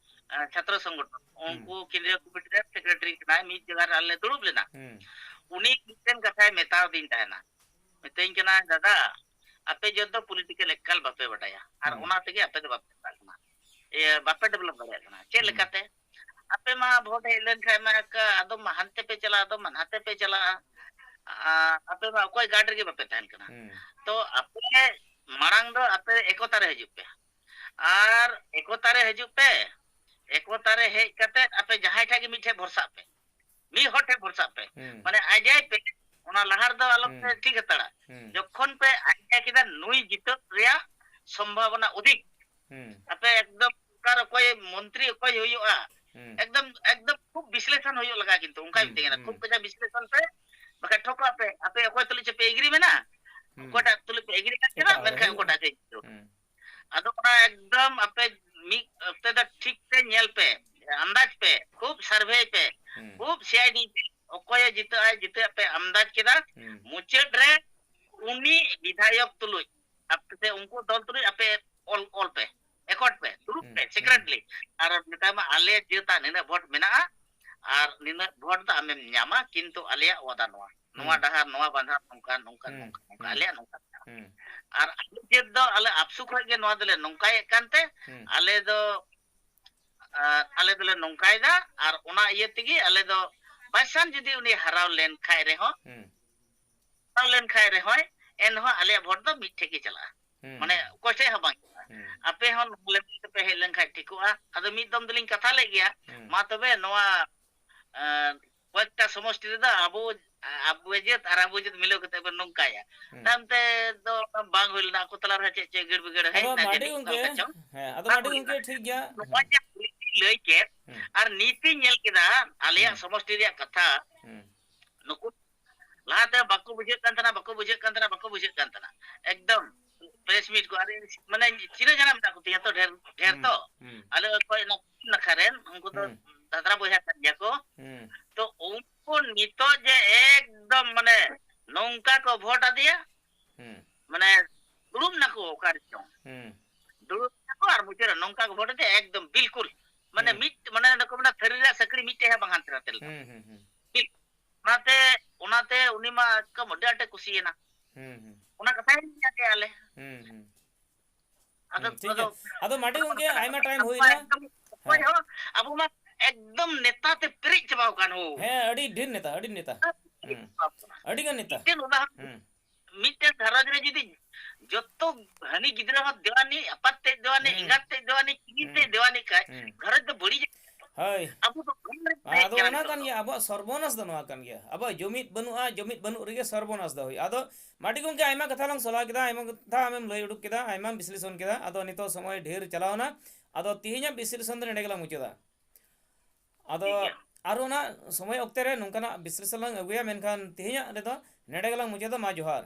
ᱮ, ᱪᱷᱟᱛᱨᱚ ᱥᱚᱝᱜᱚᱴᱷᱚᱱ, ᱦᱩᱸ᱾ ᱩᱱᱠᱩ ᱠᱮᱱᱫᱨᱤᱭᱚ ᱠᱚᱢᱤᱴᱤ ᱨᱮᱱ secretary ᱠᱟᱱᱟᱭ, ᱢᱤᱫ ᱡᱟᱭᱜᱟ ᱨᱮ ᱟᱞᱮ ᱫᱩᱲᱩᱵ ᱞᱮᱱᱟ᱾ ᱦᱩᱸ᱾ ᱩᱱᱤ ᱢᱤᱫᱴᱮᱱ ᱠᱟᱛᱷᱟᱭ ᱢᱮᱛᱟᱣᱫᱤᱧ ᱛᱟᱦᱮᱱᱟ, ᱢᱤᱛᱟᱹᱧ ᱠᱟᱱᱟ, "ᱫᱟᱫᱟ, ᱟᱯᱮ ᱡᱚᱛᱚ political ᱮᱠᱟᱞ ᱵᱟᱯᱮ ᱵᱟᱰᱟᱭᱟ, ᱟᱨ ᱦᱩᱸ᱾ ᱚᱱᱟ ᱛᱮᱜᱮ ᱟᱯᱮ ᱫᱚ ᱵᱟᱯᱮ ᱪᱟᱞᱟᱜ ᱠᱟᱱᱟ, ᱤᱭᱟᱹ, ᱵᱟᱯᱮ develop ᱫᱟᱲᱮᱭᱟᱜ ᱠᱟᱱᱟ᱾ ᱪᱮᱫ ᱦᱩᱸ᱾ ᱞᱮᱠᱟᱛᱮ? ᱟᱯᱮ ᱢᱟ vote ᱦᱮᱡ ᱞᱮᱱᱠᱷᱟᱱ ᱢᱟ ᱮᱠ-, ᱟᱫᱚ ᱢᱟ ᱦᱟᱱᱛᱮ ᱯᱮ ᱪᱟᱞᱟᱜᱼᱟ, ᱟᱫᱚ ᱢᱟ ᱱᱟᱛᱮ ᱯᱮ ᱪᱟᱞᱟᱜᱼᱟ, ᱟ-, ᱟᱯᱮ ᱢᱟ ᱚᱠᱚᱭ guard ᱨᱮᱜᱮ ᱵᱟᱯᱮ ᱛᱟᱦᱮᱱ ᱠᱟᱱᱟ᱾ ᱦᱩᱸ᱾ ᱛᱚ ᱟᱯᱮ ᱢᱟᱲᱟᱝ ᱫᱚ ᱟᱯᱮ ᱮᱠᱚᱛᱟ ᱨᱮ ᱦᱤᱡᱩᱜ ᱯᱮ, ᱟᱨ ᱮᱠᱚᱛᱟ ᱨᱮ ᱦᱤᱡᱩᱜ ᱯᱮ, ᱮᱠᱚᱛᱟ ᱨᱮ ᱦᱮᱡ ᱠᱟᱛᱮ ᱟᱯᱮ ᱡᱟᱦᱟᱸᱭ ᱴᱷᱮᱱ ᱜᱮ ᱢᱤᱫ ᱴᱷᱮᱱ ᱵᱷᱚᱨᱥᱟᱜ ᱯᱮ, ᱢᱤᱫ ᱦᱚᱲ ᱴᱷᱮᱱ ᱵᱷᱚᱨᱥᱟᱜ ᱯᱮ, ᱦᱩᱸ᱾ ᱢᱟᱱᱮ ᱟᱡᱟᱭ ᱯᱮ, ᱚᱱᱟ ᱞᱟᱦᱟ ᱨᱮᱫᱚ ᱟᱞᱚ ᱯᱮ ᱦᱩᱸ᱾ ᱴᱷᱤᱠ ᱦᱟᱛᱟᱲᱟ᱾ ᱦᱩᱸ᱾ ᱡᱚᱠᱷᱚᱱ ᱯᱮ ᱟᱡᱟᱭ ᱠᱮᱫᱟ ᱱᱩᱭ ᱡᱤᱛᱟᱹᱜ ᱨᱮᱭᱟᱜ ᱥᱚᱢᱵᱷᱟᱵᱚᱱᱟ ᱚᱫᱷᱤᱠ, ᱦᱩᱸ᱾ ᱟᱯᱮ ᱮᱠᱫᱚᱢ ᱥᱚᱨᱠᱟᱨ ᱚᱠᱚᱭ ᱢᱚᱱᱛᱨᱤ ᱚᱠᱚᱭ ᱦᱩᱭᱩᱜᱼᱟ, ᱦᱩᱸ᱾ ᱮᱠᱫᱚᱢ, ᱮᱠᱫᱚᱢ ᱠᱷᱩᱵ ᱵᱤᱥᱞᱮᱥᱚᱱ ᱦᱩᱭᱩᱜ ᱞᱟᱜᱟᱜᱼᱟ, ᱠᱤᱱᱛᱩ ᱚᱱᱠᱟᱭ ᱦᱩᱸ, ᱢᱤᱛᱟᱹᱧ ᱠᱟᱱᱟ, ᱦᱩᱸ᱾ ᱠᱷᱩᱵ ᱠᱟᱡᱟᱠ ᱵᱤᱥᱞᱮᱥᱚᱱ ᱯᱮ, ᱵᱟᱠᱷᱟᱱ ᱴᱷᱚᱠᱟᱜ ᱯᱮ, ᱟᱯᱮ ᱚᱠᱚᱭ ᱛᱩᱞᱩᱡ ᱪᱚ ᱯᱮ agree ᱢᱮᱱᱟ, ᱦᱩᱸ᱾ ᱚᱠᱚᱭᱴᱟᱜ ᱛᱩᱞᱩᱡ ᱯᱮ agree ᱠᱟᱱ ᱠᱟᱱᱟ, ᱮᱴᱟᱜ ᱦᱚᱲ ᱢᱮᱱᱠᱷᱟᱱ ᱦᱩᱭᱩᱜᱼᱟ᱾ ᱚᱠᱚᱭᱴᱟᱜ ᱪᱚ ᱦᱩᱸ᱾ ᱟᱫᱚ ᱚᱱᱟ ᱮᱠᱫᱚᱢ ᱟᱯᱮ ᱢᱤᱫ ᱚᱠᱛᱮ ᱫᱚ ᱴᱷᱤᱠ ᱯᱮ ᱧᱮᱞ ᱯᱮ, ᱟᱱᱫᱟᱡ ᱯᱮ, ᱠᱷᱩᱵ survey ᱯᱮ, ᱦᱩᱸ᱾ ᱠᱷᱩᱵ C I D ᱯᱮ, ᱚᱠᱚᱭᱮ ᱡᱤᱛᱟᱹᱜ ᱟᱭ, ᱡᱤᱛᱟᱹᱜ ᱟᱯᱮ ᱟᱱᱫᱟᱡ ᱠᱮᱫᱟ, ᱦᱩᱸ᱾ ᱢᱩᱪᱟᱹᱫ ᱨᱮ ᱩᱱᱤ ᱵᱤᱫᱷᱟᱭᱚᱠ ᱛᱩᱞᱩᱡ, ᱟᱯᱮ ᱥᱮ ᱩᱱᱠᱩ ᱫᱚᱞ ᱛᱩᱞᱩᱡ ᱟᱯᱮ ᱚᱞ, ᱚᱞ ᱯᱮ, accord ᱯᱮ, ᱫᱩᱲᱩᱵ ᱦᱩᱸ, ᱯᱮ ᱦᱩᱸ᱾ secretly, ᱟᱨ ᱢᱮᱛᱟᱭ ᱢᱟ ᱟᱞᱮ ᱡᱟᱹᱛᱟᱜ ᱱᱤᱱᱟᱹᱜ vote ᱢᱮᱱᱟᱜᱼᱟ, ᱟᱨ ᱱᱤᱱᱟᱹᱜ vote ᱫᱚ ᱟᱢᱮᱢ ᱧᱟᱢᱟ, ᱠᱤᱱᱛᱩ ᱟᱞᱮᱭᱟᱜ ᱣᱟᱫᱟ ᱱᱚᱣᱟ, ᱱᱚᱣᱟ ᱦᱩᱸ᱾ ᱰᱟᱦᱟᱨ, ᱱᱚᱣᱟ ᱵᱟᱸᱫᱷᱟ, ᱱᱚᱝᱠᱟ, ᱱᱚᱝᱠᱟ, ᱦᱩᱸ, ᱱᱚᱝᱠᱟ, ᱱᱚᱝᱠᱟ, ᱦᱩᱸ᱾ ᱟᱞᱮᱭᱟᱜ ᱱᱚᱝᱠᱟ ᱢᱮᱱᱟᱜᱼᱟ᱾ ᱦᱩᱸ᱾ ᱟᱨ ᱟᱞᱮ ᱡᱟᱹᱛ ᱫᱚ ᱟᱞᱮ ᱟᱯᱥᱩ ᱠᱷᱚᱡ ᱜᱮ ᱱᱚᱣᱟ ᱫᱚᱞᱮ ᱱᱚᱝᱠᱟᱭᱮᱫ ᱠᱟᱱᱛᱮ, ᱦᱩᱸ᱾ ᱟᱞᱮ ᱫᱚ ᱟᱨ ᱟᱞᱮ ᱫᱚᱞᱮ ᱱᱚᱝᱠᱟᱭᱮᱫᱟ, ᱟᱨ ᱚᱱᱟ ᱤᱭᱟᱹ ᱛᱮᱜᱮ ᱟᱞᱮ ᱫᱚ ᱵᱟᱭᱪᱟᱱᱥ ᱡᱩᱫᱤ ᱩᱱᱤ ᱦᱟᱨᱟᱣ ᱞᱮᱱ ᱠᱷᱟᱡ ᱨᱮᱦᱚᱸ, ᱦᱩᱸ᱾ ᱦᱟᱨᱟᱣ ᱞᱮᱱ ᱠᱷᱟᱡ ᱨᱮᱦᱚᱸᱭ, ᱮᱱᱦᱚᱸ ᱟᱞᱮᱭᱟᱜ ᱵᱷᱳᱴ ᱫᱚ ᱢᱤᱫᱴᱷᱮᱡ ᱜᱮ ᱪᱟᱞᱟᱜᱼᱟ᱾ ᱦᱩᱸ᱾ ᱢᱟᱱᱮ ᱚᱠᱚᱭ ᱴᱷᱮᱡ ᱦᱚᱸ ᱵᱟᱝ ᱪᱟᱞᱟᱜᱼᱟ᱾ ᱦᱩᱸ᱾ ᱟᱯᱮ ᱦᱚᱸ ᱱᱚᱣᱟ ᱞᱮᱠᱟ ᱛᱮᱯᱮ ᱦᱮᱡ ᱞᱮᱱ ᱠᱷᱟᱡ ᱴᱷᱤᱠᱚᱜᱼᱟ᱾ ᱟᱫᱚ ᱢᱤᱫ ᱫᱚᱢ ᱫᱚᱞᱤᱧ ᱠᱟᱛᱷᱟ ᱞᱮᱫ ᱜᱮᱭᱟ, ᱦᱩᱸ᱾ ᱢᱟ ᱛᱚᱵᱮ ᱱᱚᱣᱟ, ᱮᱸ, ᱠᱚᱭᱮᱠᱴᱟ ᱥᱚᱢᱚᱥᱴᱤ ᱨᱮᱫᱚ ᱟᱵᱚ, ᱟᱵᱚ ᱡᱟᱹᱛ ᱟᱨ ᱟᱵᱚ ᱡᱟᱹᱛ ᱢᱤᱞᱟᱹᱣ ᱠᱟᱛᱮ ᱵᱚᱱ ᱱᱚᱝᱠᱟᱭᱟ᱾ ᱦᱩᱸ᱾ ᱛᱟᱭᱚᱢ ᱛᱮ ᱫᱚ ᱵᱟᱝ ᱦᱩᱭ ᱞᱮᱱᱟ, ᱟᱠᱚ ᱛᱟᱞᱟ ᱨᱮ ᱪᱮᱫ ᱪᱮᱫ ᱜᱤᱲ ᱵᱤᱜᱟᱹᱲ ᱦᱮᱡ ᱟᱫᱚ ᱮᱱᱟ ᱢᱟᱹᱰᱤ ᱡᱟᱹᱱᱤᱡ, ᱜᱚᱝᱠᱮ, ᱚᱠᱟ ᱞᱮᱠᱟ ᱪᱚᱝ᱾ ᱦᱮᱸ, ᱟᱫᱚ ᱵᱟᱝ ᱢᱟᱹᱰᱤ ᱦᱩᱭ ᱞᱮᱱᱟ᱾ ᱜᱚᱝᱠᱮ, ᱴᱷᱤᱠ ᱜᱮᱭᱟ᱾ ᱱᱚᱜᱼᱚᱭ ᱦᱮᱸ᱾ ᱡᱮ ᱠᱩᱞᱤ ᱞᱟᱹᱭ ᱠᱮᱫ, ᱦᱩᱸ᱾ ᱟᱨ ᱱᱤᱛᱤᱧ ᱧᱮᱞ ᱠᱮᱫᱟ ᱟᱞᱮᱭᱟᱜ ᱦᱩᱸ᱾ ᱥᱚᱢᱚᱥᱴᱤ ᱨᱮᱭᱟᱜ ᱠᱟᱛᱷᱟ, ᱦᱩᱸ᱾ ᱱᱩᱠᱩ ᱞᱟᱦᱟᱛᱮ ᱵᱟᱠᱚ ᱵᱩᱡᱷᱟᱹᱜ ᱠᱟᱱ ᱛᱟᱦᱮᱱᱟ, ᱵᱟᱠᱚ ᱵᱩᱡᱷᱟᱹᱜ ᱠᱟᱱ ᱛᱟᱦᱮᱱᱟ, ᱵᱟᱠᱚ ᱵᱩᱡᱷᱟᱹᱜ ᱠᱟᱱ ᱛᱟᱦᱮᱱᱟ᱾ ᱮᱠᱫᱚᱢ ᱯᱨᱮᱥ ᱢᱤᱴ ᱠᱚ, ᱟᱨ ᱢᱟᱱᱮ ᱪᱤᱱᱟᱹ ᱡᱟᱱᱟ ᱢᱮᱱᱟᱜ ᱠᱚ ᱛᱤᱧᱟ ᱛᱚ, ᱰᱷᱮᱨ, ᱰᱷᱮᱨ ᱦᱩᱸ, ᱛᱚ᱾ ᱦᱩᱸ᱾ ᱟᱞᱮ ᱚᱠᱚᱭ ᱚᱱᱟ ᱱᱟᱠᱷᱟ ᱨᱮᱱ, ᱩᱱᱠᱩ ᱫᱚ ᱦᱩᱸ᱾ ᱫᱟᱫᱨᱟ ᱵᱚᱭᱦᱟ ᱠᱟᱱ ᱜᱮᱭᱟ ᱠᱚ᱾ ᱦᱩᱸ᱾ ᱛᱚ ᱩᱱᱠᱩ ᱱᱤᱛᱚᱜ ᱡᱮ ᱮᱠᱫᱚᱢ ᱢᱟᱱᱮ ᱱᱚᱝᱠᱟ ᱠᱚ ᱵᱷᱳᱴ ᱟᱫᱮᱭᱟ, ᱦᱩᱸ᱾ ᱢᱟᱱᱮ ᱫᱩᱲᱩᱵ ᱱᱟᱠᱚ ᱚᱠᱟ ᱨᱮᱪᱚᱝ᱾ ᱦᱩᱸ᱾ ᱫᱩᱲᱩᱵ ᱱᱟᱠᱚ ᱟᱨ ᱢᱩᱪᱟᱹᱫ ᱨᱮ ᱱᱚᱝᱠᱟ ᱠᱚ ᱵᱷᱳᱴ ᱟᱫᱮᱭᱟ, ᱮᱠᱫᱚᱢ ᱵᱤᱞᱠᱩᱞ᱾ ᱢᱟᱱᱮ ᱦᱩᱸ᱾ ᱢᱤᱫ, ᱢᱟᱱᱮ ᱚᱱᱟ ᱠᱚ ᱢᱮᱱᱟ ᱛᱷᱟᱹᱨᱤ ᱨᱮᱭᱟᱜ ᱥᱟᱹᱠᱲᱤ ᱢᱤᱫᱴᱮᱡ ᱦᱚᱸ ᱵᱟᱝ ᱦᱟᱱᱛᱮ ᱱᱟᱛᱮ ᱞᱮᱱᱟ᱾ ᱦᱩᱸ, ᱦᱩᱸ, ᱦᱩᱸ᱾ ᱵᱤᱞᱠᱩᱞ᱾ ᱚᱱᱟᱛᱮ, ᱚᱱᱟᱛᱮ ᱩᱱᱤ ᱢᱟ ᱮᱠᱫᱚᱢ ᱟᱹᱰᱤ ᱟᱸᱴᱮ ᱠᱩᱥᱤᱭᱮᱱᱟ᱾ ᱦᱩᱸ, ᱦᱩᱸ᱾ ᱚᱱᱟ ᱠᱟᱛᱷᱟ ᱜᱮ ᱞᱟᱹᱭᱟ ᱟᱞᱮ᱾ ᱦᱩᱸ, ᱦᱩᱸ᱾ ᱟᱫᱚ, ᱦᱩᱸ, ᱴᱷᱤᱠ ᱟᱫᱚ, ᱜᱮᱭᱟ᱾ ᱟᱫᱚ ᱢᱟᱹᱰᱤ ᱜᱚᱝᱠᱮ, ᱟᱭᱢᱟ ᱴᱟᱭᱤᱢ ᱟᱵᱚ ᱢᱟ ᱦᱩᱭᱱᱟ᱾ ᱮᱠᱫᱚᱢ ᱚᱠᱚᱭ ᱦᱮᱸ᱾ ᱦᱚᱸ, ᱟᱵᱚ ᱢᱟ ᱮᱠᱫᱚᱢ ᱱᱮᱛᱟ ᱛᱮ ᱯᱮᱨᱮᱡ ᱪᱟᱵᱟᱣ ᱟᱠᱟᱱ ᱦᱳ᱾ ᱦᱮᱸ, ᱟᱹᱰᱤ ᱰᱷᱮᱨ ᱱᱮᱛᱟ, ᱟᱹᱰᱤ ᱱᱮᱛᱟ᱾ ᱦᱩᱸ᱾ ᱟᱹᱰᱤ ᱜᱟᱱ ᱱᱮᱛᱟ᱾ ᱢᱤᱫᱴᱮᱱ ᱩᱫᱟᱦᱚᱨᱚᱱ, ᱦᱩᱸ᱾ ᱢᱤᱫᱴᱮᱱ ᱜᱷᱟᱨᱚᱸᱡᱽ ᱨᱮ ᱡᱩᱫᱤ ᱡᱚᱛᱚ ᱦᱟᱹᱱᱤ ᱜᱤᱫᱽᱨᱟᱹ ᱦᱚᱸ ᱫᱮᱣᱟᱱᱤ, ᱟᱯᱟᱛ ᱛᱮᱫ ᱫᱮᱣᱟᱱᱤ, ᱦᱩᱸ᱾ ᱮᱸᱜᱟᱛ ᱛᱮᱫ ᱫᱮᱣᱟᱱᱤ, ᱪᱤᱞᱤ ᱛᱮᱫ ᱦᱩᱸ᱾ ᱫᱮᱣᱟᱱᱤ ᱠᱷᱟᱡ, ᱦᱩᱸ᱾ ᱜᱷᱟᱨᱚᱸᱡᱽ ᱫᱚ ᱵᱟᱹᱲᱤᱡ᱾ ᱦᱳᱭ᱾ ᱟᱵᱚ ᱫᱚ ᱵᱟᱝ ᱞᱮ ᱛᱟᱦᱮᱸ ᱟᱫᱚ ᱠᱟᱱᱟ ᱚᱱᱟ ᱱᱤᱛᱚᱜ ᱠᱟᱱ ᱫᱚ᱾ ᱜᱮᱭᱟ, ᱟᱵᱚᱣᱟᱜ ᱥᱚᱨᱵᱚᱱᱟᱥ ᱫᱚ ᱱᱚᱣᱟ ᱠᱟᱱ ᱜᱮᱭᱟ᱾ ᱟᱵᱚᱣᱟᱜ ᱡᱩᱢᱤᱫ ᱵᱟᱹᱱᱩᱜᱼᱟ, ᱡᱩᱢᱤᱫ ᱵᱟᱹᱱᱩᱜ ᱨᱮᱜᱮ ᱥᱚᱨᱵᱚᱱᱟᱥ ᱫᱚ ᱦᱩᱭᱩᱜᱼᱟ᱾ ᱟᱫᱚ ᱢᱟᱹᱰᱤ ᱜᱚᱝᱠᱮ, ᱟᱭᱢᱟ ᱠᱟᱛᱷᱟ ᱞᱟᱝ ᱥᱟᱞᱟ ᱠᱮᱫᱟ, ᱟᱭᱢᱟ ᱠᱟᱛᱷᱟ ᱟᱢᱮᱢ ᱞᱟᱹᱭ ᱩᱰᱩᱠ ᱠᱮᱫᱟ, ᱟᱭᱢᱟᱢ ᱵᱤᱥᱞᱮᱥᱚᱱ ᱠᱮᱫᱟ᱾ ᱟᱫᱚ ᱱᱤᱛᱚᱜ ᱥᱚᱢᱚᱭ ᱰᱷᱮᱨ ᱪᱟᱞᱟᱣ ᱮᱱᱟ᱾ ᱟᱫᱚ ᱛᱤᱦᱤᱧᱟᱜ ᱵᱤᱥᱞᱮᱥᱚᱱ ᱫᱚ ᱱᱚᱰᱮ ᱜᱮᱞᱟᱝ ᱢᱩᱪᱟᱹᱫᱟ᱾ ᱟᱫᱚ ᱴᱷᱤᱠ ᱜᱮᱭᱟ᱾ ᱟᱨ ᱚᱱᱟ ᱥᱚᱢᱚᱭ ᱚᱠᱛᱮ ᱨᱮ ᱱᱚᱝᱠᱟᱱᱟᱜ ᱵᱤᱥᱞᱮᱥᱚᱱ ᱞᱟᱝ ᱟᱹᱜᱩᱭᱟ, ᱢᱮᱱᱠᱷᱟᱱ ᱛᱤᱦᱤᱧᱟᱜ ᱨᱮᱫᱚ ᱱᱚᱰᱮ ᱜᱮᱞᱟᱝ ᱢᱩᱪᱟᱹᱫᱟ᱾ ᱢᱟ ᱡᱚᱦᱟᱨ᱾